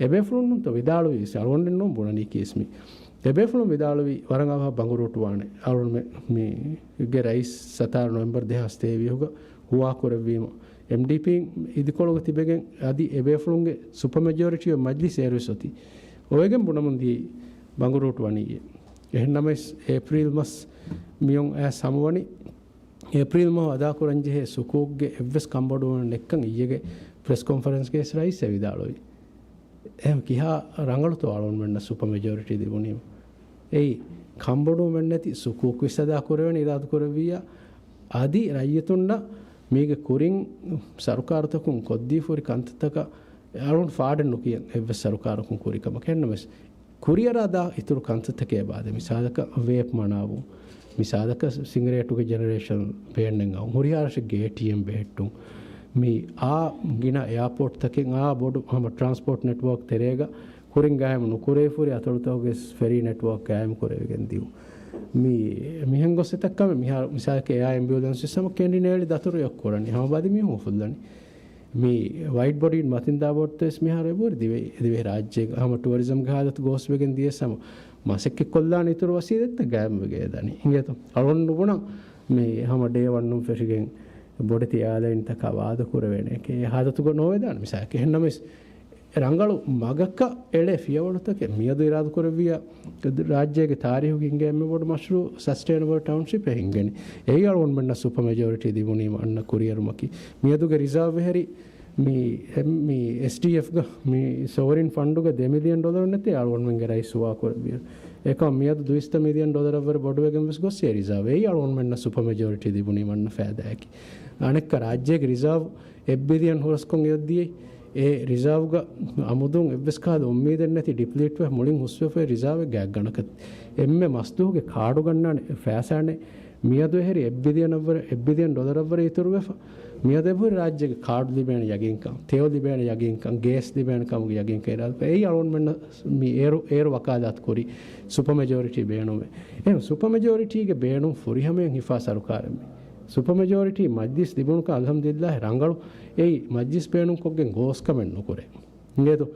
އެބޭފުޅުންނުންތޯ ވިދާޅުވީ، އަޅުގަނޑެއް ނޫން ބުނަނީ ކީސް މި. އެބޭފުޅުން ވިދާޅުވީ ވަރަށް އަވަހަށް ބަނގުރޫޓުވާނެ. އަޅުގަނޑުމެ މި ގެ ރައީސް ސަތާރަ ނޮވެމްބަރު ދެހާސް ތޭވީހުގަ ހުވާ ކުރެއްވީމަ، އެމްޑީޕީން އިދިކޮޅުގަ ތިބެގެން އަދި އެބޭފުޅުންގެ ސުޕަ މެޖޯރިޓީ އޮފް މަޖްލިސް އޭރުވެސް އޮތީ. އޮވެގެން ބުނަމުން ދިޔައީ ބަނގުރޫޓު ވަނީއޭ. އެހެންނަމަވެސް އޭޕްރީލް މަސް މިއޮން އައިސް ހަމަވަނީ އޭޕްރީލް މަހު އަދާކުރަންޖެހޭ ސުކޫކްގެ އެއްވެސް ކަންބޮޑުވުމެއް ނެތްކަން އިއްޔެގެ ޕްރެސް ކޮންފަރެންސްގައި ވެސް ރައީސް އެ ވިދާޅުވި. އެހެން ކިހާ ރަނގަޅުތޯ އަޅުންމެންނަށް ސުޕަ މެޖޯރިޓީ ލިބުނީމަ؟ އެއީ ކަންބޮޑުވުމެއް ނެތި ސުކޫކް ވެސް އަދާ ކުރެވޭނެ އިރާދަ ކުރެއްވިއްޔާ، އަދި ރައްޔިތުންނަށް މީގެ ކުރިން ސަރުކާރުތަކުން ކޮށްދީފަ ހުރި ކަންތައްތަކަށް އަޅުން ފާޑެއް ނުކިޔަން އެއްވެސް ސަރުކާރަކުން ކުރި ކަމަކަށް. އެހެންނަމަވެސް، ކުރިއަރާ ދާ އިތުރު ކަންތައްތަކޭ ބާދެ. މިސާލަކަށް ވޭޕް މަނާވުން، މިސާލަކަށް ސިނގަރޭޓުގެ ޖެނެރޭޝަން ބޭންނެއް އައުން، ހުރިހާރަށެއްގެ އޭޓީއެމް ބެހެއްޓުން، މި އާ ގިނަ އެއާޕޯޓްތަކެއް އާ ބޮޑު ހަމަ ޓްރާންސްޕޯޓް ނެޓްވޯކް ތެރޭގަ ކުރިން ގާއިމު ނުކުރެވިފަ ހުރި އަތޮޅުތަކުގެ ފެރީ ނެޓްވޯކް ގާއިމު ކުރެވިގެން ދިޔުން. މި މިހެން ގޮސް އެތައް ކަމެއް މިހާރު މިސާލަކަށް އެއާ އެމްބިއުލެންސް ވެސް ހަމަ ކެނޑި ނޭޅި ދަތުރު އެއޮށް ކުރަނީ. ހަމަ ބަލި މީހުން އުފުއްލަނީ. މި ވައިޑް ބޮޑީޑް މަތިން ދާ ބޯޓްތައް ވެސް މިހާރު އެބަހުރި ދިވެ-، ދިވެހި ރާއްޖޭގަ ހަމަ ޓުއަރިޒަމްގެ ހާލަތު ގޯސްވެގެން ދިޔަސް ހަމަ މަސައްކަތް ކޮށްލާނެ އިތުރު ވަސީލަތްތައް ގާއިމްވެގެން އެދަނީ. އިނގޭތޯ؟ އަޅުގަނޑު ނުބުނަން މި ހަމަ ޑޭ ވަންނުން ފެށިގެން ބޮޑެތި އާލައިންތަކާ ވާދަ ކުރެވޭނެ އެކޭ އެ ހާލަތުގަ ނޯވެދާނެ. މިސާލަކަށް އެހެންނަމަވެސް ރަނގަޅު މަގަކަށް އެޅޭ ފިޔަވަޅުތަކެއް މިއަދު އިރާދަ ކުރެއްވިއްޔާ، ރާއްޖޭގެ ތާރީހުގެ ހިނގޭ އެންމެ ބޮޑު މަޝްރޫއު ސަސްޓެއިނަބަލް ޓައުންޝިޕެއް ހިންގެނީ. އެއީ އަޅުގަނޑުމެންނަށް ސުޕަ މެޖޯރިޓީ ލިބުނީމަ އަންނަ ކުރިއެރުމަކީ. މިއަދުގެ ރިޒާވް އެހެރީ މި، މި އެސްޑީއެފްގަ މި ސޯވަރިން ފަންޑުގަ ދެ މިލިއަން ޑޮލަރު ނެތޭ އަޅުގަނޑުމެންގެ ރައީސް ހުވާކުރެއްވިއިރު. އެކަމަށް މިއަދު ދުއިސައްތަ މިލިއަން ޑޮލަރަށްވުރެ ބޮޑުވެގެން ވެސް ގޮއްސޭ ރިޒާވް. އެއީ އަޅުގަނޑުމެންނަށް ސުޕަ މެޖޯރިޓީ ލިބުނީމަ އަންނަ ފައިދާއަކީ. އަނެއްކާ ރާއްޖޭގެ ރިޒާވް އެއް ބިލިއަން ހުރަސްކޮށް އެއޮތްދިޔައީ. އެ ރިޒާވްގަ އަމުދުން އެއްވެސް ކަހަލަ އުއްމީދެއް ނެތި ޑިޕްލީޓްވެ މުޅިން ހުސްވެފައި ރިޒާވެއް ގާތްގަނޑަކަށް. އެންމެ މަސްދުވަހުގެ ކާޑު ގަންނާނެ ފައިސާނެ މިއަދު އެހެރި އެއް ބިލިއަނަށްވުރެ، އެއް ބިލިއަން ޑޮލަރަށްވުރެ އިތުރުވެފަ. މިއަދު އެބަހުރި ރާއްޖޭގެ ކާޑު ލިބޭނެ ޔަގީންކަން، ތެޔޮ ލިބޭނެ ޔަގީންކަން، ގޭސް ލިބޭނެ ކަމުގެ ޔަގީންކަން އިރާދަ. އެއީ އަޅުގަނޑުމެންނަށް މި އޭރު، އޭރު ވަކާލާތު ކުރި ސުޕަ މެޖޯރިޓީ ބޭނުމެއް. އެހެން ސުޕަ މެޖޯރިޓީގެ ބޭނުން ފުރިހަމަޔަށް ހިފާ ސަރުކާރެއް މި. ސުޕަ މެޖޯރިޓީ މަޖްލިސް ލިބުނުކަން އަލްހަމްދުލިއްލާހް ރަނގަޅު. އެއީ މަޖްލިސް ބޭނުންކޮށްގެން ގޯސްކަމެއް ނުކުރޭ. އިނގޭތޯ؟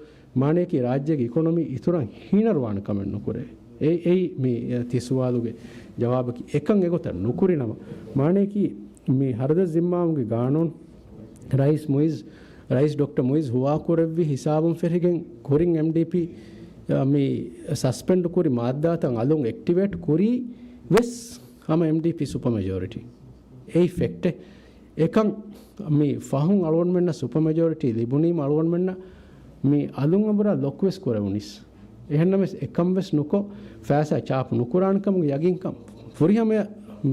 މާނަޔަކީ ރާއްޖޭގެ އިކޮނޮމީ އިތުރަށް ހީނަރުވާނެ ކަމެއް ނުކުރޭ. އެ، އެއީ މި، އެ، ތި ސުވާލުގެ ޖަވާބަކީ. އެކަން އެގޮތަށް ނުކުރި ނަމަ، މާނަޔަކީ މި ހަރަދަށް ޒިންމާވުމުގެ ގާނޫނު ރައީސް މުއިޒް، ރައީސް ޑޮކްޓަރ މުއިޒް ހުވާކުރެއްވި ހިސާބުން ފެށިގެން ކުރިން އެމްޑީޕީ، އަ، މި ސަސްޕެންޑް ކުރި މާއްދާތައް އަލުން އެކްޓިވޭޓް ކުރީ ވެސް ހަމަ އެމްޑީޕީ ސުޕަ މެޖޯރިޓީ. އެއީ ފެކްޓެއް. އެކަން މި ފަހުން އަޅުގަނޑުމެންނަށް ސުޕަ މެޖޯރިޓީ ލިބުނީމަ އަޅުގަނޑުމެންނަށް މި އަލުން އަނބުރާ ލޮކު ވެސް ކުރެވުނީސް. އެހެންނަމަވެސް އެކަން ވެސް ނުކޮށް، ފައިސާ ޗާޕު ނުކުރާނެ ކަމުގެ ޔަގީންކަން ފުރިހަމަޔަށް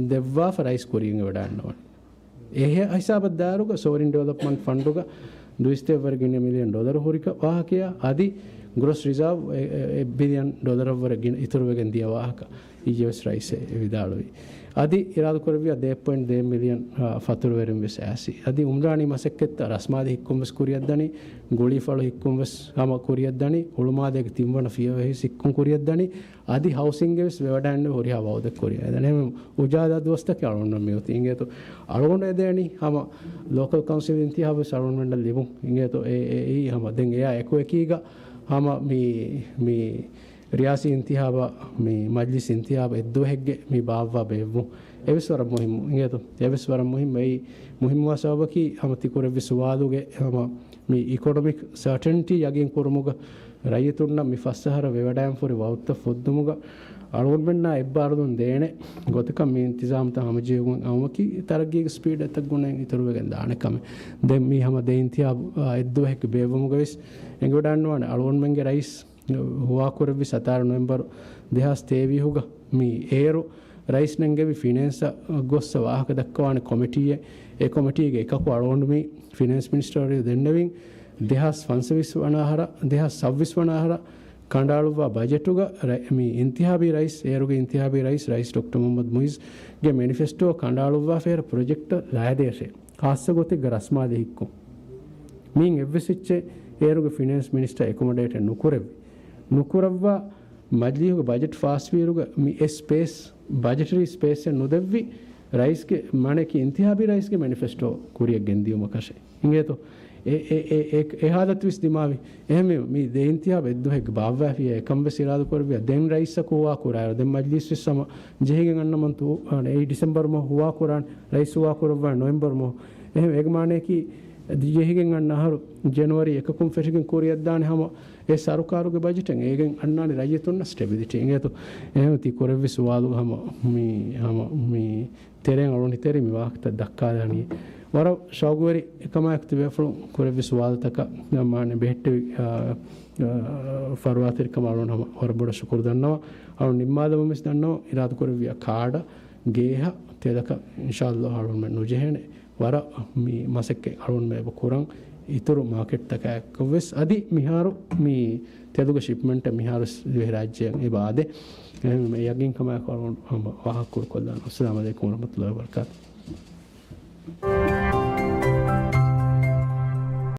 ދެއްވާފަ ރައީސް ކުރިއަށް ވެވަޑައިގަންނަވާނެ. އެ ހި-، ހިސާބަށް ދާއިރުގަ ސޯވަރިން ޑިވެލޮޕްމަންޓް ފަންޑުގަ ދުއިސައްތަ ވަރަށް ގިނަ މިލިއަން ޑޮލަރު ހުރި ކަ-، ވާހަކަޔާ އަދި ގްރޮސް ރިޒާވް އެ، އެ، އެއް ބިލިއަން ޑޮލަރަށްވުރެ ގިނަ އިތުރުވެގެން ދިޔަ ވާހަކަ އިއްޔެވެސް ރައީސް ވިދާޅުވި. އަދި އިރާދަ ކުރެއްވިޔާ ދެ ޕޮއިންޓް ދެ މިލިއަން، އާ، ފަތުރުވެރިން ވެސް އައިސް. އަދި އުމްރާނީ މަސައްކަތްތައް ރަސްމާލި ހިއްކުން ވެސް ކުރިއަށް ދަނީ، ގުޅީފަޅު ހިއްކުން ވެސް ހަމަ ކުރިއަށް ދަނީ، ހުޅުމާލޭގެ ތިންވަނަ ފިޔަވަހި ހިއްކުން ކުރިއަށް ދަނީ، އަދި ހައުސިންގެ ވެސް ވެވަޑައިގެން ހުރިހާ ވައުދެއް ކުރިއަށް ދަނީ. އެހެން އުޖާލާ ދުވަސްތަކެއް އަޅުގަނޑަށް މިއޮތީ. އިނގޭތޯ އަޅުގަނޑު އެދޭނީ ހަމަ ލޯކަލް ކައުންސިލް އިންތިހާބު ވެސް އަޅުގަނޑަށް ލިބުން. އިނގޭތޯ އެ، އެ، އެއީ ހަމަ ދެން އެއާ އެކު އެކީގަ ހަމަ މި، މި ރިޔާސީ އިންތިހާބަށް މި މަޖްލިސް އިންތިހާބު އެއްދުވަހެއްގެ މި ބާއްވާ ބޭއްވުން. އެވެސް ވަރަށް މުހިއްމު. އިނގޭތޯ؟ އެވެސް ވަރަށް މުހިއްމު. އެއީ މުހިއްމުވާ ސަބަބަކީ ހަމަ ތި ކުރެއްވި ސުވާލުގެ ހަމަ މި އިކޮނޮމިކް ސަޓަންޓީ ޔަގީން ކުރުމުގަ ރައްޔިތުންނަށް މި ފަސް އަހަރަށް ވެވަޑައިން ފުރި ވައުދުތައް ފުއްދުމުގަ އަޅުގަނޑުމެންނާ އެއްބާރުލުން ދޭނެ ގޮތަކަށް މި އިންތިޒާމްތައް ހަމަޖެހިގެން އައުމަކީ ތަރައްގީގެ ސްޕީޑް އެތައް ގުނައިން އިތުރުވެގެން ދާނެ ކަމެއް. ދެން މި ހަމަ ދެ އިންތިހާބު، އާ، އެއްދުވަހެއްގެ ބޭއްވުމުގަ ވެސް އެނގިވަޑައިގަންނަވާނެ އަޅުގަނޑުމެންގެ ރައީސް ހުވާކުރެއްވި ސަތާރަ ނޮވެމްބަރު ދެހާސް ތޭވީހުގަ މި އޭރު ރައީސް ނެންގެވި ފިނޭންސަށް ގޮއްސަ ވާހަކަ ދައްކަވާނެ ކޮމިޓީއެއް. އެ ކޮމިޓީގެ އެކަކު އަޅުގަނޑު މި ފިނޭންސް މިނިސްޓަރު ދެންނެވިން ދެހާސް ފަންސަވީސް ވަނަ އަހަރަށް، ދެހާސް ސައްވީސް ވަނަ އަހަރަށް ކަނޑައަޅުއްވާ ބަޖެޓުގަ ރަ-، މި އިންތިހާބީ ރައީސް، އޭރުގެ އިންތިހާބީ ރައީސް، ރައީސް ޑޮކްޓަރ މުހައްމަދު މުއިޒްގެ މެނިފެސްޓޯ ކަނޑައަޅުއްވާފަ އޭރަށް ޕްރޮޖެކްޓަށް ލައިދޭށޭ. ޚާއްޞަ ގޮތެއްގަ ރަސްމާލި ހިއްކުން. މިއިން އެއްވެސް އެއްޗެއް އޭރުގެ ފިނޭންސް މިނިސްޓަރ އެކޮމޮޑޭޓެއް ނުކުރެއްވި. ނުކުރައްވާ މަޖްލީހުގެ ބަޖެޓް ފާސްވީރުގަ މި އެ ސްޕޭސް، ބަޖެޓަރީ ސްޕޭސްއެއް ނުދެއްވި ރައީސްގެ، މާނައަކީ އިންތިހާބީ ރައީސްގެ މެނިފެސްޓޯ ކުރިއަށް ގެންދިޔުމަކަށޭ. އިނގޭތޯ؟ އެ، އެ، އެ، އެ، އެ ހާލަތު ވެސް ދިމާވި. އެހެންވެ، މި ދެ އިންތިހާބު އެއްދުވަހެއްގެ ބާއްވާފިޔާ އެކަން ވެސް އިރާދަ ކުރެއްވިޔާ ދެން ރައީސަކު ހުވާ ކުރާއިރު، ދެން މަޖްލީސް ވެސް ހަމަ ޖެހިގެން އަންނަމަން ތޫ، އަނެ، އެއީ ޑިސެމްބަރު މަހު ހުވާ ކުރާނެ، ރައީސް ހުވާ ކުރައްވާނެ ނޮވެމްބަރު މަހު. އެހެން އޭގެ މާނައަކީ ޖެހިގެން އަންނަ އަހަރު ޖެނުއަރީ އެކަކުން ފެށިގެން ކުރިއަށްދާނެ ހަމަ އެ ސަރުކާރުގެ ބަޖެޓެއް އޭގެން އަންނާނެ ރައްޔިތުންނަށް ސްޓެބިލިޓީ. އިނގޭތޯ؟ އެހެން ތި ކުރެއްވި ސުވާލު ހަމަ މި، ހަމަ މި ތެރެއިން އަޅުނި ތެރި މި ވާހަކަތައް ދައްކާލާނީ. ވަރަށް ޝައުގުވެރި ކަމާއެކު ތިބޭފުޅުން ކުރެއްވި ސުވާލުތަކަށް މާނަ ބެހެއްޓެވި، އާ، އާ، ފަރުވާތެރިކަމަށް އަޅުން ހަމަ ވަރަށް ބޮޑަށް ޝުކުރު ދަންނަވަން. އަޅުން ނިންމާލަމުން ވެސް ދަންނަވަން އިރާދަކުރެއްވިޔާ ކާޑަށް ގޭހަށް ތެލަކަށް އިންޝާﷲ އަޅުންމެން ނުޖެހޭނެ. ވަރަށް މި މަސައްކަތް އަޅުންމެ އެބަ ކުރަން އިތުރު މާކެޓްތަކާއެކު ވެސް. އަދި މިހާރު މި ތެލުގެ ޝިޕްމަންޓެއް މިހާރު ދިވެހިރާއްޖެއަށް އެބަ އާދޭ. އެހެންވެ ޔަގީންކަމާއެކު އަޅުން ހަމަ ވާހަކަ ކުރުކޮށްލާނަން. އައްސަލާމު ޢަލައިކުމް ވަރަޙްމަތުﷲ ވަބަރަކާތު.